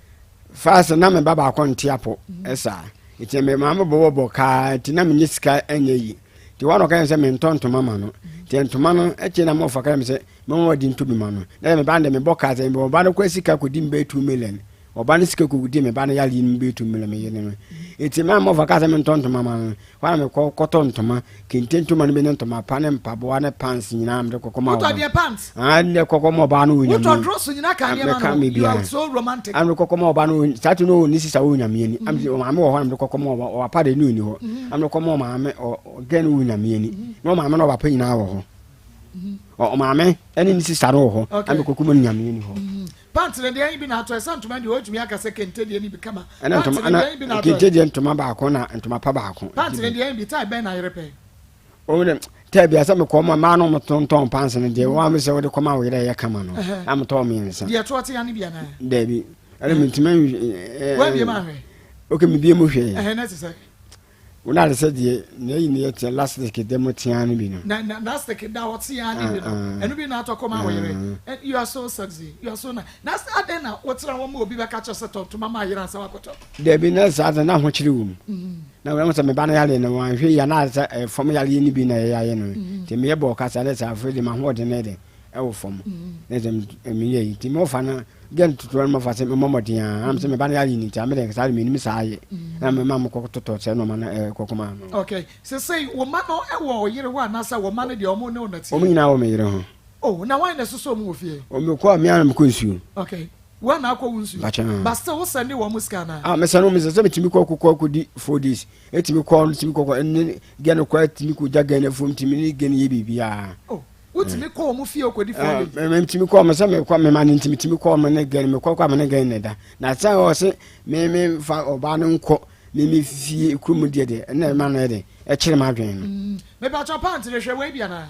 first na me ba baako nte apɔ saa, nti me maame bɔbɔ bɔ kaa, nti na menyɛ sika nyɛ yi, nti wɔn na ɔka yɛn sɛ mentɔ ntoma ma no, nti ntoma no akyi na mɔfa ka yɛn sɛ mɛma wɔde ntɔ bi ma no, na yɛ me ba no deɛ mebɔ kaa sɛ mebɔ ba no kɔ sika kɔdi mbɛ 2 million. Ɔba no sika kɔdi me ba no yareɛ no mu bɛtu mmerɛ me yere no. Nti maa mɔfa kaa sɛ mentɔ ntoma ma no. Hɔ a mekɔ kɔtɔ ntoma, kente ntoma no bi ne ntoma pa ne mpaboa ne pants nyinaa mede kɔkɔ ma Wotɔ deɛ pants? Ah, ne kɔkɔ ma ɔbaa no wɔ nyame. Wotɔ drɔso nyinaa ka nneɛma no. Me You are so romantic. Ah, mede kɔkɔ ma ɔbaa no saa to no ne sisa wɔ nyame ani. Am ɔmaame wɔ hɔ na mede kɔkɔ ma ɔbaa ɔba pa de ne ɔni hɔ. Am mede kɔ ma ɔmaame ɔgɛ no wɔ nyame ani. Na ɔmaame na ɔba pa nyinaa wɔ hɔ. Ɔmaame ɛne ne sisa no wɔ hɔ. Am mede kɔkɔ ma no nyame ani hɔ. Pant no deɛn bi na atɔ ɛsɛ ntoma deɛ ɔtumi aka sɛ kente deɛ no bi kama. Ɛna Pant ntoma no ɛna deɛn bi na atɔ kente deɛ ntoma baako na ntoma pa baako. Pant no deɛn bi tae bɛn na yere pɛ. Wɔn dɛ tae bi asɛ mekɔ ma mmaa no wɔn tontɔn pants no deɛ wɔn sɛ wɔde kɔma wo yere ɛyɛ kama no na metɔ mmiɛnsa. Deɛ ɛtoɔ tea no bi anaa. Daabi ɛna mentumi nhwɛ. Wɔn abie mu ahwɛ. Ok mebie mu hwɛ. Ɛhɛn na ɛte sɛ. Wo na sɛ deɛ nea yi ne yɛ tea lastic da mu tea no bi no. Na na lastic da hɔ tea no bi no. Ɛno bi na atɔ kɔma wo yere. You are so sexy. You are so nice. Na adɛn na wotena hɔ ma obi bɛka kyerɛ sɛ tɔ ntoma ma yere ansa wakɔtɔ? Dabi na saa de na ahokyere wɔ mu. Na wɔn sɛ me ba no yare no wɔanhwɛ yie na sɛ ɛyɛ fam yareɛ no bi na ɛyɛ ayɛ no. Nti meyɛ bɔɔ kasa ne saa afei de m'ahoɔden no de ɛwɔ fam. Na sɛ meyɛ yi nti mɔfa no Gɛn tutuo no mɔfa sɛ memmɔ mmɔden a am sɛ me ba no yare ni nti a mede saa de menim saa yɛ na mema mokɔ totɔ sɛ nɔɔma no ɛkɔkɔ ma no. Okay sesei wo mma no wɔ wo yere hɔ anaasɛ wo mma no deɛ ɔmo ne wo na teɛ? Ɔmo nyinaa wɔ me yere ho. Oh na wan na ɛsosɔ ɔmo wɔ fie? Oh mekɔ a me ara na mekɔ nsuo. Okay wo na akɔ wo nsuo? Mpakyɛ. But still wo sɛnde wɔn sika anaa? Ah me sɛnde wɔn sika sɛ metumi kɔ kɔ kɔ di 4 days etumi kɔ no tumi kɔ kɔ ne gɛn kɔ etumi kɔ gya gɛn afuom tumi ne gɛn yɛ biribiara. Oh Wotumi kɔ wɔn fie kɔdi 4 days. Metumi kɔ wɔn sɛ mekɔ mema no nti metumi kɔ wɔn ne gɛn mekɔ kɔ a me ne gɛn ne da na sɛ ɔse me me fa ɔbaa no nkɔ me me fie kurom deɛ deɛ ɛna ɛma no yɛ de ɛkyerɛ m'adwene no. Mepatwa pant de hwɛ wei bi anaa?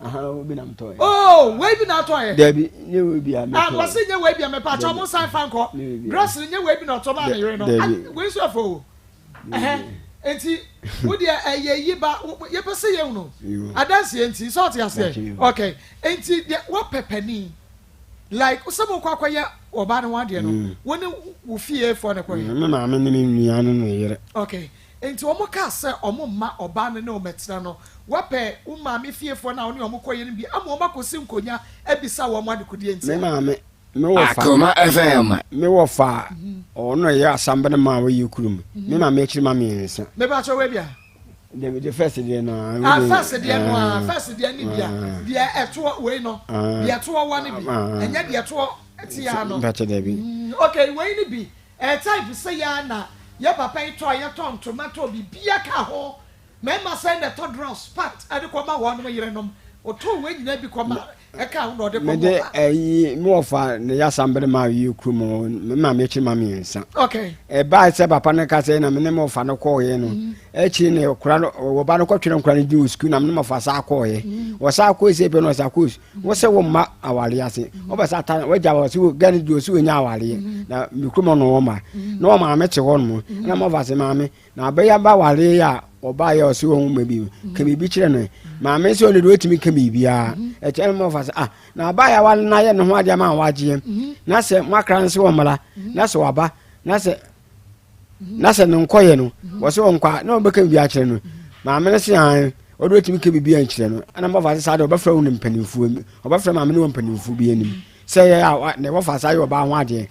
Aha obi na metɔ yɛ. Oh wei bi na atɔ yɛ. Dabi nye wei bi a metɔ. Ah wɔsi nye wei bi a mepatwa mo nsan fa nkɔ. Dress nye wei bi na ɔtɔ maa ne yere no. Wei nso ɛfɔ o. Ɛhɛ nti wo deɛ ɛyɛ yi ba yɛpɛ sɛ yɛhu no adanseɛ nti sɛ ɔte aseɛ okay nti deɛ wɔpɛ panin like sɛ mo kɔ akɔyɛ ɔbaa no ho adeɛ no mm. wo ne wo fie foɔ ne kɔyɛ. Mm, me maame ne me nua ne ne yere. okay nti wɔn kaa sɛ wɔn mma ɔbaa no ne wɔn ɛtena no wɔpɛ wo maame fie foɔ no a wɔne wɔn kɔyɛ no bi ama wɔn akɔsi nkonya abisa wɔn adekodeɛ nti. Me maame Me wɔfa. Akoma FM. Me wɔfa a ɔno yɛ asambene ma a wɔyɛ kurom. Me maame akyiri ma mmiɛnsa. Me ba kyɛ wei bia. De de first deɛ no. Ah first deɛ no ah first deɛ ni bia. Deɛ ɛtoɔ wei no. Deɛ ɛtoɔ wa ni bi. Ɛnyɛ deɛ ɛtoɔ tia no. Mpakyɛ dɛ bi. Okay wei ni bi. Ɛyɛ type sɛ ya na yɛ papa yi tɔ yɛ tɔ ntoma tɔ bibia ka ho. Mmarima sɛn na ɛtɔ drɔs, pant, de kɔma wɔnom yerenom? Ɔtɔɔ wei nyinaa bi kɔma, ɛkaa ho na ɔde kɔma Mede ɔbaa. ɛyi me wɔfa ne yasambere maa yɛ kurom hɔ, me maame akyiri ma mmiɛnsa. Okay. Ɛbaa sɛ papa no ka sɛ na me ne me wɔfa no kɔɔeɛ no, akyiri ne kora no wɔba no kɔtwerɛ nkora no din wɔ sukuu na me ne me wɔfa saa kɔɔeɛ. Wɔsaa kɔɔ sɛ pɛ no ɔsa kɔɔ wo sɛ wo mma awareɛ ase wobɛ sɛ ata wagya wɔ sɛ gane deɛ ɔsɛ wɔnya awareɛ na me kurom hɔ no wɔ ma na wɔ maame te hɔ nom na mɔfa sɛ maame Na abɛyɛ ba ware a ɔbaeɛ a ɔsɛ wɔn ma bi ka biribi kyerɛ no maame sɛ ɔno deɛ ɔtumi ka biribiara ɛkyɛ no mɔfa sɛ ah na abaeɛ awale no ayɛ ne ho adeɛ ama wagyeɛ na sɛ moakra no sɛ wɔmmra na sɛ waba na sɛ na sɛ ne nkɔyɛ no wɔ sɛ ɔnkɔ a na ɔbɛka biribi akyerɛ no maame no sɛ an ɔde ɔtumi ka biribi ankyerɛ no ɛna mɔfa sɛ saa deɛ ɔbɛfrɛ wo no mpanimfoɔ ɔbɛfrɛ maame no wɔ mpanimfoɔ bi anim sɛ yɛ a na wɔfa saa yɛ ɔbaa ho adeɛ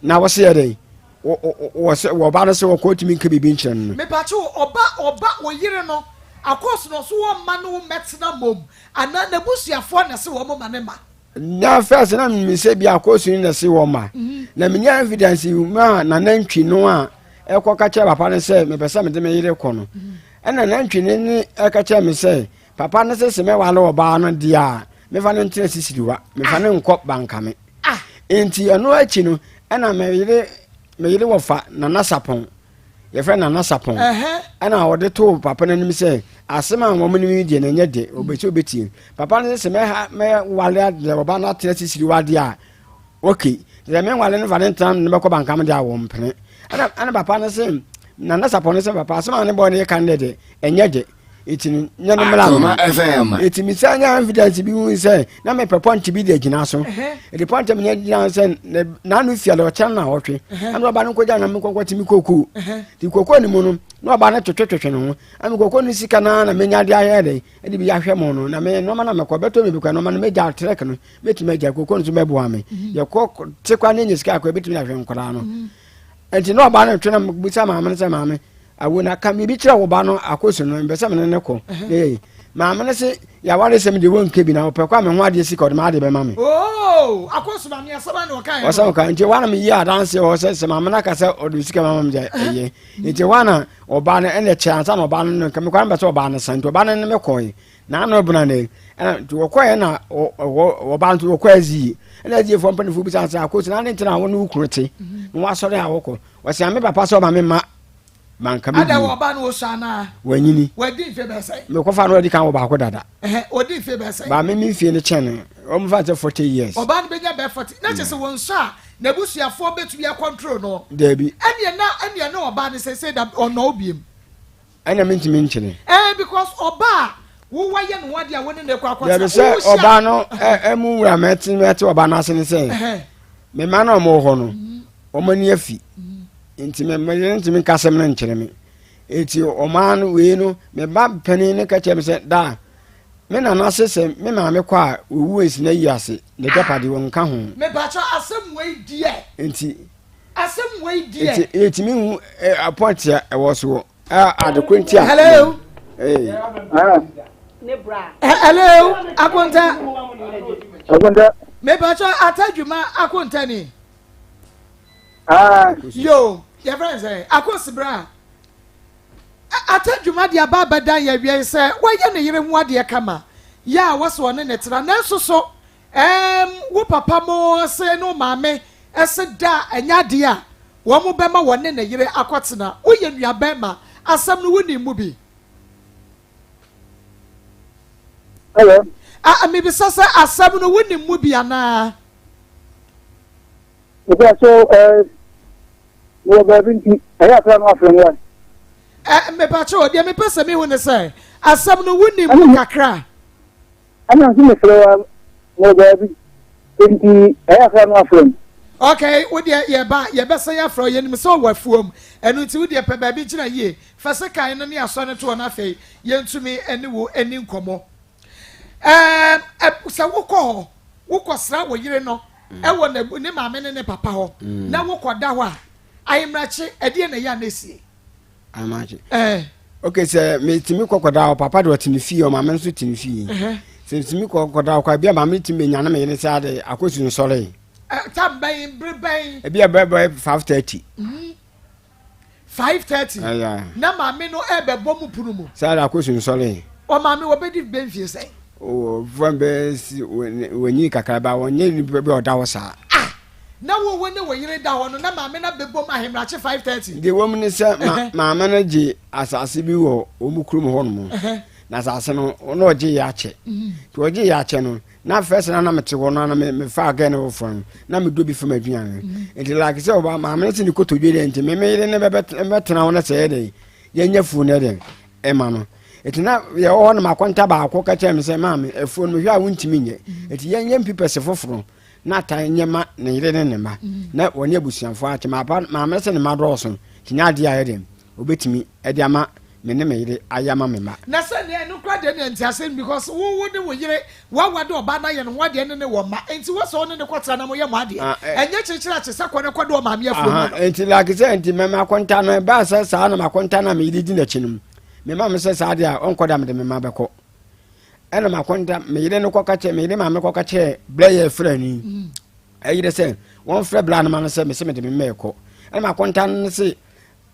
na wɔsɛ yɛ dɛn wɔsɛ wɔba no sɛ wɔkɔ tumi nka biribi nkyerɛ no no. Mepatwo ɔba ɔba oyere no akɔs no ɔso wɔn mma no mmɛtena mom anaa n'abusuafoɔ na ɛse wɔn ma ne ma. Na first na menim sɛ bi akɔs no na ɛse wɔn ma mhm. na menya evidence ma nanantwi no a ɛkɔ ka kyerɛ papa no sɛ mepɛ sɛ mede me yere kɔ no mhm. ɛna nantwi no ne ɛka kyerɛ me sɛ papa no sɛ sɛ mɛwale ɔbaa no deɛ a mefa no ntena sisiriwa mefa no nkɔ bankame Nti ɛno akyi no ɛna me yere me yere wɔfa Nana Sapɔn yɛfrɛ Nana Sapɔn ɛna ɔde too papa no anim sɛ asɛm a wɔn ne mi deɛ na ɛnyɛ de ɔbɛsi ɔbɛtie papa no sɛ mɛha mɛwale adeɛ ɔba no atena sisiri wadeɛ a ok sɛ mɛwale no fa ne ntena no bɛkɔ bankam deɛ a wɔn mpene ɛna ɛna papa no sɛ Nana Sapɔn no sɛ papa asɛm a ne bɔ ne yɛ ka no deɛ ɛnyɛ de. Eti no nyɛ no mmra Akoma FM. Eti mi san nya evidence bi hu sɛ na mepɛ pɔnkye bi de agyina so. Eti pɔnkye mi nya gyina so sɛ ne n'ano fia de ɔkyɛn na ɔtwe. Ɛna ɔba no nkɔgya na me nkɔnkɔ ti mi koko. Ti koko ne mu no na ɔba no twetwetwetwe ne ho. Ɛna koko no sika na na menya de ayɛ de ɛde bi ahwɛ mo no na me nneɛma na mekɔ bɛtɔ mi bi kɔ nneɛma no megya trek no mɛtumi agya koko no so bɛboa me. Yɛkɔ te kwa ne nya sika akɔ ebɛtumi ahwɛ nkɔdaa no. Eti na ɔba no twe na bisa maame no sɛ maame Awo na ka biribi kyerɛ wo ba no akosu no mpɛ sɛ mene ne kɔ ee maame no se yɛaware sɛm deɛ wɔnka bi na ɔpɛ kɔ a me ho adeɛ sika ɔde m'adeɛ bɛma me. Oo akosu maame asɛm a na ɔka yɛ no. Ɔsɛ ɔka nti wɔn na meyi adanse wɔ sɛ sɛ maame no aka sɛ ɔde sika ma me deɛ ɛyɛ nti wɔn na ɔbaa no ɛna kyɛ ansa na ɔbaa no no nka mekɔ no bɛ sɛ ɔbaa no san nti ɔbaa no ne me kɔe na ano bena ne ɛna nti wɔkɔɛ na ɔbaa no nso wɔkɔ azie ɛna aziefoɔ mpanimfoɔ bisa sɛ akosu na ade nti na wo ne wo kunu te na wɔasɔre a wɔkɔ wɔsɛ ame papa sɛ ɔma me ma manka me Ada wɔ ɔba no osua anaa? Wanyini. Wadi mfe bɛyɛ sɛn? Mekɔfa no adi kan wɔ baako dada. Ɛhɛ, odi mfe bɛyɛ sɛn? Ba me me mfie no kyɛn no. Wɔn fa sɛ 40 years. Ɔbaa no bɛnya bɛyɛ 40. Na kyerɛ sɛ wɔn nso a n'abusuafoɔ bɛtumi akɔntrol no. Dabi. Ɛneɛ na ɛneɛ na ɔbaa no sɛsɛ da ɔnɔ wo biem. Ɛna mentumi nkyene. Ɛɛ because ɔbaa a wo wayɛ ne ho adeɛ a wo ne no kɔ akɔtena. Dabi sɛ ɔbaa no ɛmu wura mɛte mɛte ɔbaa no ase ne sɛ me mma no a wɔwɔ hɔ no wɔn ani afi nti me me yere ntumi nka asɛm no nkyerɛ me eti ɔmaa no wei no me ba panin no ka kyerɛ me sɛ daa me nana se sɛ me maame kɔ a owu esi na yi ase na agyapadeɛ wɔn nka ho. Mepakyɛ asɛm wei deɛ. Nti. Asɛm wei deɛ. Nti yɛtumi hu apɔnte a ɛwɔ soɔ adekoro nti a. Hello. Hey. Hello, Akonta. Akonta. Mepakyɛ atadwuma akonta ni. Ah. Yo, yɛfrɛ no sɛ akosibra. Atadwuma de aba abɛdan yɛ awiei sɛ wayɛ ne yere ho adeɛ kama. Yɛ a wɔsɛ ɔne ne tena nanso so Ɛɛm, wo papa mo se ne wo maame se da a ɛnyɛ adeɛ a wɔn bɛma wɔne ne yere akɔtena. Woyɛ nuabɛrima, asɛm no wonim mu bi? Hello? Ah, mebisa sɛ asɛm no wonim mu bi anaa? Mebisa so ɛɛ wɔ baabi nti ɛyɛ akra no afrɛ no. Ɛ mepakyɛw, deɛ mepɛ sɛ mehu ne sɛ asɛm no wonim mu kakra? Ɛna nso mesrɛ wo mewɔ baabi nti ɛyɛ akra no afrɛ me. Okay, wo deɛ yɛba yɛbɛsan afrɛ wo, yɛnim sɛ ɔwɔ afuom, ɛno nti wo deɛ pɛ baabi gyina yie, fa sekan no ne asɔ no to hɔ na afei yɛntumi ne wo nni nkɔmmɔ. Ɛɛm, sɛ wokɔ hɔ, wokɔsra wo yere no ɛwɔ ne maame ne ne papa hɔ na wokɔda hɔ a, ayemrakye, ɛdeɛn na ɛyɛ a na ɛsie? Amakye. Eh. Okay, sɛ metumi kɔkɔda hɔ, papa de ɔte ne fie, ɔmaame nso te ne fie. Sɛ metumi kɔkɔda hɔ kɔ, ebi a maame tumi bɛnya ne me yere sɛ ade akɔsu nsɔre. Tam bɛn, bere bɛn? Ebi a bɛbɛ 5:30. 5:30. Na maame no ɛbɛbɔ mu pono mu. Sɛ ade akɔsu nsɔre. Ɔmaame wɔbɛdi bɛ mfie sɛn? Fɛn bɛ si wɔnyi kakra ba wɔnyɛ nipa bi a ɔda hɔ saa. Ah! Na wo wo ne wo yere da hɔ no na maame no abɛbom ahemrakye 5:30. Deɛ ɛwɔ mu ne sɛ ma maame no gye asase bi wɔ wɔn kurom hɔ nom na asase no na ɔgye yɛ akyɛ nti ɔgye yɛ akyɛ no na fɛs na na mete hɔ no na mefa agɛ ne foforɔ no na medɔ bi fam aduane nti like sɛ ɔba maame no sɛ ne kotodwe deɛ nti me me yere ne bɛtena hɔ no sɛ yɛ dɛn yɛnyɛ fuo no dɛn ɛma no nti na yɛwɔ hɔ nom akɔnta baako ka kyerɛ me sɛ maame afuo no mehwɛ a wontumi nyɛ nti yɛnyɛ mpipɛse foforɔ na atan nyɛ ma ne yere ne ne mma na wɔne abusuafoɔ akyɛ ma maame sɛ ne mma dɔɔso nti nyɛ adeɛ a ɛyɛ dɛn obetumi de ama me ne me yere ayɛ ama me mma. Na sɛ nea ɛno koraa deɛ nea ntease no because wo wo ne wo yere wawade ɔbaa no ayɛ ne ho adeɛ ne ne wɔ mma nti wɔ sɛ wo ne ne kɔtena na moyɛ mo adeɛ ah, eh. ɛnyɛ kyekyere akye sɛ kɔ ne kɔde ɔmaame afuo mu no. Nti like sɛ nti mɛma akonta no ɛbaa sɛ saa na makonta no a meyere di n'akyi no mema me sɛ saa deɛ a ɔnkɔ da mede me mma bɛkɔ. Ɛna makonta me yere no kɔka kyerɛ me yere maame kɔka kyerɛ brɛ yɛ frɛ ni mm. ɛyere sɛ wɔn frɛ bla no ma no sɛ mese mede me mma ɛkɔ ɛna makonta no se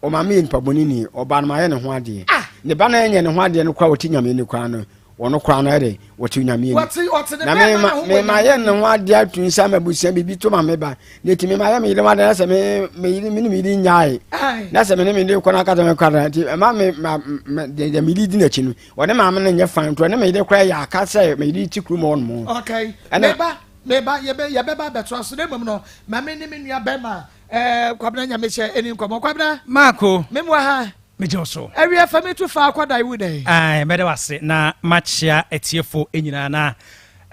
ɔmaame yɛ nipa bɔne ni ɔba no ma yɛ ne ho adeɛ ah. ne ba no ɛnyɛ ne ho adeɛ no kora wɔte nyame ni kora no wɔn kora no ɛde wɔte nyame ni na mema yɛ ne ho adeɛ atu nsa ma abusua biribi to ma me ba na eti mema yɛ me yere ho adeɛ na sɛ me me yere me ne me yere nyae na sɛ me ne me yere kɔ no akata me kora nti ɛma me ma deɛ me yere di n'akyi no Wɔne maame no nyɛ fine nti ɔne me yere koraa yɛ aka sɛ me yere ti kurom hɔ nom. Okay, meba meba yɛbɛ yɛbɛba abɛtoa so na mmom no ma me ne me nua bɛrima ɛɛ eh, Kwabena Nyamekyɛ ɛni nkɔmmɔ. Kwabena. Maako. Memu aha. Megye wo so. Ɛwiɛ fa mi to fa akɔda iwu dɛn. Ae, mɛda wo ase na makyea atiefo nyinaa na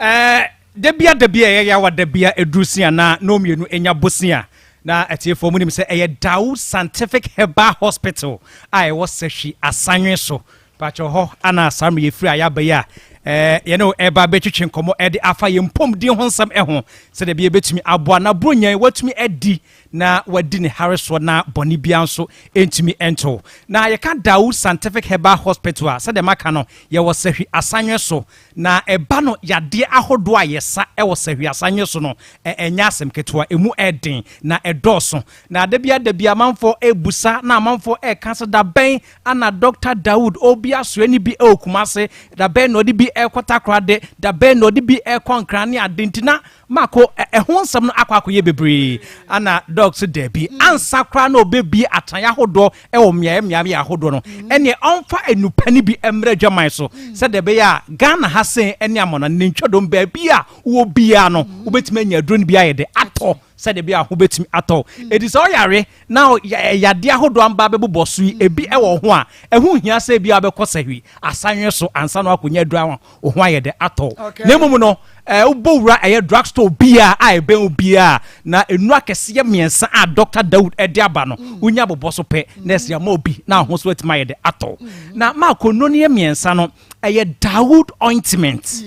ɛɛ da bia da bia ɛyɛ yawa da bia ɛduru si anaa na mmienu nya bosia na atiefoɔ mu nim sɛ ɛyɛ Dawu Scientific Herbal Hospital a ɛwɔ Sahwi Asanwe so pakyɛ hɔ ana saa mmerɛ yɛfiri a yɛaba yi a ɛɛ yɛne wo ɛba bɛtwitwi nkɔmmɔ ɛde afa yɛn mpɔmuden ho nsɛm ɛho sɛdeɛ bi yɛbɛtumi aboa na buronya watumi adi na wadi ne hare soɔ na bɔne biara nso ntumi nto. Na yɛka Dawu Scientific Herbal Hospital a, sɛdeɛ maka no, yɛwɔ Sahwi Asanwe so. Na ɛba no yadeɛ ahodoɔ a yɛsa wɔ Sahwi Asanwe so no, ɛnyɛ asɛm ketewa, ɛmu ɛden na ɛdɔɔso. Na da biara da biara amanfoɔ ɛrebusa na amanfoɔ ɛreka sɛ da bɛn ana Dɔkta Dawood ɔrebi asoɛ no bi wɔ Kumase, da bɛn na ɔde bi ɛrekɔ Takorade, da bɛn na ɔde bi ɛrekɔ Nkran ne ade nti na Mako, ɛho nsɛm no akɔ akɔyɛ bebree. Ana Doc se daabi, ansa koraa na ɔbɛbie atenaeɛ ahodoɔ wɔ mmeaeɛ mmeaeɛ ahodoɔ no, ɛneɛ ɔmfa nnupa no bi mmra adwaman so sɛdeɛ ɛbɛyɛ a Ghana ha sei ne amɔnɔne ne ntwadom baabi a wowɔ biara no wobɛtumi anya aduro no bi ayɛ dɛ atɔ sɛdeɛ ɛbɛyɛ a ho bɛtumi atɔ wo. Enti sɛ woyare na yadeɛ ahodoɔ amba bɛbobɔ so yi ebi wɔ ho a, ɛho nhia sɛ ebia wobɛkɔ sahwi asanwe so ansa na woakɔnya aduro a wo ho ayɛ dɛ atɔ wo. Na mmom no, wobɔ wura ɛyɛ drug store biara a ɛbɛn wo biara na nnuro akɛseɛ mmiɛnsa a Dɔkta Daud de aba no, wonya bobɔ so pɛ na ɛsɛ ama obi na ho so atumi ayɛ dɛ atɔ wo. Na maako nnuro no yɛ mmiɛnsa no, ɛyɛ Daud ointment.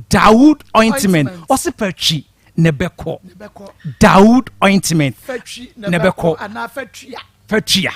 Daud ointment. Ɔse fa twi na ɛbɛkɔ. Daud ointment na ɛbɛkɔ. Fatua.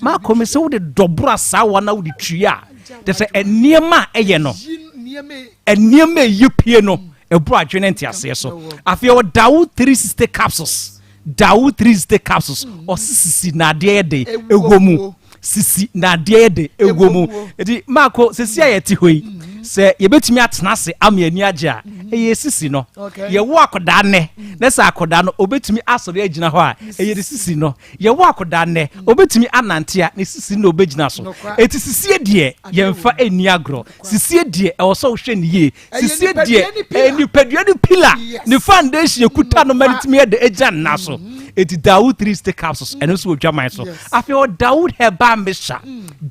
Maako me sɛ wode dɔboro asaawa na wode tua a, kyerɛ sɛ nneɛma a ɛyɛ no, nneɛma a ɛyi pie no, ɛboro adwene ne nteaseɛ so. Afei ɔwɔ Dawo 360 capsules. Dawo 360 capsules. Ɔse sisi na adeɛ yɛ de ɛwɔ mu. Sisi na adeɛ yɛ de ɛwɔ mu. Eti Maako sisi a yɛte hɔ yi, sɛ yɛbɛtumi atena ase ama yɛn ani agye a, ɛyɛ sisi no. Yɛwo akɔdaa nnɛ, na sɛ akɔdaa no ɔbɛtumi asɔre agyina hɔ a, ɛyɛ ne sisi no. Yɛwo akɔdaa nnɛ, ɔbɛtumi anante a, ne sisi no na ɔbɛgyina so. Eti sisie deɛ, yɛmfa nni agorɔ. Sisie deɛ, ɛwɔ sɛ wohwɛ no yie. Sisie deɛ, ɛyɛ nipadua no pillar, ne foundation ɛkuta no ma no tumi yɛ dɛ ɛgyina ne nan so. Eti Dawood 360 capsules, ɛno nso wɔ dwaman so. Afei ɔwɔ Dawood herbal mixture.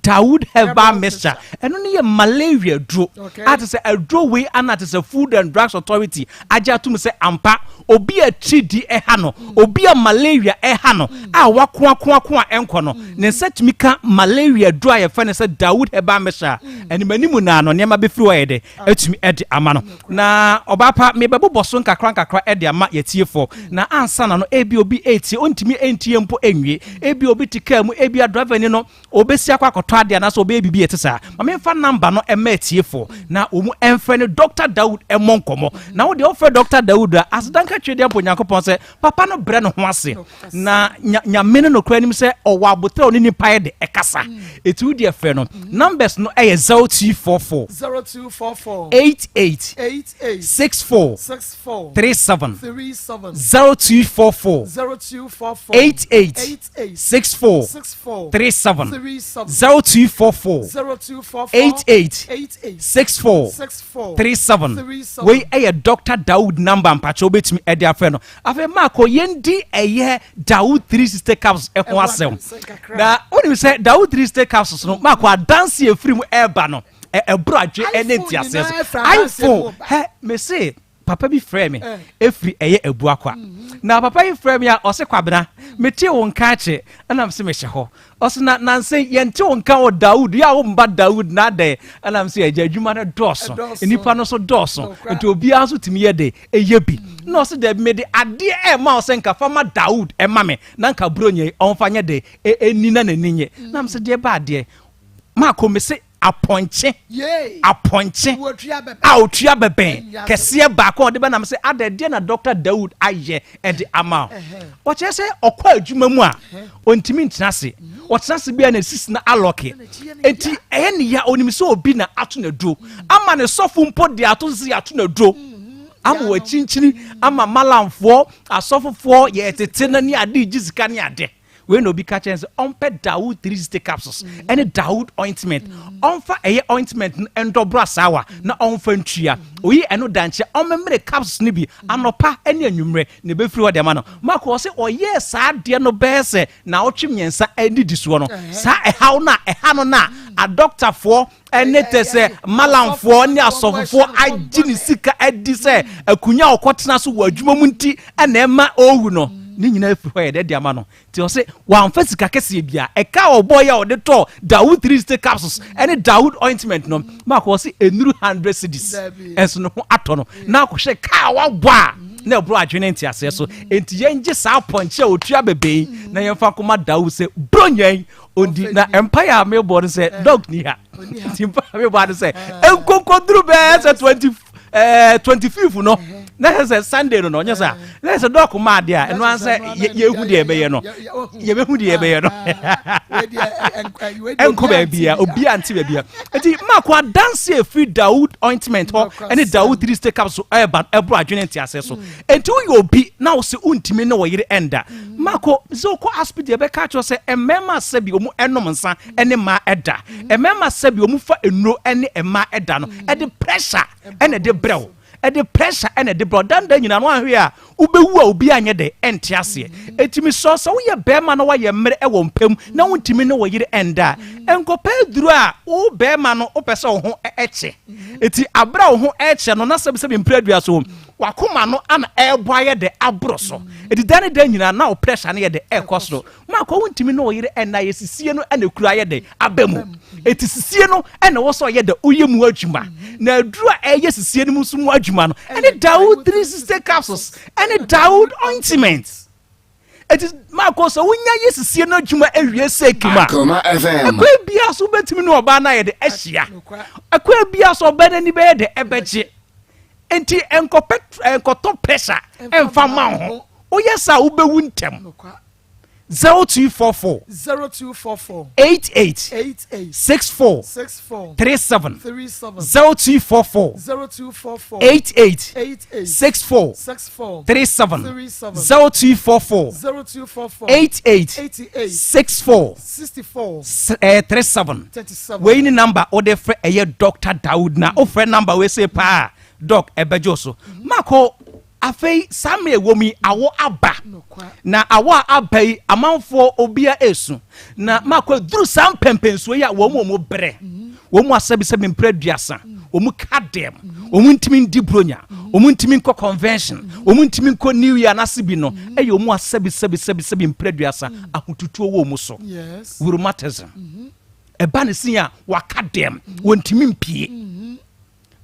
Dawood herbal mixture, ɛno no yɛ malaria duro. A te sɛ aduro wei ana te sɛ Food and Drugs Authority agye atom sɛ ampa obi a tiridi ɛha no, obi a malaria ɛha no a wakoakoako a ɛnkɔ no, ne nsa tumi ka malaria duro a yɛfrɛ no sɛ Dawood herbal mixture a, anim anim naa no nneɛma bɛfiri hɔ ayɛ dɛ atumi de ama no. Na ɔbaa pa, mebɛbobɔ so nkakra nkakra de ama yɛtiefoɔ. Na ansa na no, ebi obi ɛretie, ɔntumi ntie mpo nwie. Ebi obi te kaa mu, ebi a driver ni no, ɔbɛsi akɔ akɔtɔ adeɛ anaasɛ ɔbɛyɛ biribi a ɛte saa. Ma memfa namba no mma atiefoɔ na wɔn mfrɛ ne Dɔkta Dawood mmɔ nkɔmmɔ. Na wo deɛ wofrɛ Dɔkta Dawood a, aseda nka Twedeɛ mpo Onyankopɔn sɛ papa no brɛ ne ho ase. Na nya Nyame no nokorɛ nim sɛ ɔwɔ aboterɛ a ɔne nipa yɛ de ɛkasa. Eti wo deɛ frɛ no. Numbers no ɛyɛ 0244 0244 88 88 64 64 37 37 0244 0244 88 88 64 64 37 37 0244 0244 88 88 64 64 37 37 Wei ɛyɛ Doctor Dawood number mpakyɛ wobɛtumi ɛde afrɛ no. Afei Marko yɛndi ɛyɛ Dawood 360 capsules ɛho asɛm. Na wonim sɛ Dawood 360 capsules no Marko adanse ɛfiri mu ɛreba no ɛboro adwe ɛne nteaseɛ so. iPhone hɛ mese papa bi frɛ me ɛfiri ɛyɛ Abuakwa. Na papa yi frɛ me a ɔse Kwabena metee wo nka akye ɛna mese mehyɛ hɔ. Ɔse na nansa yi yɛnte wo nka wɔ Dawood yɛ a wo mba Dawood na adɛn ɛna mese agya adwuma no dɔɔso nnipa no nso dɔɔso nti obiara nso tumi yɛ dɛ ɛyɛ bi na ɔse daabi mede adeɛ ɛma wo sɛ nka fa ma Dawood ɛma me na nka buronya yi ɔmfa nyɛ dɛ ɛni na n'ani nye na mese deɛ ba adeɛ maako mese apɔnkye apɔnkye a otua bɛbɛn kɛseɛ baako a ɔde bɛnam sɛ ada deɛ na Dr. Dawood ayɛ ɛde ama o ɔkyerɛ sɛ ɔkɔ adwuma mu a ɔntumi ntena ase ɔtena ase bia na sisi na alɔke eti ɛyɛ ne ya onim sɛ obi na ato n'aduro ama ne sɔfo mpo de ato sisi ato n'aduro ama wɔakyinkyini ama malamfoɔ asɔfofoɔ yɛ tete no ne ade gye sika ne ade. Wei na obi ka kyerɛ no sɛ ɔmpɛ Dawood 360 capsules ɛne Dawood ointment. Ɔmfa ɛyɛ ointment no ndɔboro asaawa na ɔmfa ntua. Oyi ɛno da nkyɛ ɔmmemere capsules no bi anɔpa ne anwummerɛ na ɛbɛfiri hɔ de ama no. Marco ɔse ɔyɛɛ saa adeɛ no bɛyɛ sɛ naawɔtwe mmiɛnsa nnidisoɔ no, saa ɛhaw no a ɛha no no a adɔktafoɔ ne tɛ sɛ malamfoɔ ne asɔfofoɔ agye ne sika adi sɛ akunya a ɔkɔtena so wɔ adwuma mu nti na ɛma ɔrewu no, ne nyinaa firi hɔ yɛ dɛ de ama no. Nti ɔse wamfa sika kɛseɛ bia ɛka a ɔbɔɔ yɛ a ɔde tɔɔ Dawood 360 capsules ɛne Dawood ointment no, maako ɔse ɛnuru 100 cedis ɛnso ne ho atɔ no na akɔhwɛ kaa wabɔ a na ɛboro adwene nteaseɛ so. Enti yɛngye saa pɔnkye a ɔtua bɛbɛn na yɛmfa nkɔma Dawood sɛ bronyan ɔndi. Na mpaeɛ a mebɔ no sɛ dog ni ha, nti mpaeɛ a mebɔ no sɛ nkonkoduru bɛɛ sɛ 20 25 no na sɛ sɛ Sunday no no ɔnyɛ sɛ na sɛ dɔk maa adeɛ a ɛno ara sɛ yɛhu deɛ ɛbɛyɛ no, yɛbɛhu deɛ ɛbɛyɛ no. Ɛnkɔ baabi a obi a nte baabi a. Nti maako adanse efiri Dawood ointment hɔ ɛne Dawood 360 capsule ɛɛba ɛboro adwene nteaseɛ so. Nti woyɛ obi na wo sɛ wontumi ne wɔ yere ɛnda, maako sɛ wokɔ hospital yɛbɛka akyerɛ sɛ mmarima sɛbi ɔmu ɛnom nsa ɛne mmaa ɛda, mmarima sɛbi ɔmu fa nnuro ɛne mmaa ɛda no, ɛde pressure ɛna ɛde brɛw, ɛde pressure ɛna ɛde brɛw dandan nyinaa no ahwɛ a wobɛwu a obi anyɛ dɛ ɛnte aseɛ. Ɛtumi sɔ sɛ woyɛ bɛrima na woayɛ mmerɛ ɛwɔ mpam na wontumi ne wɔ yere ɛnda a, nkɔpɛ aduro a wo bɛrima no wopɛ sɛ wo ho ɛkyɛ. Ɛti aberɛ a wo ho ɛkyɛ no na sɛbisɛbi mpere adua so wakoma no ana ɛrebɔ ayɛ dɛ aboro so, ɛti da ne da nyinaa na wo pressure no yɛ dɛ ɛkɔ soro. Maakɔ wontumi ne wo yere ɛnna yɛ sisie no ɛna ekura ayɛ dɛ aba mu. Eti sisie no ɛna wɔ sɛ ɔyɛ dɛ oyɛ mu adwuma, na aduru a ɛyɛ sisie no mu nso mu adwuma no ɛne Dawood 360 capsules ɛne Dawood ointment. Eti maakɔ sɛ wonya yɛ sisie no adwuma awie sɛ kima ɛkwan biara so wobɛtumi ne ɔbaa no ayɛ dɛ ahyia, ɛkwan biara so ɔbaa no ani bɛyɛ dɛ ɛbɛgye. Nti nkɔpɛ nkɔtɔ pressure ɛmfa ma wo ho, woyɛ saa wobɛwu ntɛm. 0244 0244 88 88 64 64 37 37 0244 0244 88 88 64 64 37 37 0244 0244 88 88 64 64 37. 37. Wei ne number wode frɛ ɛyɛ Dr. Dawood, na wofrɛ number wei se paa doc ɛbɛgye wo so. Maako afei saa mmerɛ ɛwɔ mu yi awɔ aba, na awɔ a aba yi amanfoɔ obia esu na maako duru saa mpɛmpɛnsuo yi a wɔn mu wɔn brɛ wɔn mu asɛbisɛbi mpere 30 wɔn mu ka dɛm, wɔn ntumi ndi bronya, wɔn ntumi nkɔ convention, wɔn ntumi nkɔ New Year n'ase bi no, ɛyɛ wɔn mu asɛbisɛbisɛbisɛbi mpere 30 ahotutuo wɔ wɔn so. Rheumatism ɛba ne sin a waka dɛm, wɔntumi mpie.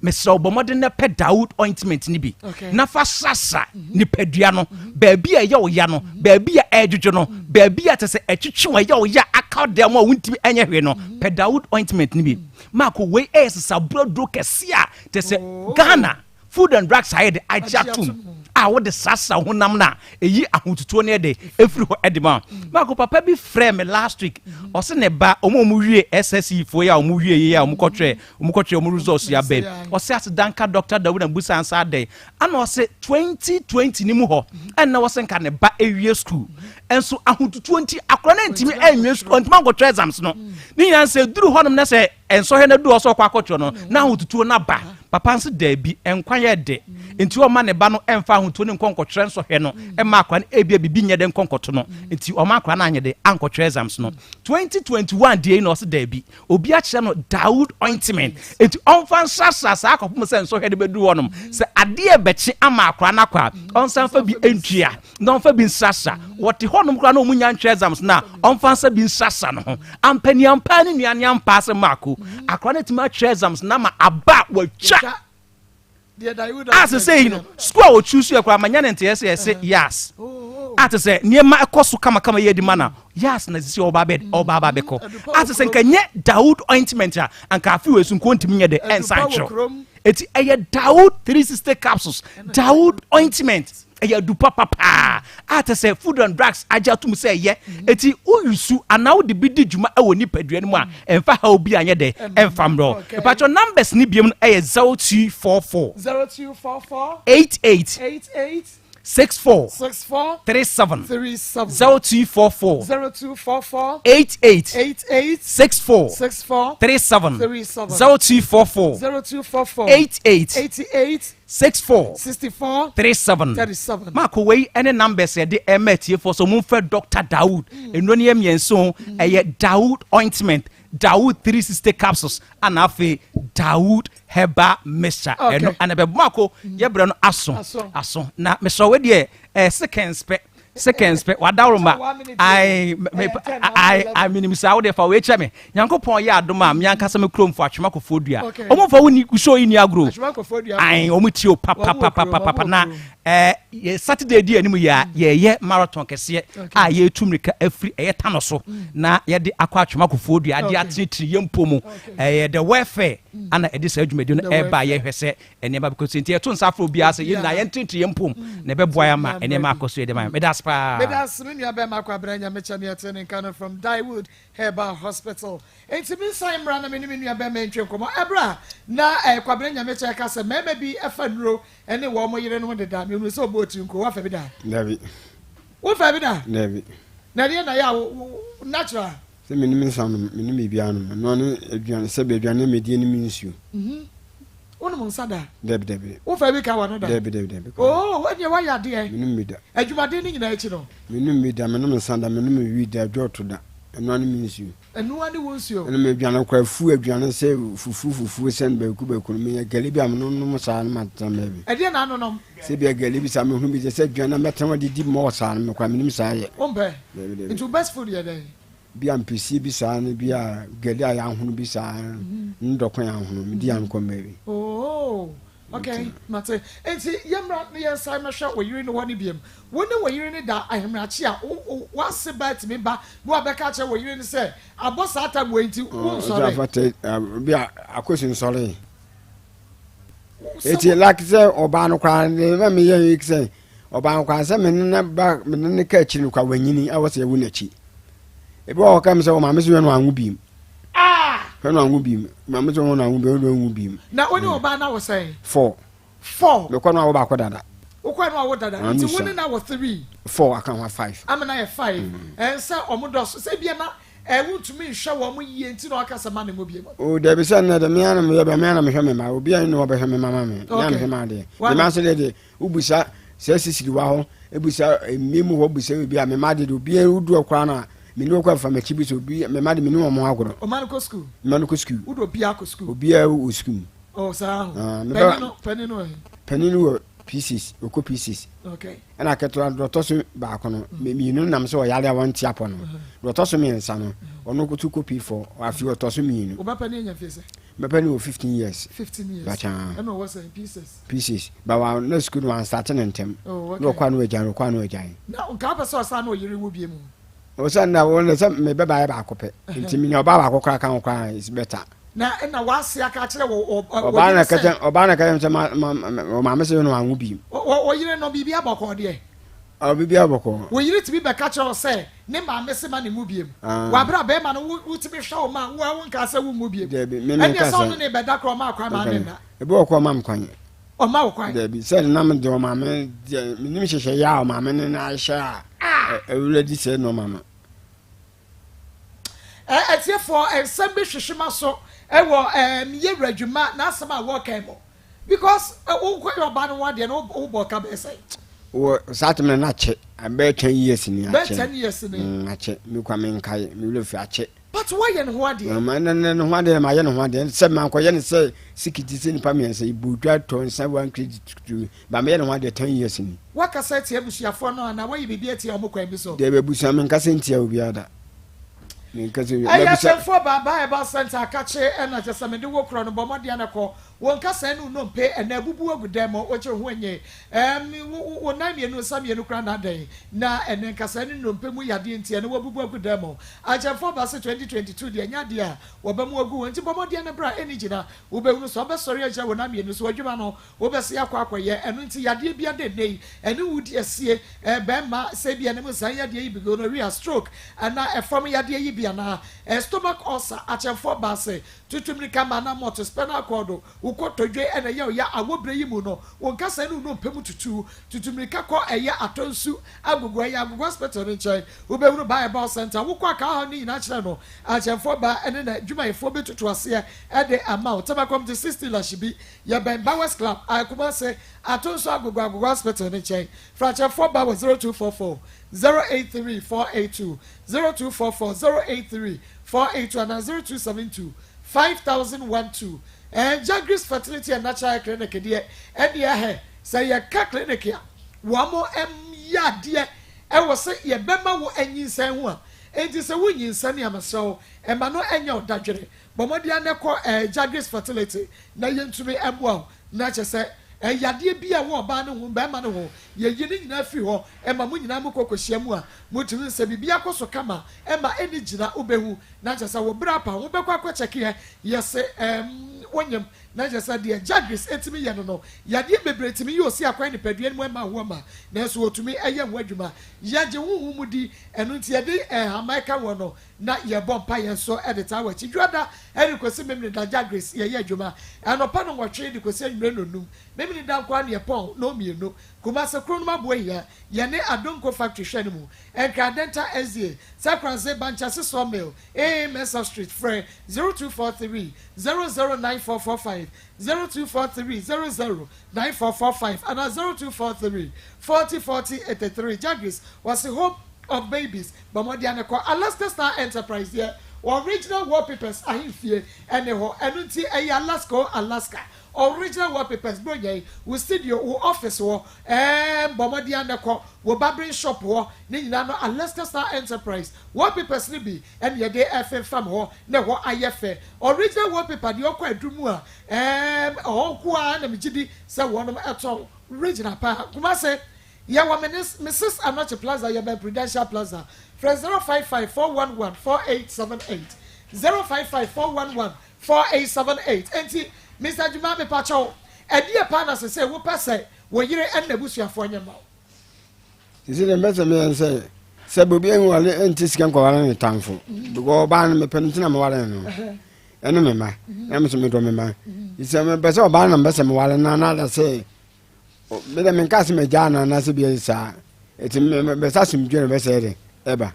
Mesrɛ wo bɔ mmɔden na pɛ Dawood ointment no bi na fa srasra nipadua no baabi a ɛyɛ wo ya no, baabi a ɛredwodwo no, baabi a kyɛ sɛ ɛtwetwe wo ɛyɛ wo ya aka dɛm a wontumi ɛnyɛ hwee no. Pɛ Dawood ointment no bi. Maako wei ɛyɛ sesaborɔduro kɛse a kyɛ sɛ Ghana Food and Drugs ayɛ de agye atom a wode srasra wo honam no a ɛyi ahotutuo no ɛde ɛfiri hɔ ɛde ma. Maako papa bi frɛ me last week, ɔse ne ba ɔmo a ɔmo wie SSE foɔ yi a ɔmo wie yi a ɔmo kɔtwerɛ ɔmo results yi abɛn, ɔse asedanka Dr. Dawuda Mbusa ansa adɛn ana ɔse 2020 ni mu hɔ ɛnna wɔsɛ nka ne ba ewie school, ɛnso ahotutuo nti akora no ntumi ɛnwie school, ɔntumi ankɔtwerɛ exams no ne nyinaa. Sɛ duru hɔnom na sɛ ɛnsɔhwɛ no duru hɔ sɛ ɔkɔ akɔtwerɛ no na ahotutuo no aba, papa nso daabi, ɛnkwa yɛ de nti ɔma ne ba no ɛmfa ahotuo no nkɔ nkɔtwerɛ nsɔhwɛ no ɛma akora no ebia bibi nyɛ de nkɔ nkɔto no, nti ɔma akora no anyɛ de ankɔtwerɛ exams no. 2021 deɛ yi na ɔsɛ daabi, obi akyerɛ no Dawood ointment nti ɔmfa nsrasra saa akɔpem sɛ nsɔhwɛ de bɛduru hɔnom, sɛ adeɛ bɛkye ama akora no akɔ a ɔnsan fa bi ntua na ɔmfa bi nsrasra. Wɔte hɔnom koraa na ɔmu nya ntwerɛ exams no a ɔmfa nsa bi nsrasra no ho. Ampaniampa ne nua ne ampa sɛ maako akora no atumi atwerɛ exams no ama aba a watwa a sɛ sɛ yi no school a wɔtwi so yɛ koraa manya ne nteɛ sɛ yɛsɛ yas a te sɛ nneɛma ɛkɔ so kamakama yɛ adi ma na yas na sisi ɔba bɛ ɔba aba bɛkɔ a te sɛ nka nyɛ Dawood ointment a anka afi wɔ esu nko ntumi nyɛ de ɛnsa nkyerɛw. Eti ɛyɛ Dawood 360 capsules, Dawood ointment, ɛyɛ adu papapaa a te sɛ Food and Drugs agye atum sɛ ɛyɛ. Eti woyusu anaa wode bi di dwuma ɛwɔ nipadua no mu a ɛmfa ha obi anyɛ dɛ ɛmfa mmerɛ. Ìpàtɔ numbers ni biem no ɛyɛ 0244 0244 88 88. 64 64 37 37 0244 0244 88 88 64 64 37 37 0244 0244 88 88 64 64 37 37. Maako, wei ne numbers yɛde ɛma atiefoɔ so momfrɛ Dr. Dawood. Nnuro no yɛ mmiɛnsa o. Ɛyɛ Dawood ointment, Dawood 360 capsules, ana afei Dawood herbal mixture. Ɛno ana bɛbɔ. Maako, yɛbrɛ no aso. Aso. Aso na mesrɛ wo deɛ, seconds pɛ, seconds pɛ, wadaworo ma. One minute. Ai, me Ɛyɛ 10, ai 11. ai, menim saa. Wode fa wei kyerɛ me. Nyankopɔn yɛ adom a, me ankasa me kurom fo Atwema Kofoɔ Dua, ɔmo mfa wo ni show yi ni agorɔ. Atwema Kofoɔ Dua. Ai, ɔmo tie o Wɔn wɔ kurom, papapapapapa. wɔn wɔ Na kurom. yɛ Saturday di anim yɛ a, yɛyɛ marathon kɛseɛ a yɛtu mmirika afiri ɛyɛ Tano so na yɛde akɔ Atwema Kofoɔ Dua ade atenetene yɛn mpo mu. Ɛyɛ the welfare ana ɛde saa dwumadi no The ɛba. welfare. Yɛhwɛ sɛ nneɛma bɛkɔ so, nti yɛto nsa afrɛ obiara sɛ yɛn nyinaa yɛntenetene yɛn mpom na ɛbɛboa yɛn ama nneɛma akɔ so. Yɛde ma yɛn. Meda ase paa. Meda ase, me nua bɛrima Kwabena Nyamekyɛ ne ɛte ne nka no from Dawood Herbal Hospital. Enti me nsan mmra na me ne me nua bɛrima ntwe nkɔmmɔ. Ɛberɛ a na Kwabena Nyamekyɛ ka sɛ mmarima bi fa nnuro ne wɔn yerenom deda, mehunu sɛ ɔbɔ otiri nko. Woafa bi da? Dabi. Wofa bi da? Dabi. Na ɛdeɛ na yɛ a wo natural? Sɛ menim nsa nom, menim biribiara nom. Ɛno ne aduane, sɛbi aduane na medie ne me nsuo. Wonom nsa da? Dabi, dabi. Wofa bi ka w'ano da? Dabi, dabi, dabi. Oh, ɛdeɛ woayɛ adeɛ. Menom bi da. Adwumaden no nyinaa akyi no? Menom bi da, menom nsa da, menom wi da, dwɔto da. Ɛno ne me nsuo. Ɛno ne wo nsuo? Ɛno me aduane koraa, fu aduane sɛ fufuo fufuo sɛn baaku baaku no, meyɛ gari bi a menonom saa no matena baabi. Ɛdeɛ na anonom? Sɛ bia gari bi saa mehu bi sɛ sɛ aduane na mɛtena hɔ didi mɔɔ saa no, mekora menim saa yɛ. Wompɛ? Dabi, dabi. Nti wo best food yɛ dɛn? Bi a mpɛsie bi saa no, bi a gari a yɛahono bi saa ne dɔko yɛahono, medi a mekɔ baabi. Oh, okay, mate. Nti yɛmmra na yɛnsan mɛhwɛ wo yere no hɔ no biom. Wo ne wo yere no da ahemrakye a, w'ase ba atumi ba na wabɛka akyerɛ wo yere no sɛ abɔ saa tam wei nti wonsɔre? Ɔsɛ bi a akosi nsɔre. Eti like sɛ ɔbaa no koraa ne ma meyɛ yi sɛ ɔbaa no koraa sɛ me ne ne ba me ne ne ka akyiri no koraa wanyini a wɔsɛ yɛwo n'akyi. Ebi wɔ hɔ ka me sɛ ɔmaame so yɛ no anwo biem. Hwɛ no anwo biem. Maame so yɛ no anwo biem, ɔno anwo biem. Na wo ne ɔbaa no awɔ sɛn? 4. 4. Mekɔ no awo baako dada. Wokɔ no awo dada. Ah, Nti misa. wo ne no awɔ 3. 4 aka ho a 5. Ama no ayɛ 5. Ɛnsɛ ɔmo dɔso. Sɛ bia na wontumi nhwɛ wɔn yie nti na ɔka sɛ ma ne ngo biem. O dabi, sɛ nnɛ de me ara na meyɛ bɛ me ara na mehwɛ me mma, obi a ne wɔbɛhwɛ me mma ma me. Me ara mehwɛ ma adeɛ. Me mma nso deɛ de wobusa sɛ sisiri wa hɔ, ebusa mmie mu hɔ, busa obi a me mma deɛ de obi a wodu hɔ koraa na me ne wɔkɔ afa m'akyi bi sɛ obi me mma de me ne wɔn ho agorɔ. Ɔma no kɔ sukuu. Mma no kɔ sukuu. Wode obiara kɔ sukuu. Obiara wɔ sukuu mu. Oh, saa ho. Ah, me Panin ba no, panin no ɛ. panin no wɔ P6, ɔkɔ P6. Okay. Ɛna ketewa deɛ ɔtɔ so baako no, mmienu no nam sɛ ɔyare a wɔnte apɔ no. Deɛ ɔtɔ so mmiɛnsa no, ɔno nso kɔ P4, afei ɔtɔ so mmienu. Wo ba panin anya mfie sɛ? Mɛpɛ no wɔ 15 years. 15 years. Bakyaa. Ɛna ɔwɔ sɛn P6? P6. Ba wa na sukuu no wansate ne ntɛm. Oh, okay. Na ɔkɔ a na wagyae, ɔkɔ a na wagyae. Na nka wopɛ sɛ ɔsan na ɔyere wo bie mu? Ɔsɛ na wɔn sɛ mebɛba yɛ baako pɛ. Nti menya ɔbaa baako koraa ka ho koraa is better. Na ɛna w'ase aka akyerɛ wɔ wɔ Ɔbaa na yere sɛ kɛkyɛ ɔbaa na kɛkyɛ sɛ ma ma ma ɔmaame sɛ no anwo bi. Wɔ yere no biribi abɔkɔ deɛ? Ɔ biribi abɔkɔ. Wo yere tumi bɛka kyerɛ wo sɛ ne maame se ma ne nwo biem? Ah. Wɔ abere a bɛrima no wo wotumi hwɛ wo ma wo a wonkaa sɛ wonwo biem. Dabi, me me Ɛnneɛ nka sɛ sɛ. ɔne ne bɛda koraa ɔma kwan ma ne nna. Ebi wɔ kɔ ɔma me kwan. Ɔma wo kwan? Dabi, sɛ nam de ɔmaame deɛ menim hyehyɛ yɛ a ɔmaame ne na ahyɛ a awura di sɛ nneɛma no. Atiefoɔ, nsɛm bi hwehwe m'aso wɔ me yɛwura dwuma n'asɛm a wɔka mu because wokɔ yɛ ɔbaa no ho adeɛ no wobɔ ka bɛyɛ sɛn? Wɔ saa tɛm no na akyɛ bɛyɛ 10 years ni akyɛ. Bɛyɛ 10 years ni. Akyɛ mi kwa mi nkae mi wura fi akyɛ. But woayɛ ne ho adeɛ. Ma ne ne ne ho adeɛ ma yɛ ne ho adeɛ sɛ ma nkɔyɛ ne sɛ sikiti sɛ nipa mmiɛnsa yi bu dwa tɔ nsa one credit tu ba ma yɛ ne ho adeɛ 10 years ni. Wakasa atia abusuafoɔ no anaa wayi biribi atia wɔn kwan bi so? Deɛ abusua mi nkasa ntia obiara da. Mi nkasa obiara. Ɛyɛ asɛmfoɔ baaba ɛba center akakye ɛna kyɛ sɛ mede wo korɔ no bɔ mmɔden na kɔ wo nkasa ne wo nnompe ɛna abubu agu dan mu wokyere ho enye ɛm wo wo nan mmienu nsa mmienu koraa na adɛn na ɛnɛ nkasa ne nnompe mu yadeɛ nti ɛna wabubu agu dan mu. Akyɛmfoɔ ba se 2022 deɛ ɛnyɛ adeɛ a wɔbɛmo agu hɔ nti bɔ mmɔden na bra ɛni gyina wobɛhunu sɛ wobɛsɔre agyina wo nan mmienu so adwuma no wobɛse akɔ akɔyɛ. Ɛno nti yadeɛ bi ada nnɛ yi ɛne wo di asie bɛrima sɛ bi ɛne mu nsan yadeɛ yi bi, gonorrhea, stroke anaa ɛfam yadeɛ yi bi anaa stomach ulcer. Akyɛmfoɔ ba se tutu mirika ma na mɔto spinal cord wo. Wo kotodwe na ɛyɛ wo ya awɔ berɛ yi mu no, wo nkasɛɛ ne wo nnompe mu tutu. Tutu mmirika kɔ ɛyɛ Atɔ Nsu Agogo, ɛyɛ Agogo Hospital no nkyɛn. Wobɛhunu Baa Herbal Centre. Wokɔ a ka wo haw no nyinaa kyerɛ no. Akyɛmfoɔ baa ne n'adwumayɛfoɔ bɛtutu aseɛ de ama wo. Tema Committee 60 Lashibi, yɛbɛn Bowers Club, Kumasi, Atɔ Nsu Agogo, Agogo Hospital no nkyɛn. Frɛ akyɛmfoɔ baa wɔ 0244 083 482, 0244 083 482 anaa 0272 5012. Ɛɛ Jagris Fertility and Natural Hair Clinic deɛ, ɛnneɛ hɛ, sɛ yɛka clinic a, wɔn yɛ adeɛ ɛwɔ sɛ yɛbɛma wo anyinsɛn ho a, enti sɛ wonyinsɛne a, mesrɛ wo, mma no nyɛ wo dadwene. Bɔ mmɔden ara na kɔ ɛɛ Jagris Fertility na yɛntumi mmoa wo. Na kyerɛ sɛ, ɛɛ yadeɛ bi a ɛwɔ ɔbaa no ho, barima no ho, yɛyi ne nyinaa firi hɔ ma mo nyinaa mokɔ kɔhyia mu a, motumi hu sɛ biribi akɔ so kama ma ɛnni gyina, wobɛhu. Na kyerɛ sɛ wo bra pa, wobɛkɔ akɔ kyɛkeɛ, yɛse ɛɛm wonyem. Na kyerɛ sɛ deɛ Jagris tumi yɛ no no, yadeɛ bebree tumi yɛ osi akwan nipadua no mu ɛma awoɔ ma, nanso ɔtumi yɛ ho adwuma. Yɛgye honhom mu di, ɛno nti yɛde nhaman ka ho no na yɛbɔ mpaeɛ nso de taa wɔ akyi. Dwoada de kɔsi Memeneda Jagris yɛyɛ adwuma anɔpa nnɔnwɔtwe de kɔsi anwummerɛ nnɔnnum. Memeneda nko ara na yɛpɔn nnɔnmienu. Kumase Kronom Aboahia, yɛne Adonko Factory hwɛ no mu. Nkran Adenta SDA, Sakranse, Bankyase Sawmill, AA Mensah Street, frɛ 0243 009445, 0243 009445 anaa 0243 40 40 83. Jagris, wɔse Hope of Babies, bɔ mmɔden ara kɔ Alaska Star Enterprise deɛ, Original Wallpapers ahemfie ne hɔ, ɛno nti ɛyɛ Alaska o Alaska. Original wallpapers bronya yi, wo studio, wo office hɔ, ɛɛm bɔ mmɔden ara na kɔ wo barbering shop hɔ, ne nyinaa no Alaska Star Enterprise wallpapers no bi na yɛde ɛfemfam hɔ na ɛhɔ ayɛ fɛ. Original wallpaper deɛ ɔkɔ aduru mu a, ɛɛm ɛhɔ nko ara na megye di sɛ wɔnom tɔn original paa. Kumase, yɛwɔ Mrs Anokye Plaza, yɛbɛn Prudential Plaza. Frɛ 055 411 4878, 055 411 4878 Enti Mister Adwuma mepakyɛw ɛdeɛ paa na sesei wopɛ sɛ wo yere ɛne n'abusuafoɔ nyɛ ma wo? Sisi deɛ mpɛ sɛ meyɛ ne sɛ sɛ obi nwale nte sika nkɔware ne tamfo because ɔbaa no mepɛ no nti na meware no ɛne me ma na me nso medɔ me ma sɛ mepɛ sɛ ɔbaa no na mepɛ sɛ meware no anaadɛ sɛ Me dɛ menkaa sɛ magyaa no anaasɛ bia saa ɛti mebɛsɛ asomdwe no bɛsɛe dɛ ɛba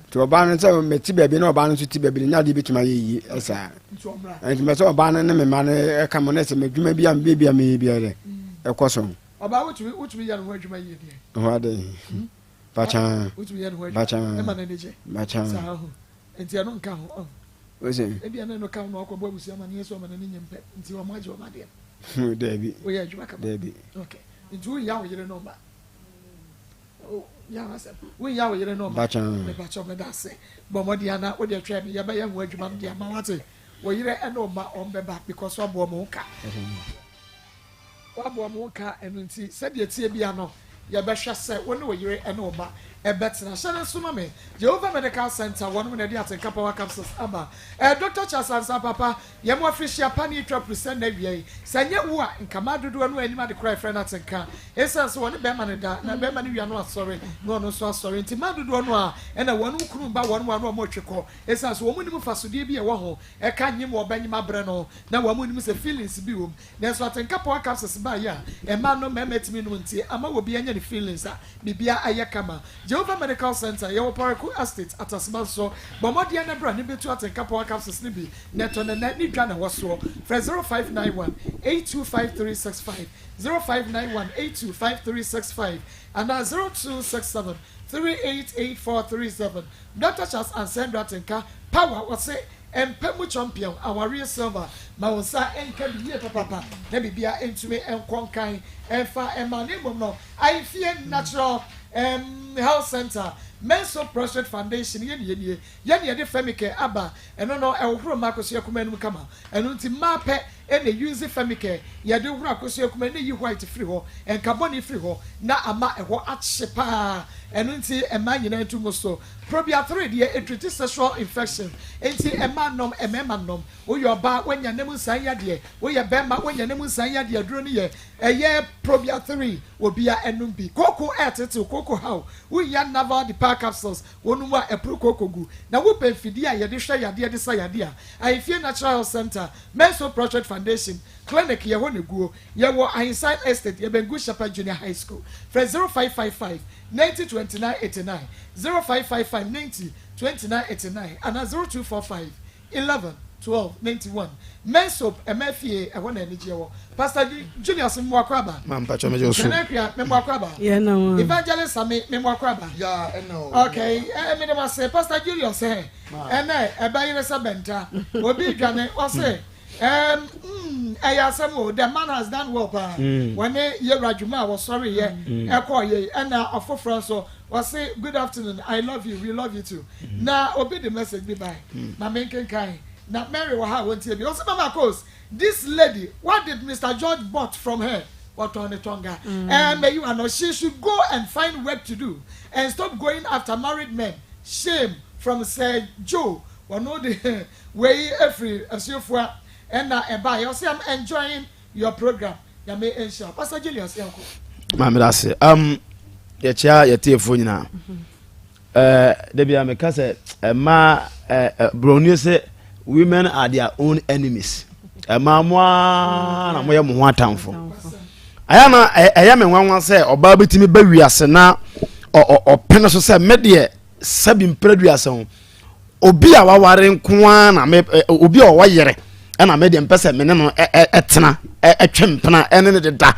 nti ɔbaa no sɛ mete baabi na ɔbaa no nso te baabi no nyɛ adeɛ bɛtumi ayɛ yie ɛsaa nti mɛ sɛ ɔbaa no ne me mma no ɛka mo no sɛ madwuma bi a mebɛ bi a meyɛ biara dɛ ɛkɔ so. Ɔbaa wotumi wotumi yɛ ne ho adwuma yie deɛ. Ho adɛn hmm? Bakyaa wotumi yɛ ne ho adwuma bakyaa ɛma n'ani gye bakyaa saa ho nti ɛno nka ho ɔn. Ose. Ebi ɛno ɛno ka ho na ɔkɔ bɔ abusua ma ne yɛ so ɔma n'ani nye mpɛ nti wɔn agye wɔn adeɛ. Dabi. Woyɛ adwuma kama. Dabi. Okay. Nti wonya wo yere no ma. Wonya asɛm. Wonya wo yere no ma. Bacha. Mepakyɛw meda ase. Bɔ mmɔden ana wode atwa me yɛbɛyɛ ho adwuma no de ama wate. Wo yere ɛne wo ma wɔn bɛba because waboa wɔn ho ka. Waboa wɔn ho ka ɛno nti sɛdeɛ ɛteɛ bia no Yɛbɛhwɛ sɛ wo ne wo yere ne wo mma bɛtena. Hyɛ no nso ma me. Jehovah Medical Center, wɔnom na ɛde Atenka Power Capsules aba. Eh, Doctor Charles Ansah papa, yɛn mo afirihyia pa ne etwa puru sɛ nnɛ awia yi. Sɛ ɛnyɛ wo a, nka mmaa dodoɔ no annim ade koraa a yɛfrɛ no atenka. Esiane sɛ wɔne barima no da, na barima no wia no asɔre, na ɔno nso asɔre nti, mmaa dodoɔ no ara na wɔn kunu ba wɔn a na wɔretwe kɔ. Esiane sɛ wɔn nnim mfasodeɛ bi a ɛwɔ ho, ɛka nyem wɔ ɔbɛnyem abrɛ no, na wɔn nnim sɛ feelings bi wɔ mu. Nanso atenka power capsules baeɛ a mmaa nom mmarima tumi nom nti ama obi anya ne feelings a biribiara ayɛ kama. Jehovah Medical Center, yɛwɔ Paraku Estate, Atasema nso. Bɔ mmɔden na bra ne bɛtu atenka power capsules no bi na tɔ no nnɛ ne dwa na ɛwɔ soɔ. Frɛ 0591 825365, 0591 825365 anaa 0267 388437. Doctor Charles Ansah-Andrew Atenka Power wɔse Mpɛ mu champion awareɛ silver ma wo nsa nka bi yie papapa na biribiara ntumi nkɔ nkan mfa mma na mmom no Ahemfie Natural um, Health Center Menso Prostate Foundation yɛ ne yɛnie yɛ ne yɛde Femicare aba ɛno no ɛhohoro mma akosua kumaa no mu kama ɛno nti mmaa pɛ ɛna use Femicare yɛde hohoro akosua kumaa no yi white firi hɔ nka bɔne firi hɔ na ama ɛhɔ akye paa ɛno nti mmaa nyinaa ntu ngo so Probiathre deɛ ɛtriti sexual infection nti mmaa nnom mmarima nnom. Woyɛ ɔbaa woanya nna mu nsan yadeɛ, woyɛ barima woanya nna mu nsan yadeɛ aduro no yɛ ɛyɛ Probiathre obia ɛnom bi. Kooko ɛɛtetew, kooko haw, wohia Naval Department. Herbal Capsules, Wonom a ɛporo kooko gu. Na wopɛ mfidie a yɛde hwɛ yadeɛ de sa yadeɛ a, Ahemfie Natural Health Centre, Menso Prostrate Foundation, Clinic yɛ hɔ na ɛguo. Yɛwɔ Ahensan Estate, yɛbɛn Good Shepherd Junior High School. Frɛ 0555 90 29 89, 0555 90 29 89 anaa 0245 11 12 91. Men Soap, Ɛma Fie, ɛhɔ na anigyeɛ wɔ. Pastor Julius Mmoakoraba. Ma mpakyɛ megye wo so. Nana Akua, me Mmoakoraba. Yeah, no. Evangelist Sami, me Mmoakoraba. Yeah, ɛna o. Okay, eh, me dem ase. Pastor Julius, eh, ɛnɛ, ɛbɛ yere sɛ bɛnta. Obi dwane, ɔse, um, mm, ɛyɛ asɛm o, the man has done well paa. Wɔne yɛwura dwuma a wɔsɔre yɛ, ɛkɔɔ yɛ, ɛna ɔfoforɔ nso, ɔse, good afternoon, I love you, we love you too. Na obi de message bi bae, ma menkenkan. Na Mary wɔ ha a wɔntie bi. Ɔse, Mama Kos, this lady, what did Mr. George bought from her? Wɔtɔn ne tonga. Eh, may you know, she should go and find work to do and stop going after married men. Shame from Sir Joe. Wɔno de wei efiri asuafua ɛna ɛbaeɛ. Ɔse, I'm enjoying your program. Nyame nhyira. Pastor Julius yɛnkɔ. Maame da ase. Yɛkyia yɛtiefoɔ nyinaa. Ɛɛ dabi a meka sɛ mmaa ɛɛ broni sɛ women are their own enemies. Mmaa mo ara na moyɛ mo ho atamfo. Ɛyɛ na ɛyɛ me nwanwa sɛ ɔbaa bitumi ba wiase na ɔpene so sɛ me deɛ sɛbi mpere duase ho. Obi a waware nko ara na me obi a ɔwɔ yere ɛna me deɛ mpɛ sɛ me ne no ɛtena ɛtwe mpena ɛne ne deda.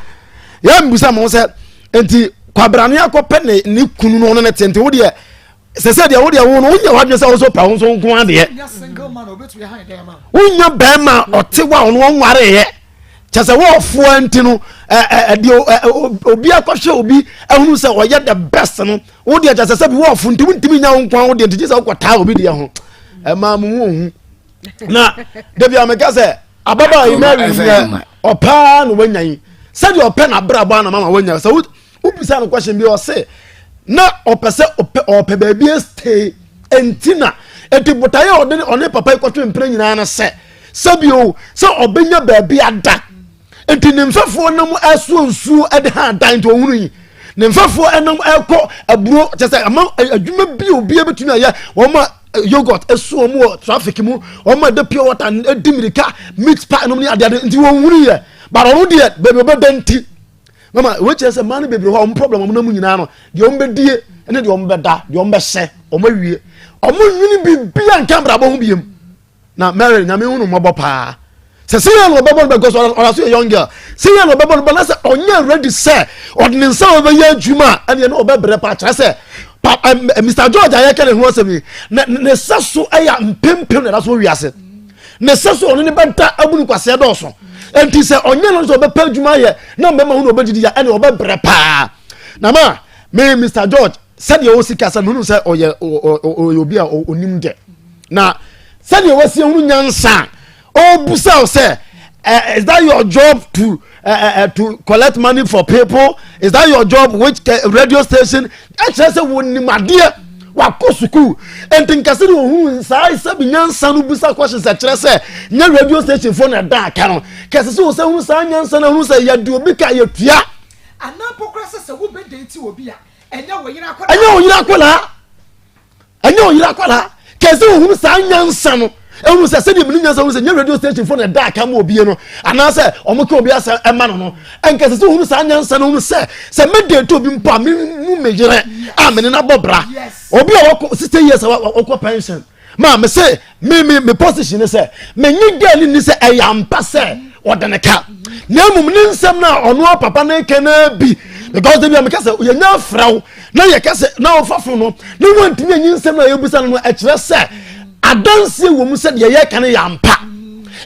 Yɛ mbusa mo sɛ nti kwabrane akɔpɛ ne ne kunu no ɔno ne te nti wo deɛ sɛ sɛ deɛ wo deɛ wo no wonyɛ w'adwene sɛ wo so pɛ wo nso nko adeɛ wonya bɛrima ɔte wa ɔno ɔnwareeɛ kyɛ sɛ wɔɔfoa nti no ɛdeɛ obi akɔhwɛ obi ahunu sɛ ɔyɛ the best no wo deɛ kyɛ sɛ sɛ bi wɔɔfo nti wontumi nya wo nko wo deɛ nti gye sɛ wokɔtaa obi deɛ ho ɛmaa mo ho ohu na dabi a meka sɛ ababaa yi mary nyɛ ɔpaa na wanya yi sɛdeɛ ɔpɛ n'abrabɔ anam ama wanya sɛ wobisa no question bi ɔse na ɔpɛ sɛ ɔpɛ ɔpɛ baabi stay nti na eti botaeɛ a ɔde ɔne papa yi kɔtwe mpere nyinaa no sɛ sɛbio sɛ ɔbɛnya baabi ada nti ne mfɛfoɔ nam ɛsoɔ nsuo ɛde ha adan nti ɔhunu yi ne mfɛfoɔ ɛnam ɛkɔ aburo kyɛ sɛ ama adwuma bi obi bɛtumi ayɛ wɔn a yogurt ɛso wɔn wɔ traffic mu wɔn a ɛde pure water ɛdi mirika meat pie nom ne adeade nti wɔn hunu yɛ but ɔno deɛ baabi ɔbɛda nti mama wɔn kyerɛ sɛ mmaa no bebree hɔ a wɔn problem wɔn nam nyinaa no deɛ wɔn bɛdie ne deɛ wɔn bɛda deɛ wɔn bɛhyɛ wɔn awie wɔn nwini biribi a nka abrabɔ ho biem. Na Mary nyame hu no mmɔbɔ paa sɛ sɛ yɛ na ɔbɛbɔ no because ɔda so yɛ young girl sɛ yɛ na ɔbɛbɔ no bɔ na sɛ ɔnyɛ ready sɛ ɔde ne nsa ɔbɛyɛ adwuma a ɛneɛ na ɔbɛbrɛ paa kyerɛ sɛ pa Mr George a yɛka ne ho asɛm yi ne ne sɛ so ɛyɛ mpempem na ɛda so wɔ wiase ne sɛ so ɔno ne bɛda abu no kwaseɛ dɔɔso nti sɛ ɔnyɛ no sɛ ɔbɛpɛ adwuma yɛ na mbɛma ho na ɔbɛdidi a ɛneɛ ɔbɛbrɛ paa na ma me Mr George sɛdeɛ ɔsi kasa no hunu sɛ ɔyɛ ɔyɛ obi a ɔnim dɛ na sɛdeɛ wasi ehunu nyansa a ɔbusa sɛ eh, is that your job to uh, uh, to collect money for people is that your job which uh, radio station ɛkyerɛ sɛ wɔnim adeɛ wakɔ sukuu nti nkɛse de ohun saa sɛbi nyansa no bisa questions ɛkyerɛ sɛ nyɛ radio station fo na ɛda aka no kɛse sɛ ɔsɛ hunu saa nyansa no hunu sɛ yɛde obi ka yɛtua. Anaa mpo koraa sɛ sɛ wobɛdate obi a ɛnyɛ wo yere akwadaa. Ɛnyɛ wo yere akwadaa. Ɛnyɛ wo yere akwadaa. Kɛse ohunu saa nyansa no. Ehunu sɛ sɛdeɛ mene nyansa ohunu sɛ nyɛ radio station fo na ɛda aka ma obie no anaasɛ ɔmo ka obi asɛ ɛma no no. Ɛnkɛse sɛ ohunu saa nyansa no ohunu sɛ sɛ me date obi mpo a me mu me yere a mene no abɔ bra. Obi a wakɔ 60 years a wakɔ pension. Maa me se me me me position ne sɛ menye girl ni sɛ ɛyɛ ampa sɛ ɔde ne ka na mmom ne nsɛm no a ɔno papa ne ka no bi because dabi a meka sɛ yɛnya afrɛ wo na yɛka sɛ na ɔfa fo no na wantumi anyi nsɛm no a yɛbusa no no ɛkyerɛ sɛ adanseɛ wɔ mu sɛ deɛ yɛka no yɛ ampa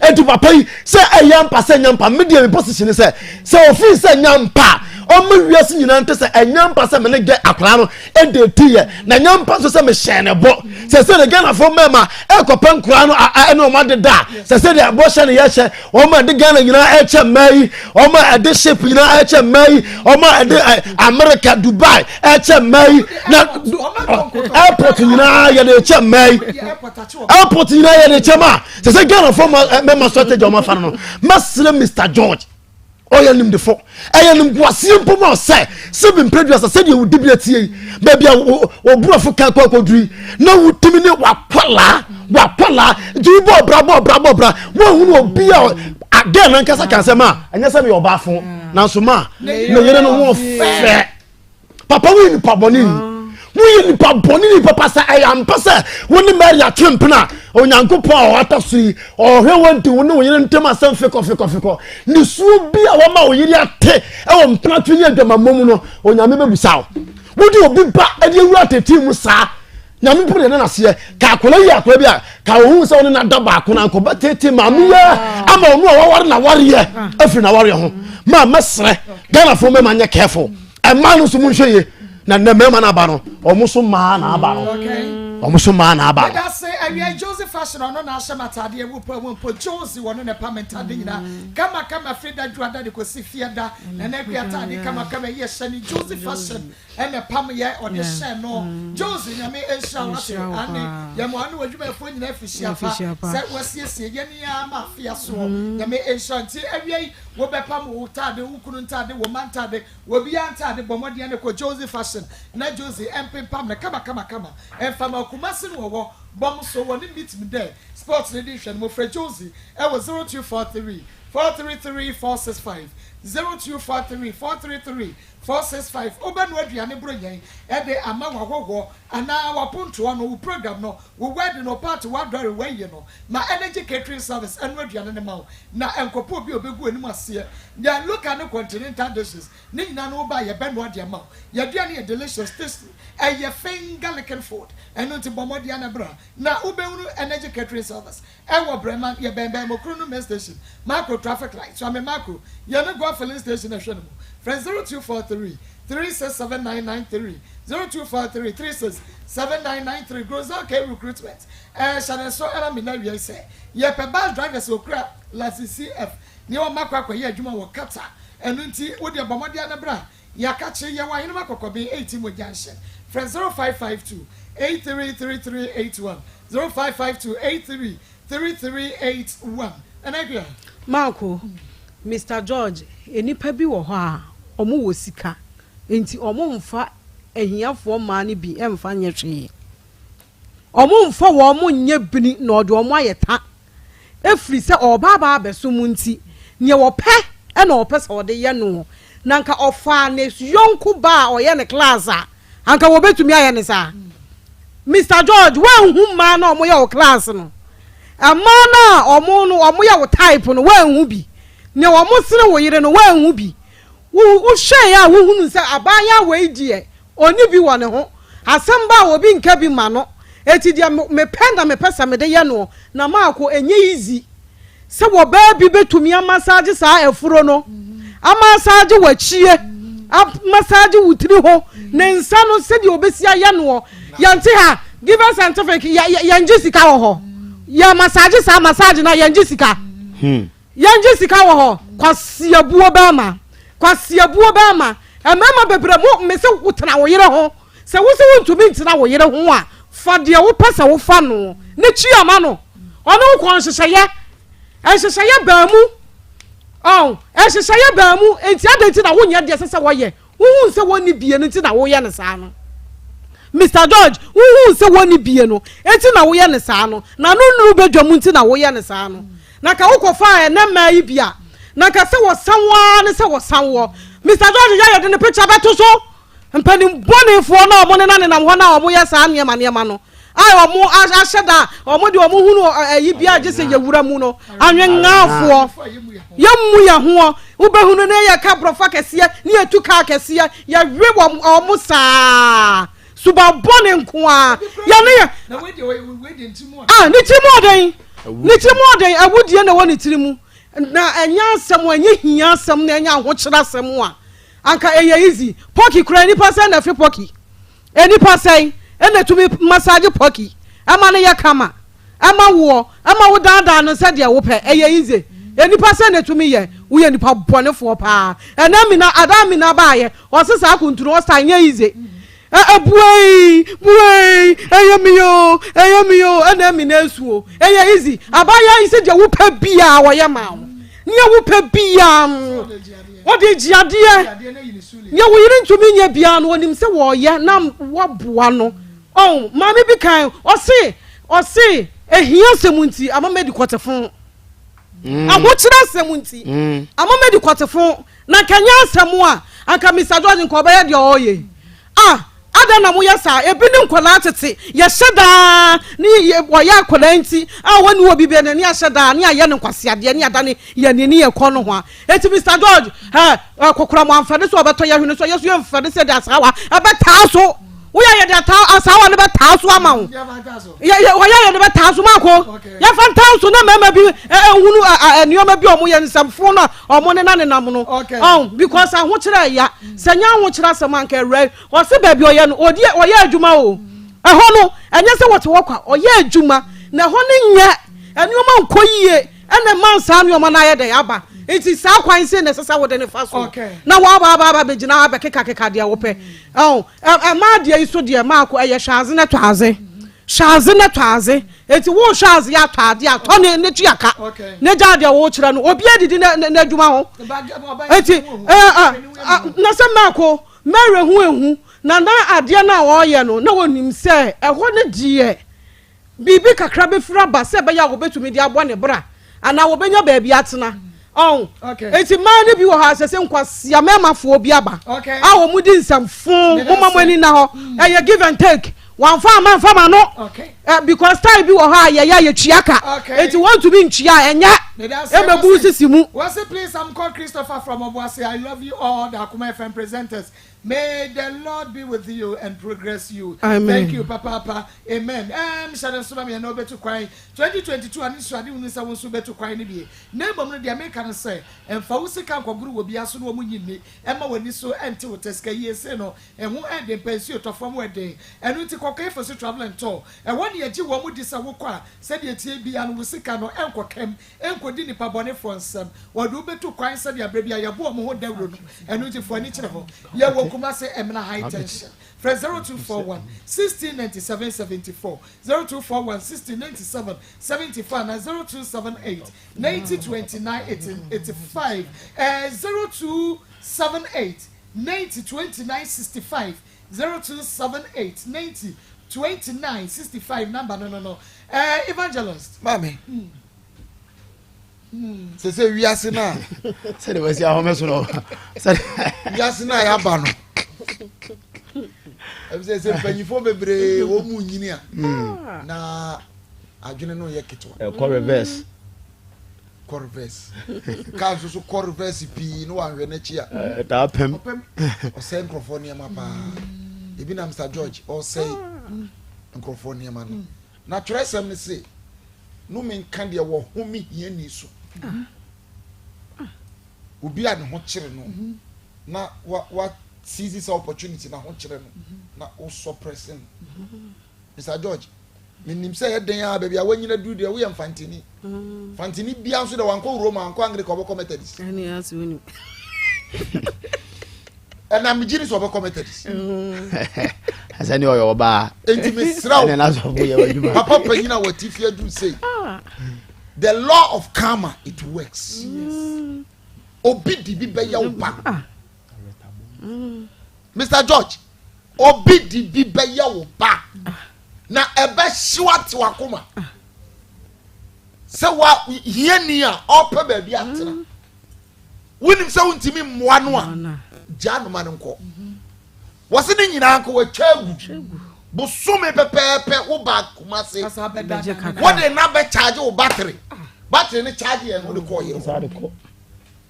enti papa yi sɛ ɛyɛ ampa sɛ ɛnyɛ ampa me deɛ me position ne sɛ sɛ ofii sɛ ɛnyɛ ampa a ɔma wiase nyinaa nte sɛ ɛnyɛ ampa sɛ me ne gɛ akwaraa no ɛde ti yɛ na ɛnyɛ ampa nso sɛ mehyɛn ne bɔ sɛ sɛ de Ghanafoɔ mmarima ɛkɔpɛ nkoraa no ɛne wɔn adeda a sɛ sɛ de ɛbɔ hyɛ ne yɛhyɛ wɔn a ɛde Ghana nyinaa ɛkyɛ mmaa yi wɔn a ɛde ship nyinaa ɛkyɛ mmaa yi wɔn a ɛde America Dubai ɛkyɛ mmaa yi na airport nyinaa yɛde kyɛ mmaa yi airport nyinaa yɛde kyɛ maa sɛ sɛ Ghanafoɔ mmarima strategy wɔn afa no no mɛsrɛ Mr George. Ɔyɛ nimdefo. Ɛyɛ nimguaseɛ mpo ma sɛ sɛbi mprɛduasa sɛdeɛ wo dibea tie yi, baabi a wo borɔfo ka kɔ akɔduru yi, na wotumi ne wakwalaa wakwalaa nti wobɔ ɔbra bɔ ɔbra bɔ ɔbra woahunu obi a agɛn nankasa ka sɛ ma ɛnyɛ sɛ meyɛ ɔbaafo nanso ma ne yere no ho ɔfɛ. Papa woyɛ nipa bɔne ni woyɛ nipa bɔne ni papa sɛ ɛyɛ ampa sɛ wo ne Mary atwe mpena Onyankopɔn a ɔata so yi ɔhwɛ wo nti wo ne wo yere ntam asɛm fekɔ fekɔ fekɔ ne suo bi a wɔma wo yere ate ɛwɔ mpenatwe ne adwamammɔ mu no Onyame bɛbusa wo wode obi ba ɛde awura tete mu saa Nyame mpo deɛ ne naseɛ ka akwadaa yi akwadaa bi a ka ohun sɛ ɔne nada baako na nkɔba tete maame yɛ ama ɔno a waware na wareɛ afiri na wareɛ ho maa mɛsrɛ Ghanafoɔ mɛma nyɛ careful ɛmaa no nso mo nhwɛ yie na nnɛ mmarima no aba no wɔn so mmaa na aba no wɔn so mmaa na aba no. Meda se awia Josie fashion ɔno na ahyɛ m'ataadeɛ wo pa mu mpo Josie wɔno na ɛpa me ntaade nyinaa kama kama firi da dwoada de kɔsi fiada na na akua ataade kama kama yi ɛhyɛ ne Josie fashion ɛna ɛpam yɛ ɔde hyɛ no Josie nyame nhyira wo ate ane yɛ mo ane w'adwumayɛfoɔ nyinaa afirihyia pa sɛ wasiesie yɛn ama afea soɔ nyame nhyira nti awia yi Wobɛpam wo ntade, wo kunu ntade, wo mma ntade, obiara ntade. Bɔ mmɔden na kɔ Josie Fashion na Josie mpempam no kamakamakama mfa ma wo. Kumasi no wɔwɔ Bɔm so, wɔne Meet Me There Sports no di nhwɛanimu. Frɛ Josie wɔ 0243 433 465, 0243 433 465. Wobɛnoa aduane Buronya yi de ama w'ahɔhoɔ anaa w'apontoɔ no, wo program no, wo wedding, wo party, w'adɔre, w'ayie no. Ma Energy Catering Service ɛnoa aduane no ma wo na ɛnkɔpɛ obi a ɔbɛgu w'anim aseɛ. Yɛn local ne continental dishes ne nyinaa no woba a yɛbɛnoa de ama wo. Yɛn aduane yɛ delicious, tasty, ɛyɛ finger licking food. Ɛno nti bɔ mmɔden ara na bra na wobɛhunu Energy Catering Service ɛwɔ Breman, yɛbɛn Bɛɛmokro no main station, Makro traffic light, Suame Makro, yɛne Goa filling station na ɛhwɛ no mu. Frɛ 0243 367993, 0243 367993, Grozel K Recruitment. Ɛhyɛ ne nso ma me nnɛ awiei sɛ yɛpɛ bus drivers a wɔkura licence CF ne wɔn akɔ akɔyɛ adwuma wɔ Qatar. Ɛno nti wo deɛ bɔ mmɔden ara na bra. Yɛakakye, yɛwɔ Ahenemma Kɔkɔben 18 wɔ Junction. Frɛ 0552 833381, 0552 833381. Nana Akua. Marco, Mister George, nnipa bi wɔ hɔ a, wɔwɔ sika, enti wɔmfa ahiafoɔ mmaa no bi mfa nyɛ hwee. Wɔmfa wɔn nyɛ bini na ɔde wɔn ayɛ ta, ɛfiri sɛ ɔreba aba abɛsom nti, deɛ ɔpɛ na ɔpɛ sɛ ɔde yɛ noɔ. Na anka ɔfaa ne yɔnko ba a ɔyɛ ne class a, anka wɔbɛtumi ayɛ no saa? Mister George, woanhu mmaa no a wɔyɛ wo class no? Mmaa no a wɔn no wɔyɛ wo type no, woanhu bi? Nea wɔsene wo yere no, woanhu bi? Wo, wohwɛeɛ a wohunuu sɛ abaayewa wei deɛ, Ɔnni bi wɔ ne ho. Asɛm ba a obi nka bi ma no. Enti deɛ mepɛ na mepɛ sɛ mede yɛ noɔ. Na Marco, ɛnyɛ easy sɛ wɔbaa bi bɛtumi amasaagye saa afuro no, amasaagye w'akyie, amasaagye wo tiri ho, ne nsa no sɛdeɛ ɔbɛsi ayɛ noɔ. Yɛnte ha, Given Scientific, yɛ, yɛ, yɛngye sika wɔ hɔ. Yɛ masaagye saa masaagye no a, yɛngye sika. Yɛngye sika wɔ hɔ. Kwasiabuo bɛɛma. Kwasiabuo bɛɛma. Mmarima bebree mo mese wo tena wo yere ho. Sɛ wo se wo ntumi ntena wo yere ho a, fa deɛ wo pɛ sɛ wo fa no ne tua ma no. Ɔne wo kɔ nhyehyɛeɛ. Nhyehyɛeɛ baa mu. Ɔn, nhyehyɛeɛ baa mu. Enti adɛn nti na wonyɛ deɛ ɛsɛ sɛ wɔyɛ? Wohuu sɛ wɔnni bie no nti na woyɛ no saa no. Mister George, wohuu sɛ wɔnni bie no nti na woyɛ no saa no. Na no nnuru badwa mu nti na woyɛ no saa no. Na ka wokɔfaa ɛnɛ mmaa yi bi a, na nka sɛ wɔsa wo ara ne sɛ wɔsa woɔ. Mister George yɛ yɛde ne picture bɛto so. Mpanin bɔnefoɔ no a wɔnena nenam hɔ no a wɔyɛ saa nneɛma nneɛma no a wɔn ahyɛ da a wɔn de wɔn hunu ɛyi bi a gye sɛ yɛwura mu no anwengafoɔ yɛmmu yɛn hoɔ wobɛhunu ne yɛka borɔfo akɛseɛ ne yɛtu kaa kɛseɛ yɛwe wɔn wɔn saa suban bɔne nko a yɛne yɛ ah ne tiri mu ɔden ne tiri mu ɔden awudie na ɛwɔ ne tiri mu na ɛnyɛ asɛm ɛnyɛ hia asɛm na ɛnyɛ ahokyerɛ asɛm a anka ɛyɛ easy pɔki kura nipa sɛ na ɛfe pɔki Nnipa sɛn na ɛtumi massage pɔki ma no yɛ kama ma woɔ ma wo daadaa no sɛdeɛ wopɛ? Ɛyɛ easy. Nnipa sɛn na ɛtumi yɛ? Woyɛ nipa bɔnefoɔ paa. Ɛnɛ Amina, ada Amina baayɛ, ɔse saa kuntunu ɔstyle nyɛ easy. Ɛ ɛ buei, buei, ɛyɛ me o, ɛyɛ me o, ɛna Amina esu o. Ɛyɛ easy. Abaayewa yi sɛ deɛ wopɛ biaa ɔyɛ ma wo. Nea wopɛ biara ɔde gye adeɛ. Nea wo yere ntumi nyɛ biara no ɔnim sɛ wɔyɛ na waboa no. Oh, maame bi kan ɔse ɔse ehia asɛm nti ama madi kɔtefo. Mm. Ahokyerɛ asɛm nti mm. ama madi kɔtefo na nka nyɛ asɛm a anka Mr. George nka ɔbɛyɛ deɛ ɔyɛ. Ah, adɛn na moyɛ saa? Ebi ne nkwadaa tete, yɛhyɛ daa ne wɔyɛ akwadaa nti a wɔne wɔ biribi n'ani ahyɛ daa ne ayɛ no nkwaseadeɛ ne adane yɛn ani ne yɛn kɔn no ho a. Eti Mr. George, ɛ ɛ kokora mo amfɛde sɛ ɔbɛtɔ yɛ hwene so, yɛ so yɛ mfɛde sɛ de asaawa ɛbɛtaa so. Woyɛ yɛde ataa asaawa no bɛtaa so ama wo. Yɛ yɛ wɔyɛ yɛde bɛtaa so mako. Yɛfa ntaa so na mmarima bi ehunu nneɛma bi a wɔyɛ nsɛmfo no a wɔn ne na nenam no. Ɔn because ahokyerɛ ɛya. Sɛ nyɛ ahokyerɛ asɛm anka awura yi ɔse baabi ɔyɛ no ɔdi ɔyɛ adwuma o. Ɛhɔ no ɛnyɛ sɛ wɔte hɔ kwa ɔyɛ adwuma na ɛhɔ no nyɛ nneɛma nkɔ yie ɛna ɛma saa nneɛma no ayɛ dɛn aba. Nti saa kwan sei na ɛsɛ sɛ wode ne fa so na waba aba aba bɛgyina ha bɛkekakeka deɛ wopɛ. Ɔn ɛma adeɛ yi so deɛ maako ɛyɛ hwɛ adze na tɔ adze. Hwɛ adze na tɔ adze. Enti wo hwɛ adze atɔ adze a tɔ ne ne tua ka ne gya deɛ wo kyerɛ no obi adidi ne ne n'adwuma ho. Enti ɛɛ na sɛ Marko Mary ho ehu na na adeɛ no a ɔreyɛ no na wɔnim sɛ ɛhɔ no deɛ biribi kakra bɛfiri aba sɛ ɛbɛyɛ a wɔbɛtumi de abɔ ne bra anaa wɔbɛnya baabi atena. Ɔn. Enti mmaa no bi wɔ hɔ a sɛ sɛ nkwasia mmarima bi aba a wɔn di nsɛm fon mo ma mo ani na hɔ mm. ɛyɛ give and take wɔnfa ama nfa ma no eh, because time bi wɔ hɔ a yɛyɛ a yɛtua ka enti wɔntumi ntua ɛnyɛ ɛmɛbu sisi mu. Wɔsi please I'm called Christopher from Obuasi I love you all the Akoma FM presenters may the Lord be with you and progress you. Amen. Thank you papa papa amen. Ɛm hyɛ ne nso ma mi ɛna obetu kwan 2022 anisoadehunu ne sɛ wo nso wobɛtu kwan no bi. Na mmom no, deɛ meka ne sɛ, mfa wo sika nkɔgoro wɔ obiara so na wɔn nnye nni, mma w'ani so nte wo tɛ. Sika yie sei no, ɛho yɛ den paa, nsuo tɔ fam hɔ den. Ɛno nti kɔ Kefo Travel and Tour, ɛhɔ na yɛgye wɔn di sɛ wokɔ a, sɛdeɛ ɛteɛ biara no, wo sika no nkɔkam, nkɔdi nnipa bɔnefoɔ nsam. Wɔde wo bɛtu kwan sɛdeɛ berɛ biara yɛbɔ wɔn ho dawuro no. Ɛno nti fa w'ani kyerɛ hɔ. Yɛwɔ Kumasi, Emena High Tension. Frɛ 0241 16 97 74. 0241 60 97 74 anaa 0278 90 29 85 ɛɛ 0278 90 29 65 0278 90 29 65 number no no no ɛɛ evangelist. Maame. Mm. Sɛ sɛ wiase no a. Sɛde wasi ahome so no. Wiase no a yɛaba no. Ɛbi sɛ sɛ mpanyinfoɔ bebree wɔn mu nyini a. Hmm. Na adwene no yɛ ketewa. Ɛkɔ reverse. Kɔ reverse. Kaa nso so kɔ reverse pii na wanhwɛ n'akyi a. Ɛtaa pɛm. Ɔsɛe nkurɔfoɔ nneɛma paa. Ebi na Mr George ɔsɛe nkurɔfoɔ nneɛma no. Na twerɛsɛm no se. Nnome nka deɛ wɔhome hiani so. Obi a ne ho kyere no na wa wa seize sɛ opportunity na ho kyere no na wo suppress no. Mr. George, menim sɛ ɛyɛ den a baabi a wanyina duru deɛ woyɛ mfantini. Mfantini bia nso deɛ wankɔ Roma, wankɔ Anglican, ɔbɛkɔ Methodist. Ɛne ase wonim. Ɛna megye ni sɛ ɔbɛkɔ Methodist. Ɛsɛ ne ɔyɛ ɔbaa. Enti mesrɛ wo, Ɛne n'asɔfo yɛ w'adwuma. papa panyin a wati fi aduru sei. The law of karma it works. Yes. Obi di bi bɛyɛ wo ba. Mr. George, obi di bi bɛyɛ wo ba. Na ɛbɛhyew ate w'akoma. Sɛ wa hiani a ɔpɛ baabi atena. Wonim sɛ wontumi mmoa no a, gyaa no ma no nkɔ. Wɔse ne nyinaa nka watwa agu. Bosome pɛpɛɛpɛ wo ba Kumase. Wode na bɛ charge wo battery. Battery ne charge yɛ no wode kɔɔ yere hɔ.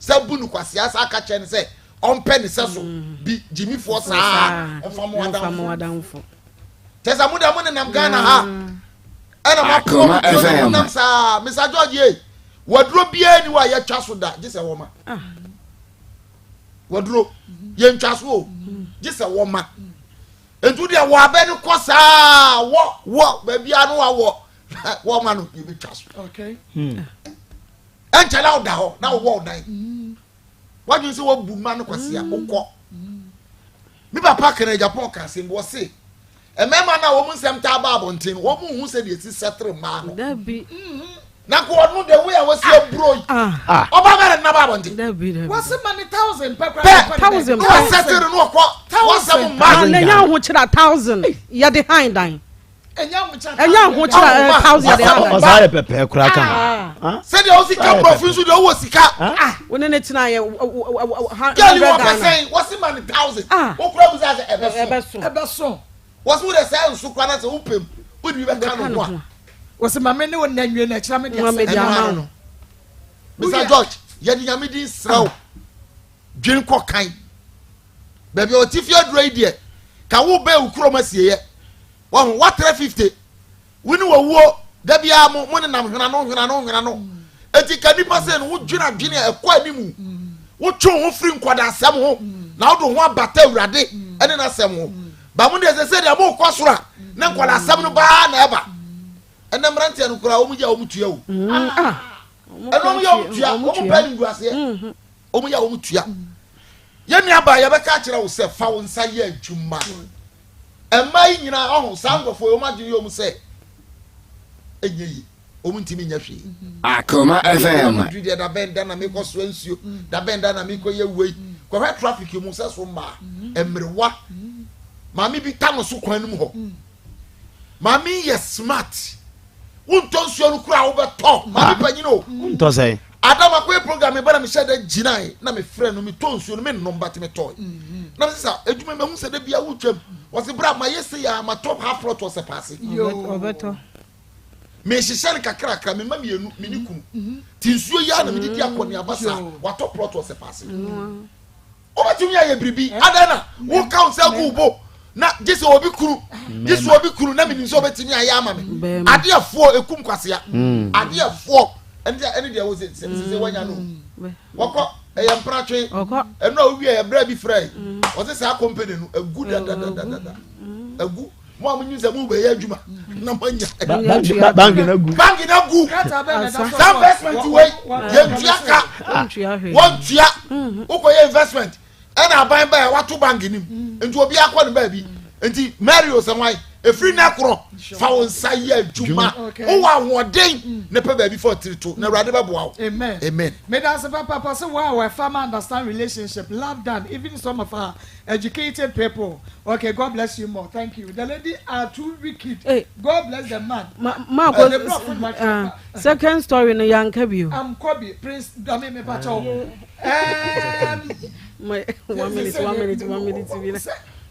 Sɛ bu no kwasea saa ka kyerɛ no sɛ ɔmpɛ ne sɛ so bi gyimifoɔ saa ɔmfa mo adamfo. Kyɛ sɛ mo deɛ mo nenam Ghana ha ɛna mo akoma mo tuo ne mo nam saa Mr George ye waduro biara ni hɔ a yɛtwa so da gye sɛ wɔma. Waduro yɛntwa so o gye sɛ wɔma. Nti deɛ wɔ abɛ no kɔ saa wɔ wɔ baabi a no wawɔ wɔma no yɛbɛtwa so. Ɛnkyɛ na woda hɔ na wowɔ wo dan. Wadwene sɛ wabu mma no kwasea wokɔ. Me papa kɛnɛ Japan ka asɛm bi wɔse mmarima no a wɔn nsɛm taa ba abɔnten no wɔn nhu sɛ deɛ esi sɛtere mmaa no. Dabi. Na nka ɔno the way a wɔsi aburo yi. Ɔba bɛ ba abɔnten. Wɔsi ma ne thousand pɛ kura. Pɛ thousand pɛ. Wɔsɛte no no ɔkɔ. Wɔsɛm mma. Na nya ahokyerɛ thousand yɛde han dan. Ɛnya ahokyerɛ thousand yɛde han dan. Ɔsaa yɛ pɛpɛɛ kura kan. Sɛdeɛ wosi ka borɔfo nso deɛ wowɔ sika. Wo ne ne tena yɛ hundred Ghana. Wɔpɛ sɛn wɔsi ma ne thousand. Wokura mu sɛ ɛbɛso. Ɛbɛso. Wɔsi wo de sɛ nso kura na sɛ wopɛ mu wode bi bɛka no ho a. Wɔsi ma me ne wo nna nwie na ɛkyerɛ me de asɛ. Ɛno ano no. Mr George yɛde nyame din srɛ wo dwen kɔ kan baabi a ɔte fie aduro yi deɛ ka wo bɛɛ wo kurom asieɛ wahu watrɛ 50 wo ne wɔwuo da biara mo mo nenam hwenano hwenano hwenano eti ka nipa sɛ no wodwene adwene a ɛkɔ animu wotwe wo ho firi nkɔdaasɛm ho na wode ho abata awurade ɛne n'asɛm ho ba mo deɛ sɛ sɛ deɛ mokɔ soro a ne nkɔdaasɛm no baa na ɛba ɛnɛ mmeranteɛ no koraa wɔn yɛ wɔn tua o ɛnna wɔn yɛ wɔn tua wɔn pɛ ne nguaseɛ wɔn yɛ wɔn tua yɛn nua baa yɛbɛka akyerɛ wo sɛ fa wo nsa yɛ adwuma mmaa yi nyinaa ɔho saa nkurɔfoɔ yi wɔn adwene yɛ wɔn sɛ ɛnyɛ yi wɔn ntumi nyɛ hwee. Akoma FM. Duru deɛ dabɛn da na mekɔ soa nsuo dabɛn da na mekɔ yɛ wei kɔhwɛ traffic mu sɛ so mmaa mmerewa maame bi ta no so kwan no mu hɔ. Maame yi yɛ smart. Wontɔ nsuo no koraa wobɛtɔ. Maame panyin o. Wontɔ sɛn? Adam akɔyɛ program meba na mehyɛ da gyinae na mefrɛ no metɔ nsuo no mennom but metɔe. Na mesɛ sa adwuma mahu sɛ da bia wotwam. Wɔse bra mayɛ sei a matɔ half plot wɔ Sɛpaase. Ɔbɛtɔ. Mehyehyɛ no kakrakra mema mmienu me ne kunu. Ti nsuo yi ara na mede di akɔneaba saa watɔ plot wɔ Sɛpaase. Wobɛtumi ayɛ biribi. Adɛn na woka wo nsa gu wo bo na gye sɛ obi kunu gye sɛ obi kunu na menim sɛ wobɛtumi ayɛ ama me. Adeɛ foɔ ɛkum kwasea. Mm. Adeɛ foɔ ɛne deɛ ɛne deɛ wo sɛ sɛ sɛ wanya no. Mm. Wɔkɔ ɛyɛ mpratwe. Ɛno a wowie ɛbrɛ bi frɛ. Mm. Wɔse saa company no agu dadadadada. Agu. Mo a mo nyim sɛ mo bɛyɛ adwuma na mo anya. Banki na gu. Banki na gu. Saa investment wei yɛn tua ka. Wɔn tua. Wokɔ yɛ investment ɛna aban bɛyɛ wato banki nim. Nti obi akɔ ne baabi. Nti Mary Osanwai efiri na korɔ fa wo nsa yɛ adwuma. Wowɔ ahoɔden ne pɛ baabi fa tiri to na Awurade bɛboa wo. Amen. Amen. Medase papa sɛ wow a farmer understand relationship love done even some of our Educated people ok God bless you more thank you the lady are too wicked hey. God bless the man. Ma ma ko uh, second story no yanka bi o. Am Kobi Prince Dami me pa chow. My 1 minute 1 minute 1 minute bi na.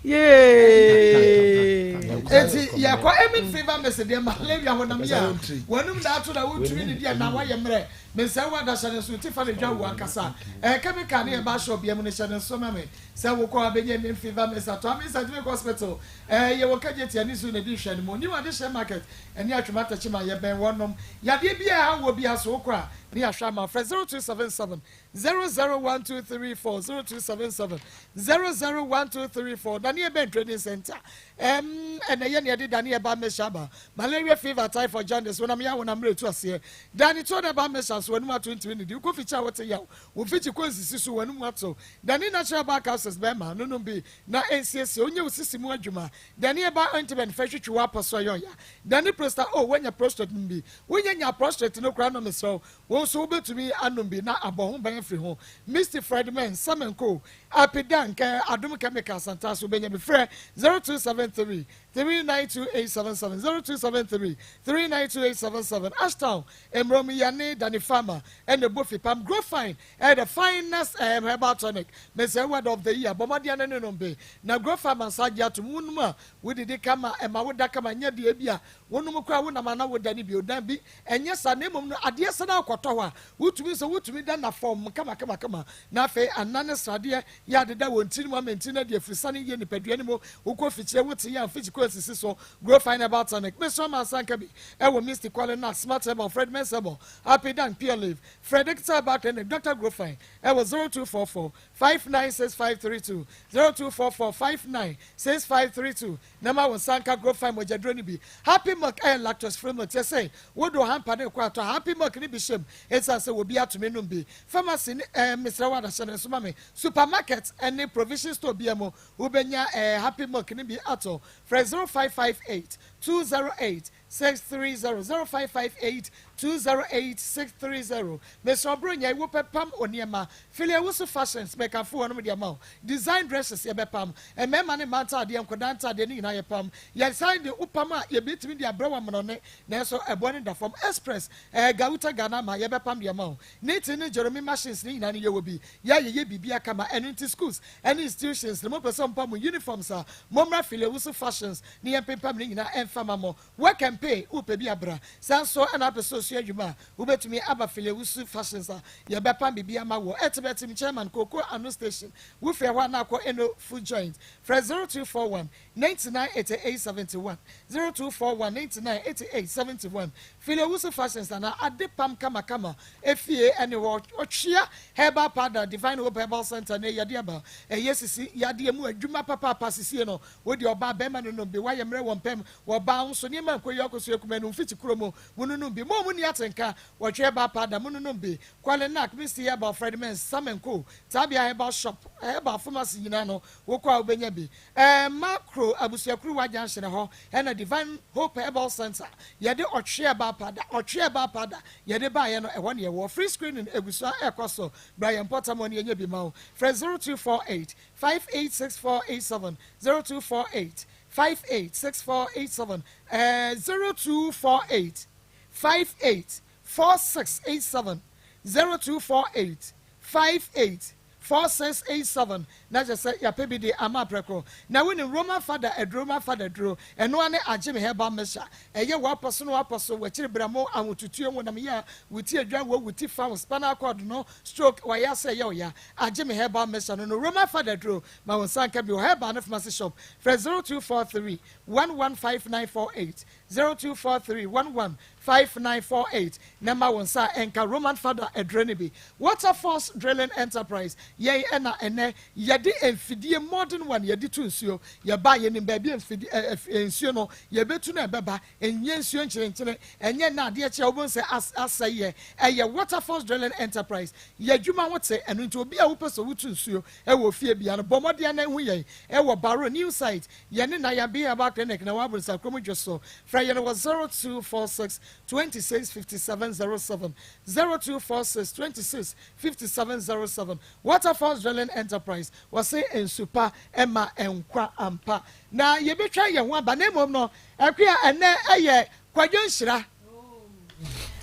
Yay. Eti yɛkɔ Emin fever mese deɛ malaria honam yɛ a wɔnum na ato na wotumi ne deɛ na wayɛ mmerɛ mesɛ wo adahyɛ ne so ti fa ne dwa wo ankasa ɛɛ chemical ne yɛ ba shop bia mu ne hyɛ ne nso ma me Sɛ wokɔ a bɛnya anim fever mesa to Amin Scientific Hospital ɛɛ yɛwɔ Kejetia ne su na ɛdi nhwɛanimu New Adehyeɛ Market ɛne Atwom Atɛkyema yɛbɛn wɔnom Yadeɛ biara ɛha woɔ biara so wokɔ a ne yɛahwɛ ama wo Frɛ 0277 001234 0277 001234 Daniel Ben Trading Center ɛm ɛna ɛyɛ nea ɛde Daniel ba Mesha aba Malaria fever typhoid jaundice wonam yaw wonam mmerɛ ɛtu aseɛ Dani tuo na ɛba Mesha so w'anum ato ntumi nnidi wokɔ fikyi a wote yaw wo mfikyi kɔ nsisi so w'anum ato Dani natural bar capsules bɛma no nom bi na ɛnsiesie wo nyɛ wo sisi mu adwuma Dani herbal ointment fɛ twitwi w'apɔ so ɛyɛ ɔya Dani prosta oh woanya prostrate nom bi wonya nyaa prostrate no koraa no mesrɛ wo wo nso wobɛtumi anom bi na abɔ ho ban afiri ho Misty Fred Men Samenko Apidank Adom Chemicals Antaso wobɛnya bi frɛ 0273 392877 0273 392877 Ashtown Mmrom Yɛne Dani Farmer ɛna ɛbɔ fipam Grow Fine Ɛyɛ the finest ɛɛm herbal tonic mesɛ word of the year bɔ mmɔden na ne nom bi na grow farmer nsa agye atom wo nom a wo didi kama ɛma wo da kama nyɛ deɛ ebia wo nom koraa wo nam ana wo da ne bio da bi ɛnyɛ saa na mmom no adeɛ sɛ na akɔtɔ hɔ a wo tumi sɛ wo tumi da na fɔm kama kama kama na afei ana ne sradeɛ yɛ adeda wɔ ntini mu ama ntini no adi afirisane yie nipadua no mu wo kɔ fikyire wo te yɛ a mfikyi kɔ asisi so grow fine herbal tonic mesrɛ ma nsa nka bi ɛwɔ misty kwale nut smart herbal fred mensah herbal happy dan pure leaf Frɛ Digital Herbal Clinic, Dɔkta Grofine, wɔ 0244 596 532, 0244 596 532, na ma wo nsa nka Grofine mogyaduro no bi. Happy Milk yɛ lactose free milk, kyerɛ sɛ wode wo hamper no rekɔ atɔ a, Happy Milk no bi hyɛ mu esiane sɛ obiara tumi nom bi. Pharmacy ne eh, mesrɛ wo adahyɛ no nso ma me, supermarket ne provision store biara mu wobɛnya eh, Happy Milk no bi atɔ. Frɛ 0558 208 630 0558 208 630. Mesrɛ wo Buronya yi wopɛ pam onneɛma. Philly Owusu Fashions mekamfo wɔnom de ama wo. Design dresses yɛbɛpam. Mmarima ne mmaa ntaadeɛ, nkwadaa ntaadeɛ ne nyinaa yɛpam. Yɛsan de wopam a yɛbɛtumi de abrɛ wo amanɔne nanso ɛboɔ no da fam. Express, ɛɛ Gauta Ghana ama yɛbɛpam de ama wo. Knitting ne Jeremy machines ne nyinaa no yɛwɔ bi. Yɛ a yɛyɛ biribiara kama. Ɛno nti schools ne institutions no mopɛ sɛ mopam mo uniforms a mommra Philly Owusu Fashions ne yɛmpempam ne nyinaa ɛmfa ma mo. Work and pay, wopɛ bi a bra. Saa nso na wopɛ sɛ osua adwuma a, wobɛtumi aba Filewusu Fashions a yɛbɛpam biribi ama wo. Ɛtebɛtem Chairman, Kooko Ano Station, wofiri ɛhɔ a na akɔ Eno Food Joint. Frɛ 0241 99 88 71, 0241 99 88 71. Filewusu Fashions anaa Adepam Kamakama efie ɛne hɔ. Ɔtwea Herbal Powder, Divine Hope Herbal Center na yɛde aba. Ɛyɛ sisi yadeɛ mu adwuma papaapa sisie no. Wo deɛ ɔbaa bɛrima no nom bi, woayɛ mmerɛ wɔ mpam Wɔ baa ho so, nneɛma nkɔ yie akɔso akuma no mfiti kuro mu, mononom bi. Mo a monni atenka, wɔtwe herbal powder, mononom bi. Kwale Nak, Misty Herbal, Fred Mens, Sam and Co, Tabia Herbal Shop, Herbal Pharmacy nyinaa no, wokɔ a wobɛnya bi. Ɛɛ Makro Abusuakuruwa Junction ɛhɔ ɛna Divine Hope Herbal Centre, yɛde ɔtwe herbal powder, ɔtwe herbal powder, yɛde baeɛ no, ɛhɔ na yɛwɔ. Free screening egu so ara ɛrekɔ so, bra yɛn mpɔtam hɔ na yɛnyɛ bi ma wo. Frɛ 0248 586487, 0248 58 6487 ɛɛ 0248 58 4687 0248 58 4687 na kyerɛ sɛ yɛapɛ bi de ama aprɛko na wonim Roman fada aduro Roman fada aduro ɛno ara ne agye me herbal mixture ɛyɛ w'apɔ so na w'apɔ so w'akyiri bramo ahotutuo wonam yɛ a wo ti adwan wɔ wo ti fa wo spinal cord no stroke wayɛ asɛ ɛyɛ ɔya agye me herbal mixture no no Roman fada aduro Ma wo nsa nka bi wɔ Herbal ne Pharmacy Shop. Frɛ 0243 115948, 0243 115948 na ma wo nsa nka Roman Fada aduro no bi. Waterforce Drilling Enterprise, yɛn na ɛnnɛ yɛde mfidie modern one yɛde tu nsuo. Yɛba a yɛnim baabi a mfidie ɛ ɛ nsuo no yɛbɛtu no ɛbɛba. Ɛnyɛ nsuo nkyerenkyere, ɛnyɛ nnɛ adeɛ kye a wobɛhu sɛ as asɛe yɛ. Ɛyɛ Waterforce Drilling Enterprise. Yɛn adwuma ho te, ɛno nti obi a wopɛ sɛ wotu nsuo wɔ ofie bia no, bɔ mmɔden na hu yɛn wɔ Baro New Site, yɛne Nayambi Herbal Clinic na ɛwɔ Abronsan Kurom Dwoso. Frɛ yɛn wɔ 0246 26 57 07, 0246 26 57 07. Waterfalls Drilling Enterprise, wɔse nsu pa ma nkwa ampa. Na yɛbɛtwa yɛn ho aba, na mmom no, Akua, ɛnnɛ ɛyɛ Kwadwo Nhyira.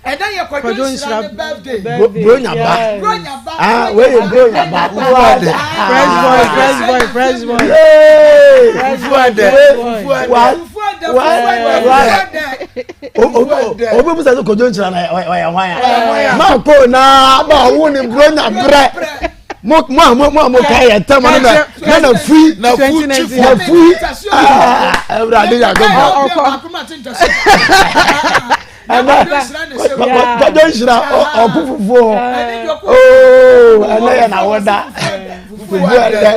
Ɛnɛ yɛ Kwadwo Nhyira ne birthday. Bronya ba. Bronya ba. Ah, wei yɛ Bronya ba. Fufu ade. Fresh boy, fresh boy, fresh boy. Fresh boy. Fufu ade. Fufu ade. Fufu ade. Obi musa sɛ Kwadwo Nhyira na ɔyɛ hwan a. Ma ko na ma wo ne Bronya brɛ. Mo mo a mo a mo ka yɛ tɛm no na na na fui na fui chief na fui awurade yɛ agbɛbɔ ɛnɛ kwadwo nhyira ɔko fufuo ooo ɛnɛ yɛ na wɔda fufuo ɛdɛ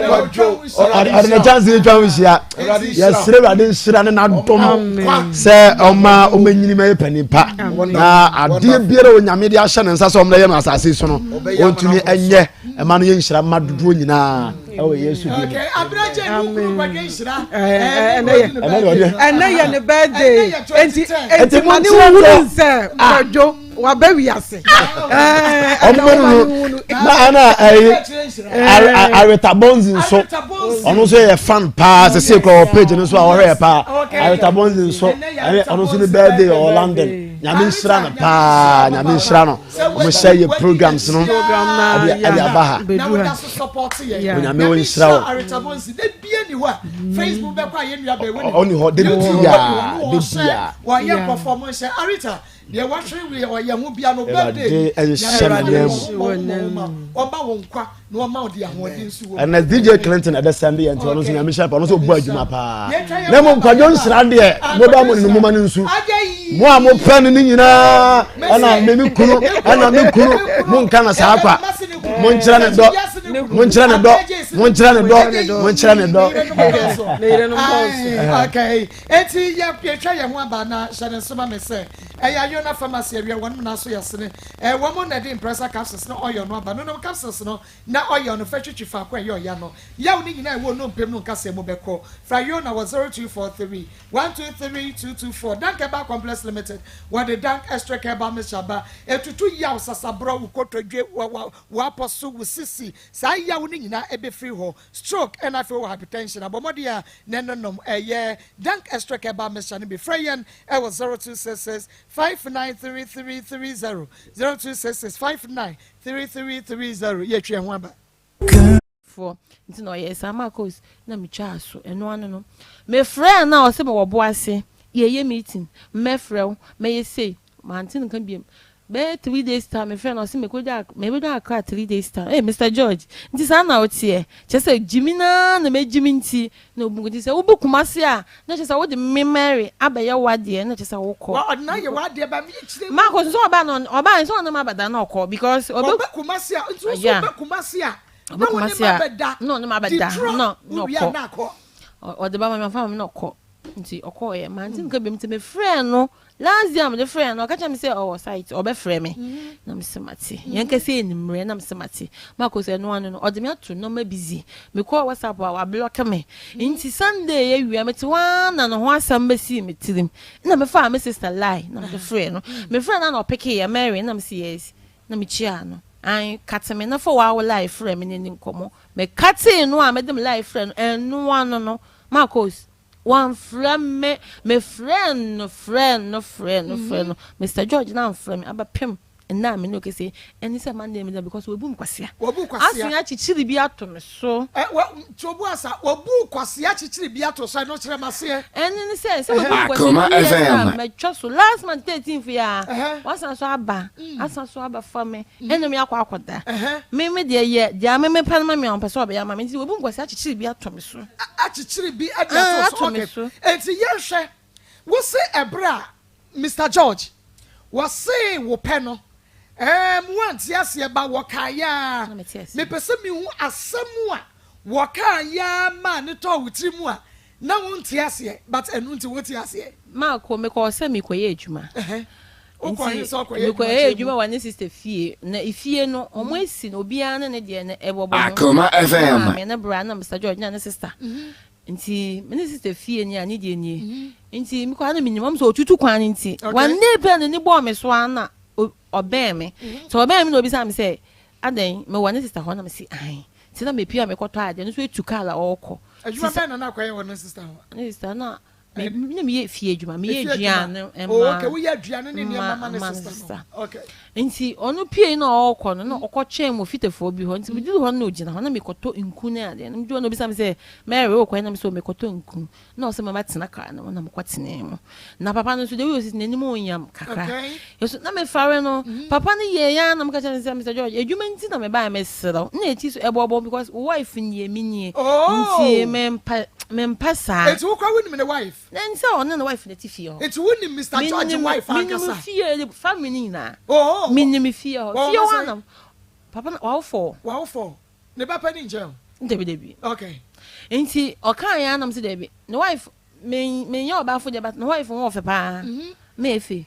ɔde ne kyɛnse twa ho hyia yɛsrɛ awurade nhyira ne n'adom sɛ ɔma ɔmɛnyini ma yɛ panin pa na adeɛ biara onyame de ahyɛ ne nsa sɛ ɔmna yɛ no asase so no ɔntumi ɛnyɛ ɛma no yɛ nhyira ma dodoɔ nyinaa ɛwɔ yesu din mu. Ɛnɛ yɛ ne birthday enti enti ma ne wuru sɛ kwadwo waba wiase. Ɔmo no na ɛna ɛyi Areta Bonzi nso ɔno nso yɛ fan paa sɛ sɛ kura wɔ page no so a ɔhwɛ yɛ paa Areta Bonzi nso ɛne ɔno nso ne birthday wɔ London nyame nhyira no paa nyame nhyira no. Wɔn hyɛ yɛ programs no ɛde ɛde aba ha. Onyame wo nhyira wo. Ɔni hɔ de bia de bia. Awurade nhyɛ ne nan mu. Ɛnɛ DJ Clinton ɛbɛ sɛnde yɛn nti ɔno nso nyame hyɛ pa ɔno nso ɔbɔ adwuma paa. Na mmom kwadwo nsra deɛ mo ba mo ne mo ma no nsu. Mo a mo pɛ no ne nyinaa ɛna me me kunu ɛna me kunu mo nka na saa kwa. Mo nkyerɛ ne dɔ mo nkyerɛ ne dɔ mo nkyerɛ ne dɔ mo nkyerɛ ne dɔ. Okay, eti yɛ yɛtwa yɛn ho aba na hyɛ ne nso ma me sɛ. Ɛyɛ Ayona Pharmacy awia wɔnom nan so yɛ sene. Ɛɛ wɔn na ɛde Impressa capsules ne oil no aba. Nonom capsules no na oil no fa twitwi faako a ɛyɛ ɔya no. Yaw no nyinaa a ɛwɔ wo nnompe mu no nkasɛɛ mu bɛkɔ. Frɛ Ayona wɔ 0243 123 224. Dank Herbal Complex Limited, Wɔde Dank Extract Herbal Mixture aba. Ɛtutu yaw, sasaborɔ, wo kotodwe, w'apɔ so, wo sisi, saa yaw no nyinaa ɛbɛfiri hɔ. Stroke ɛna afei wowɔ hypertension a, bɔ mmɔden a na ɛno nom. Ɛyɛ Dank Extract Herbal Mixture no bi. Frɛ yɛn ɛwɔ 0266 593330, 0266 593330. Yɛtwe yɛn ho aba. Foɔ nti na ɔyɛɛ saa Marcos na me twaa so ɛno ano no me frɛɛ no a ɔse me wɔ bo ase yɛyɛ meeting mɛfrɛ wo mɛyɛ sei mante no nka biom bɛyɛ 3 days time me frɛɛ no ɔse mekɔdwa mebɛdwa Accra 3 days time ee Mister George nti saa na woteɛ kyerɛ sɛ gyimi no ara na mɛgyimi nti na obu nti sɛ wobu Kumasi a na kyerɛ sɛ wode me Mary abɛyɛ w'adeɛ na kyerɛ sɛ wokɔ Wa ɔde no ayɛ w'adeɛ ba me kyerɛ mu. Marcos nso ɔbaa no ɔbaa nso ɔne m'abɛda na ɔkɔ because ɔbɛ Ɔba Kumasi a nti wo nso Yeah. woba Kumasi a Ɔba na wo ne Kumasi a m'abɛda na ɔne di m'abɛda trɔ na na wowie a ɔkɔ na akɔ. Ɔde ba ma me ɔfa ma me na ɔkɔ nti ɔkɔɔyɛ mante nka biom nti mefrɛɛ no last day a mede frɛɛ no ɔka kyerɛ me sɛ ɔwɔ site ɔbɛfrɛ me na mese mate yɛn kɛsɛ enimmerɛ na mese mate Marcos ɛno ano no ɔde me ato nneɛma busy mekɔɔ WhatsApp a wablɔke me nti Sunday awia mete hɔ ara na ne ho asɛm bɛsii me tirim na mefaa me sister line na mede frɛɛ no mefrɛɛ no na ɔpekeeɛ Mary na mese yes na mekyiaa no an kate me na fa wo line frɛ me na ni nkɔmmɔ mekatee no a mede me line frɛ no ɛno ano no Marcos Wamfrɛ me, mefrɛɛ no frɛɛ no frɛɛ no frɛɛ no, Mister George no amfrɛ me abɛpem nnɛ a me ne wo kasa yi, ɛne sɛ Monday meda because wabu me kwasea. Wabu kwasea. Asen akyekyere bi ato me so. Ɛ wa nti obu asa, wabu kwasea akyekyere bi ato so, ɛno kyerɛ m'aseɛ. Ɛne ne sɛ, sɛ wabu me kwasea 2 years a matwa so, last month 13th yi ara, wasan so aba, asan so abɛfa me. Ɛne me akɔ akɔda. Me me deɛ yɛ deɛ me mepɛ no ma me a ɔmpɛ sɛ ɔbɛyɛ ama me nti wabu nkwasi akyekyere bi ato me so. Akyekyere bi de ato so okay. Enti yɛnhwɛ wo se ɛberɛ a Mister George wɔsee wo pɛ no ɛɛm woante aseɛ ba wɔkaeɛ ara mepɛ sɛ mehu asɛm a wɔkaeɛ ara maa no tɔɔ wo tiri mu a na wonte aseɛ but ɛno nti wote aseɛ. Marko mekɔɔ sɛ mekɔyɛ adwuma. Wokɔ he Nti sɛ ɔkɔyɛ adwuma mekɔyɛ kyerɛ adwuma mu? wɔ ne sister fie. Na efie no ɔmo asi no obiara ne ne deɛ no ɛbɔbɔ ho. Akoma Ne FM. maame, ne bra na Mister George na ne sister. Nti me ne sister fie ni a ne deɛ nie. Nti mekɔ a na menim ɔmo sɛ ɔtutu kwan no nti. Okay. One day pɛ na n'ani bɔɔ me so ara na ɔbɛn me. Nti ɔbɛn me na obisaa me sɛ adɛn mewɔ ne sister hɔ na mese ae. Nti na mepue a mekɔtɔ adeɛ no nso etu car a ɔrekɔ. Adwuma bɛn na na akɔyɛ wɔ ne sister hɔ? Ne sister na me na meyɛ fie adwuma meyɛ aduane ma oh, okay woyɛ aduane ne nneɛma ma ne sister no okay nti ɔno pie na ɔrekɔ no na ɔkɔ twɛn mu fitafoɔ bi hɔ nti meduru hɔ no na ɔgyina hɔ na mekɔtɔ nku ne adeɛ no meduru hɔ na obisa me sɛ Mary wokɔ na mesɛ mekɔtɔ nku na ɔsɛ mama tena kaa no mu na mekɔ tenee mu na papa no nso deɛ woyɛ osisi n'anim onyam kakra nso na mefare no mhm. papa no yɛ ya na meka kyerɛ no sɛ Mr George adwuma nti na mebaeɛ meserɛ na ɛkyi so ɛbɔbɔ because wife nie me nie oh. nti mempa Mempɛ saa. Enti wo koraa wonim ne wife? Na ɛnsɛ ɔne ne wife na ɛte fie hɔ. Enti wonim Mister George wife ankasa? Menim fie, family no nyinaa. Oh. Menim fie hɔ. Fie hɔ anam. Papa no, wawo fɔɔ. Wawo fɔɔ. Ne ba panin nkyɛn o? Dabi dabi. Okay. Enti ɔkaa yɛn anam sɛ dabi. Ne wife, me menyɛ ɔbaafo deɛ but ne wife ho ɔfɛ paa. Meefe.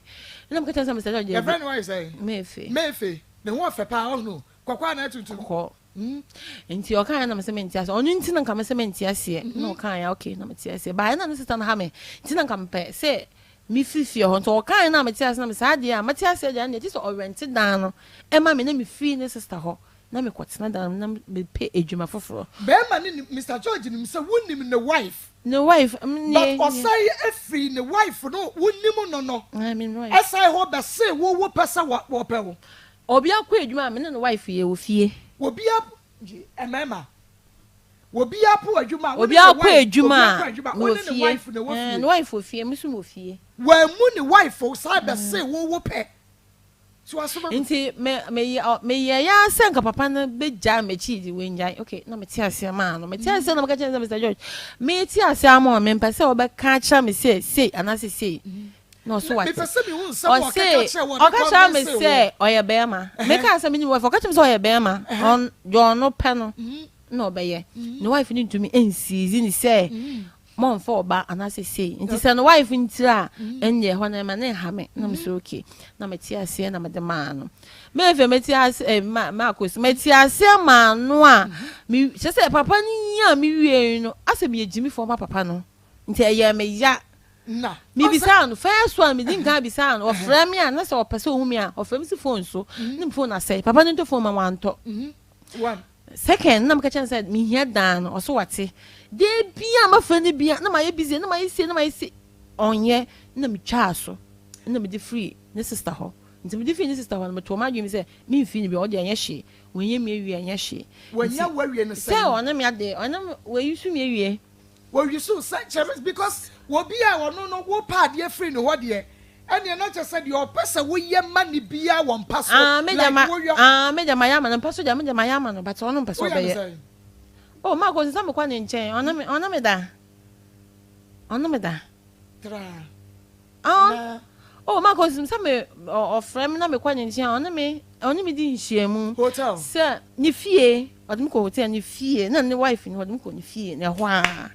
Ɛna meka kyerɛ sɛ Mister George deɛ. Yɛfrɛ ne wife sɛn? Meefe. Meefe. Ne ho ɔfɛ paa ɔhunu. Kɔkɔɔ anaa tuntum? Kɔkɔɔ. Nti ɔkaeɛ na mese mente aseɛ. Ɔno nti na nka mese mente aseɛ. Na ɔkaeɛ okay na mete aseɛ. Baeɛ na ne sister no ha me nti na nka mepɛ sɛ mefiri fie hɔ. Nti ɔkaeɛ na mete aseɛ na me saa deɛ a mate aseɛ deɛ ɛndeɛ gye sɛ ɔrɛnte dan no ɛma me na mefiri ne sister hɔ na mekɔtena dan no mu na mepɛ adwuma foforɔ. Bɛɛma no nim, Mister George nim sɛ wonim ne wife. Ne wife, mm, But ɔsan firi ne wife no wonim no no ɛsan hɔ bɛsee wo wo pɛ sɛ wɔpɛ wo. Obia kɔ adwuma a me ne ne wife yɛ wɔ fie. Obia gye mmarima. Obia po adwuma a wo ne Obia ne kɔ wife adwuma obia kɔ a adwuma a me wo wɔ ne ne fie. wife na ɛwɔ Ɛɛ fie. ne wife wɔ fie me nso me wɔ fie. Wammu ne wife o san bɛsee wo wo pɛ. So wasoma me. Nti me me yɛ me yɛ ya sɛ nka papa no bɛ gyae m'akyi di wangyae okay na me te aseɛ maa no me te aseɛ na me ka kyerɛ no sɛ Mister George me te aseɛ ama wo me mpɛ sɛ wo bɛ ka akyerɛ me sɛ sei anaasɛ sei. Na ɔso wate. Mepɛ sɛ mehu nsɛm a ɔkeka Ɔse, kyerɛɛ wo a ɔde ɔka kyerɛ me convince wo. sɛ ɔyɛ bɛrima. Mekaa sɛ menim wife, ɔka kyerɛ me sɛ ɔyɛ bɛrima. Ɔn, deɛ ɔno pɛ no na ɔbɛyɛ. Ne wife no ntumi nsiizi no sɛ. Mɔmfa ɔba anaasɛ sei nti sɛ no wife ntiri a ɛnneɛ ɛhɔ no ɛma ne nha me na mesɛ okay na mete aseɛ na mede maa no mefe mete ase eh, ma maakɔsi mete aseɛ maa no a me kyerɛ sɛ papa no nyi a mewie no asɛ meyɛ gyimifoɔ ma papa no nti ɛyɛ me ya na mebisaa no first one medi nkan bisaa no ɔfrɛ me a na sɛ ɔpɛ sɛ ɔhu me a ɔfrɛ me si phone so ne me phone asɛe papa no ntɔ phone ma wantɔ one Second, na meka kyerɛ no sɛ mehia dan no, ɔso wate. Da biara mafrɛ no bia, na mayɛ busy, na mayɛ sei, na mayɛ sei, ɔnyɛ. Na metwaa so, na mede firi ne sister hɔ. Nti mede firi ne sister hɔ no, metoo m'adwene mu sɛ memfiri no bio, ɔno deɛ ɛnyɛ hwee, wanya me awie a ɛnyɛ hwee. Wanya Nti wo awie no sɛ sɛn? ɔne me ade, ɔne me, wayi so me awie. Wɔyi so sɛ kyerɛ me because obi a ɔno no wopɛ adeɛ firi ne hɔ deɛ, Ɛneɛ na kyerɛ sɛ deɛ ɔpɛ sɛ woyɛ ma no biaa wɔ mpa so Ah me deɛ like ma woyɔ. ah me deɛ mayɛ ama no mpa so deɛ me deɛ mayɛ ama no but ɔno mpɛ sɛ Woyɛ no ɔbɛyɛ. sɛn? Oh Mark ɔsi sɛ mekɔ ne nkyɛn ɔne me ɔne me da ɔne me da. Traa Ah na. oh Mark ɔsi sɛ me ɔfrɛ me na mekɔ ne nkyɛn ɔne me ɔne me di nhyiamu. Hotel. Sɛ ne fie ɔde me kɔ hotel ne fie na ne wife no ɔde me kɔ ne fie na ɛhɔ aa.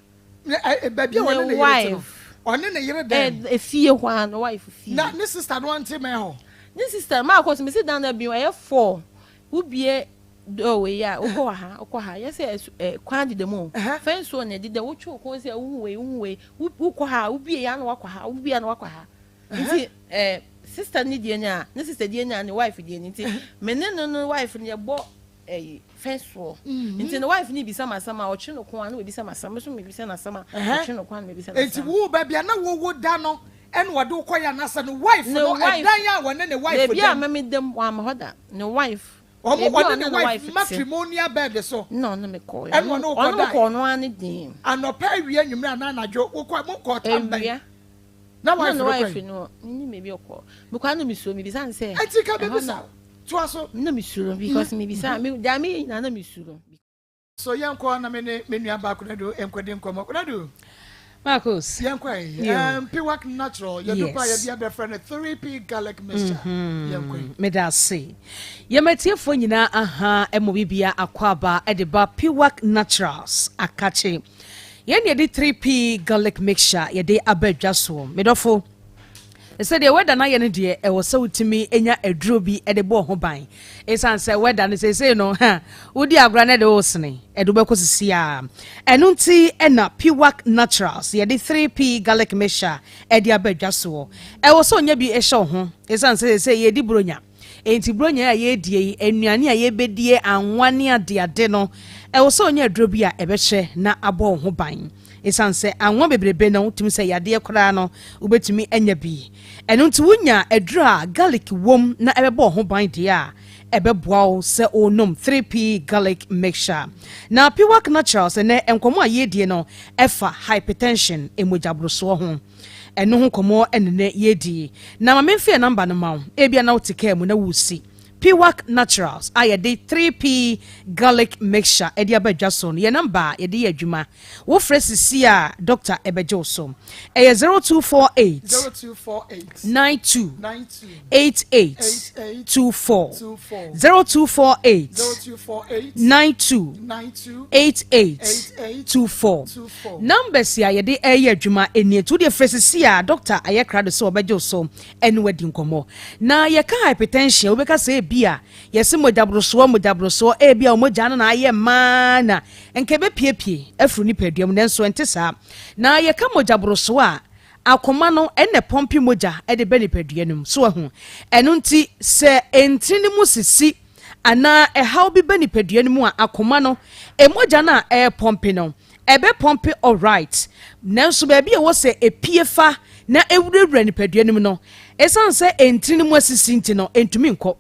Baabi a ɔne ne yere te no, ɔne ne yere dɛn? Efie hɔ ara, ne wife fie. Na ne sister no ante mɛn hɔ? Ne sister, maa kɔ so, mesi dan na bi ɛyɛ four. Wobie door wei a, wokɔ ha, wokɔ ha. Yɛ sɛ ɛ kwan deda mu o. Fɛnso na ɛdeda, wotwe wo kɔn sɛ wohu wei, wohu wei. Wokɔ ha, wobie ya na wakɔ ha, wobie ya na wakɔ ha. Nti ɛ sister ne deɛ ni a, ne sister deɛ ni a, ne wife deɛ ni. Nti me ne no no wife no yɛbɔ ɛyi fɛn soɔ nti ne wife no bisa m'asɛm a ɔtwe no kɔn a na wabisa m'asɛm me nso mebisa n'asɛm a ɔtwe no kɔn a na mebisa n'asɛm. Nti wo baabi a na wowo da no ɛna ɔde wo kɔeɛ anaasɛ ne wife no ɛdan a wɔne ne wife dam? Baabi a meme dam wamma hɔ da ne wife. Wɔn ɔne ne wife matrimonial bed so. Ɛna ɔne me kɔɔ ɛna ɔne wo kɔ dae. Ɔne me kɔɔ ɔno ara ne dan. Anɔpa awia anwummerɛ anaa anadwo wokɔ mo kɔɔ tam bɛn? Awia. Na wife no kɔe? Na ne wife no menim baabi ɔkɔ mekɔ a na mesuro mebisa no sɛ. Ɛnti ka bɛbisa wo. Toa so. Na me suro because me bisa me deɛ me yɛ nyinaa na me suro. So yɛn kɔ na me ne me nua baa Konadu nkɔdi nkɔmɔ. Konadu. Marcus. Yɛn kɔ yi. Um, Piwak Natural. Yɛ dupa yɛ bi abɛfrɛ no 3P garlic mixture. Mm-hmm. Yɛn kɔ yi. Meda ase. Yɛn atiefoɔ nyinaa aha ɛmɔ bibia akɔ aba ɛde ba Piwak Naturals akakye. Yɛn yɛde 3P garlic mixture yɛde aba adwa soɔ. Medɔfo. Sɛdeɛ wɛda no ayɛ no deɛ, ɛwɔ sɛ wotumi nya aduro bi de bɔ ho ban. Ɛsiane sɛ wɛda no seesei no, ha, wodi agorɔ na ɛde wo sene, ɛde wobɛkɔ sisi a. Ɛno nti ɛna Piwak Naturals yɛde 3P garlic mixture ɛde aba dwa soɔ. Ɛwɔ sɛ onya bi hyɛ wo ho, ɛsiane sɛ seesei yɛredi buronya. Enti buronya a yɛredie yi, nnuane a yɛbɛdie, anwa ne adeade no, ɛwɔ sɛ onya aduro bi a ɛbɛhyɛ na abɔ wo ho ban. Esiane sɛ anwa bebrebe no tumi sɛ yadeɛ koraa no, wobɛtumi anya bi. Ɛno nti wonya aduro a garlic wom na ɛbɛbɔ wo ho ban deɛ a, ɛbɛboa wo sɛ wonom 3P Garlic Mixture. Na Piwak Naturals ɛnnɛ nkɔmmɔ a yɛredie no ɛfa hypertension, mogyaborosoɔ ho. Ɛno ho nkɔmmɔ na nnɛ yɛredi. Na ma memfa yɛn namba no ma wo, ebia na wote kaa mu na woresi. Piwak Naturals a yɛde 3P Garlic Mixture de aba dwa so no, yɛn namba a yɛde yɛ adwuma. Wofrɛ sisi a, dɔkta bɛgye wo so. Ɛyɛ 0248 92 88 24. 0248 92 88 24. Numbers a yɛde ɛyɛ adwuma nie. Nti wodeɛ frɛ sisi a, dɔkta ayɛ krado sɛ ɔbɛgye wo so ɛne wo adi nkɔmmɔ. Na yɛka hypertension a, wobɛka sɛ ebia yɛse mogyaborosoɔ, mogyaborosoɔ, ebia wo mogya no na ayɛ mmaa na nka ɛbɛpiepie afiri nipadua mu, nanso ɛnte saa. Na yɛka mogyaborosoɔ a, akoma no ɛna ɛpɔmpe mogya de ba nipadua no mu. So wahu? Ɛno nti sɛ ntini no mu sisi anaa ɛhaw bi ba nipadua no mu a, akoma no, mogya no a ɛrepɔmpe no, Ɛbɛpɔmpe alright, nanso baabi a ɛwɔ sɛ epue fa na ɛwurawura nipadua no mu no, esiane sɛ ntini no mu asisi nti no, entumi nkɔ.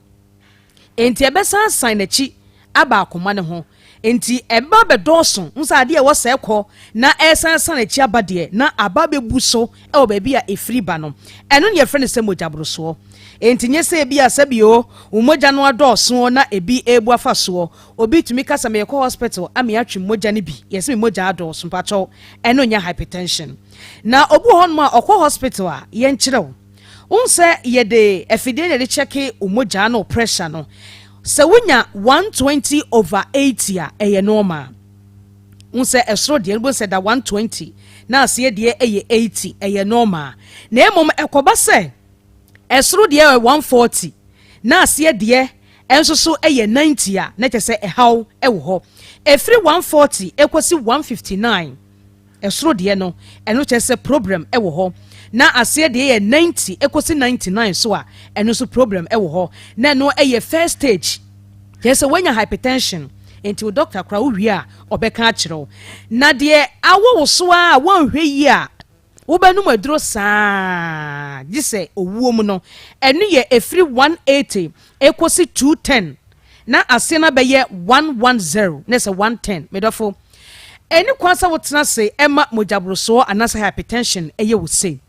Enti ɛbɛsan asan n'akyi aba akoma no ho. Enti ɛbɛba abɛdɔɔso. Wohu sɛ adeɛ a ɛwɔ sɛ ɛkɔ na ɛresan asan akyi aba deɛ, na aba abɛbu so wɔ baabi a ɛfiri ba no. Ɛno na yɛfrɛ no sɛ mogyaborosoɔ. Enti nyɛ sɛ ebia sɛbio wo mogya no adɔɔso na ebi rebu afa soɔ. Obi tumi ka sɛ merekɔ hospital ame atwe mogya no bi, yɛse me mogya adɔɔso, mpakyɛw ɛno nyɛ hypertension. Na obi wɔ hɔnom a ɔkɔ hospital a yɛnkyerɛ wo. Wohu sɛ yɛde afidie na yɛde kyɛke wo mogya ne wo pressure no, sɛ wonya 120 over 80 a ɛyɛ normal. Wohu sɛ ɛsoro deɛ no wobɛhu sɛ ɛda 120 na aseɛ deɛ ɛyɛ 80, ɛyɛ normal. Na mmom ɛkɔba sɛ ɛsoro deɛ yɛ 140 na aseɛ deɛ nso so yɛ 90 a, na kyerɛ sɛ ɛhaw wɔ hɔ. Ɛfiri 140 ɛkɔsi 159 ɛsoro deɛ no, ɛno kyerɛ sɛ problem wɔ hɔ. Na aseɛ deɛ yɛ 90 ɛkɔsi 99 so a, ɛno nso problem wɔ hɔ. Na ɛno yɛ first stage. Kyerɛ sɛ woanya hypertension nti wo doctor koraa wowie a ɔbɛka akyerɛ wo. Na deɛ awɔ wo so ara a woanhwɛ yie a wobɛnom aduro saa gye sɛ owuo mu no, ɛno yɛ ɛfiri 180 ɛkɔsi 210 na aseɛ no abɛyɛ 110 na sɛ 110. Medɔfo, ɛni kwan sɛ wotena ase ɛma mogyaborosoɔ anaasɛ hypertension ɛyɛ wo sei.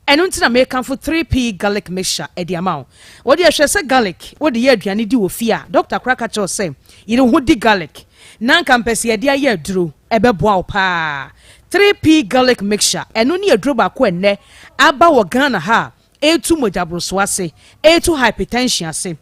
Ɛno nti na mekamfo 3P garlic mixture de ama wo. Wo deɛ hwɛ sɛ garlic wode yɛ aduane di wɔ fie a, dɔkta koraa ka kyerɛ wo sɛ yere wo ho di garlic. Na anka mpɛ sɛ yɛde ayɛ aduro, ɛbɛboa wo paa. 3P garlic mixture, ɛno ne aduro baako a ɛnnɛ aba wɔ Ghana ha a ɛretu mogyaborosoɔ ase, ɛretu hypertension ase.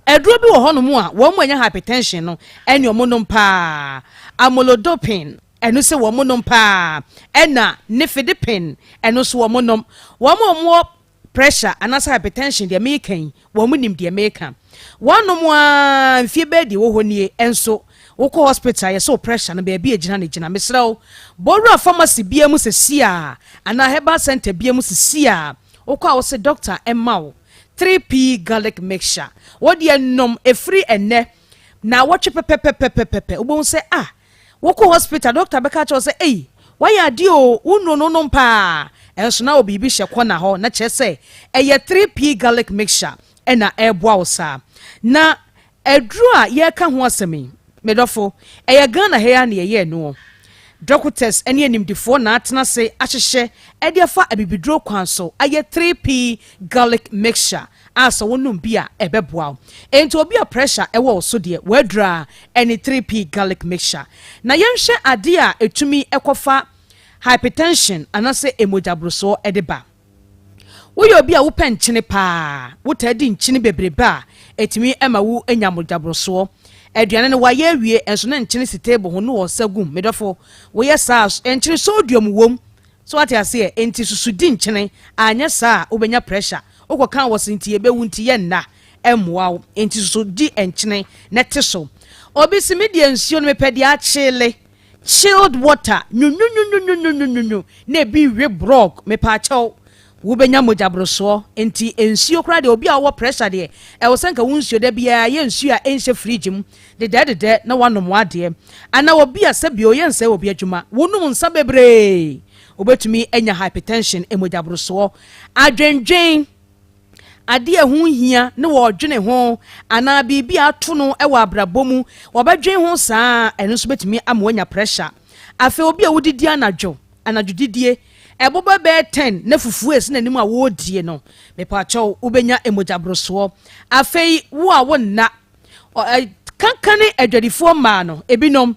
Aduro bi wɔ hɔnom a wɔn a anya hypertension no ɛne wɔn nom paa. Amlodipine, ɛno sɛ wɔn nom paa. Ɛna nifedipine, ɛno nso wɔn nom. Wɔn a wɔwɔ pressure anaasɛ hypertension deɛ meka yi, wɔn nim deɛ meka. Wɔnom ara mfie bɛyɛ deɛ ɛwɔ hɔ nie nso wokɔ hospital yɛsɛ wo pressure no baabi a egyina no gyina. Mesrɛ wo, bɔ wura pharmacy biara mu sɛsi a anaa herbal center biara mu sɛsi a wokɔ a wose doctor mma wo 3P garlic mixture. Wo deɛ nom ɛfiri ɛnnɛ naawɔtwe pɛpɛpɛpɛpɛpɛ wobɛhu sɛ ah wokɔ hospital doctor bɛka akyerɛ wo sɛ ei wayɛ adeɛ o wo nnuro no wonom paa ɛnso na wɔ biribi hyɛ kɔna hɔ na kyerɛ sɛ ɛyɛ 3P garlic mixture ɛna ɛreboa wo saa. Na Aduro a yɛreka ho asɛm yi, me dɔfo, ɛyɛ Ghana ha yi ara na yɛyɛɛ noɔ. Dɔkotas ne animdefoɔ na atena ase ahyehyɛ de afa abibiduro kwan so ayɛ 3P garlic mixture a sɛ wonom bi a ɛbɛboa wo. Enti obi a pressure wɔ wo so deɛ, w'aduro ara ne 3P garlic mixture. Na yɛnhwɛ adeɛ a ɛtumi kɔfa hypertension anaasɛ mogyaborosoɔ de ba. Woyɛ obi a wopɛ nkyene paa? Wotaa di nkyene bebrebe a, etumi ma wo nya mogyaborosoɔ. Aduane no wɔayɛ awie nso na nkyene si table ho na wɔsa gu mu. Me dɔfo, woyɛ saa a, nkyene sodium wom. So wate aseɛ? Enti susu di nkyene, anyɛ saa a wobɛnya pressure. Wokɔka wɔ se nti yɛbɛwu nti yɛnna, ɛmmoa wo. Enti susu di nkyene na te so. Obi se me deɛ nsuo no mepɛ deɛ akyele. Chilled water nwunwunwunwunwunwunwunwu na ebi we brɔg mepaakyɛw wobɛnya mogya borosoɔ nti nsuo koraa deɛ obi a ɔwɔ pressure deɛ ɛwɔ sɛ nka wo nsuo da biara yɛ nsuo a ɛnhyɛ fridge mu dedɛɛ dedɛɛ na wanom wadeɛ anaa obi a sɛbio yɛnsɛe obi adwuma wonom nsa bebree wobɛtumi anya hypertension mogya borosoɔ adwendwen ade a ɛho nhia na wɔredwene ho anaa biribi a ato no wɔ abrabɔ mu, wɔbɛdwen ho saa a, ɛno nso bɛtumi ama wanya pressure. Afei obi a wodidi anadwo, anadwo didie, ɛbobɔ bɛyɛ 10 na fufuo esi n'anim a wɔredie no, mepaakyɛw wobɛnya mogyaborosoɔ. Afei wo a wonna, Kanka ne adwadifoɔ mmaa no, ebinom,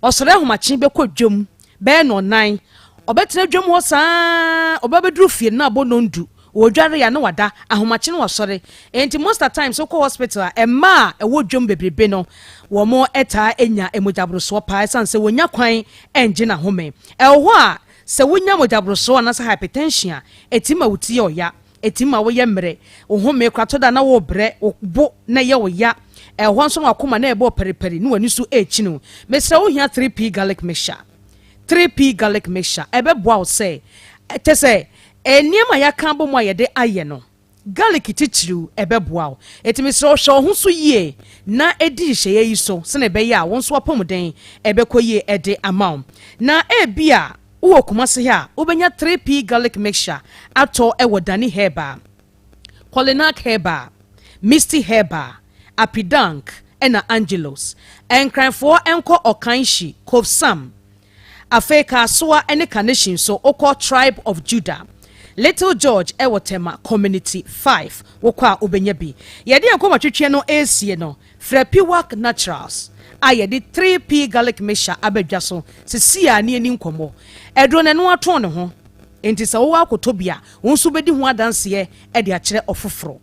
wɔsɔre ahomakye bɛkɔ dwam bɛyɛ nnɔnnan. Ɔbɛtena dwam hɔ saa ara, ɔbɛba bɛduru fie no na abɔ nnɔndu. Ɔredware a na wada, ahomakye na wasɔre. Enti most at times wokɔ hospital a, mmaa a ɛwɔ dwam bebrebe no, wɔtaa nya mogyaborosoɔ paa ɛsiane sɛ wɔnnya kwan nngye n'ahome. Ɛwɔ hɔ a, sɛ wonya mogyaborosoɔ anaasɛ hypertension a, ɛtumi ma wo ti yɛ ɔya. Ɛtumi ma woyɛ mmerɛ, wo home koraa tɔ da a na worebrɛ, wo bo na ɛyɛ wo ya, ɛhɔ nso na w'akoma na ɛbɔ paripari na w'ani so rekyini wo. Mesrɛ wo hia 3P garlic mixture. 3P garlic mixture ɛbɛboa wo sɛ, kyɛ sɛ nneɛma a yɛaka abɔ mu a yɛde ayɛ no, garlic titiriw ɛbɛboa wo. Enti mesrɛ wo hwɛ wo ho so yie na di nhyehyɛeɛ yi so sɛdeɛ ɛbɛyɛ a wo nso w'apɔmuden ɛbɛkɔ yie de ama wo. Na ebia Wowɔ Kumasi ha a, wobɛnya 3P Garlic Mixture atɔ wɔ Dani Herbal, Kolinak Herbal, Misty Herbal, Apidank ɛna Angelos. Nkranfoɔ nkɔ Ɔkanhyi, Kofsam. Afei Kasoa ne Kaneshie nso wokɔ Tribe of Judah. Little George wɔ Tema Community 5, wokɔ a wobɛnya bi. Yɛde yɛn nkɔmmɔtwetweɛ no resie no, Frɛ Piwak Naturals a yɛde 3P Garlic Mixture aba dwa so sesei ara na yɛnni nkɔmmɔ. Aduro no, ɛno ara tɔn ne ho, enti sɛ wowɔ akɔtɔ bi a, wo nso wobɛdi ho adanseɛ de akyerɛ ɔfoforɔ.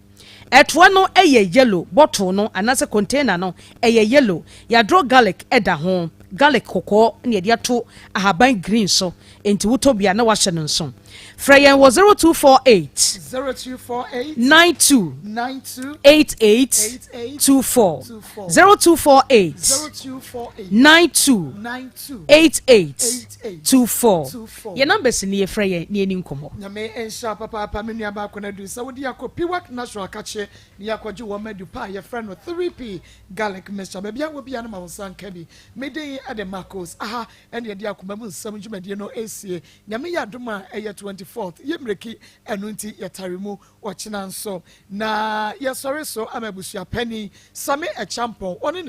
Ɛtoa no yɛ yellow, bottle no anaasɛ container no yɛ yellow, yɛadrɔ garlic da ho. Garlic kɔkɔɔ na yɛde ato ahaban green so, enti wotɔ bi a na wahyɛ no nso. Frɛ yɛn wɔ 0248 0248 92 92 88 24 0248 0248 92 92 88 24. 24. Yɛn numbers ni, yɛfrɛ yɛn na yɛni nkɔmmɔ. Nyame nhyira papaapa, me nua baako no adu sɛ wode akɔ Piwak Natural kakye na yɛakɔgye wɔn madu pa a yɛfrɛ no 3P Garlic Mixture. Baabi a wɔ bia no, ma wo nsa nka bi. Medin de Marcos aha, ɛne yɛde akoma mu nsɛm dwumadie no ɛsie. Nyame yɛ adom a, ɛyɛ 24th, yɛ mmiriki ɛno nti yɛtare mu. Ɔkyena nso na yɛsɔre so ama abusua pani Same Ɛkyampɔn ɔne ne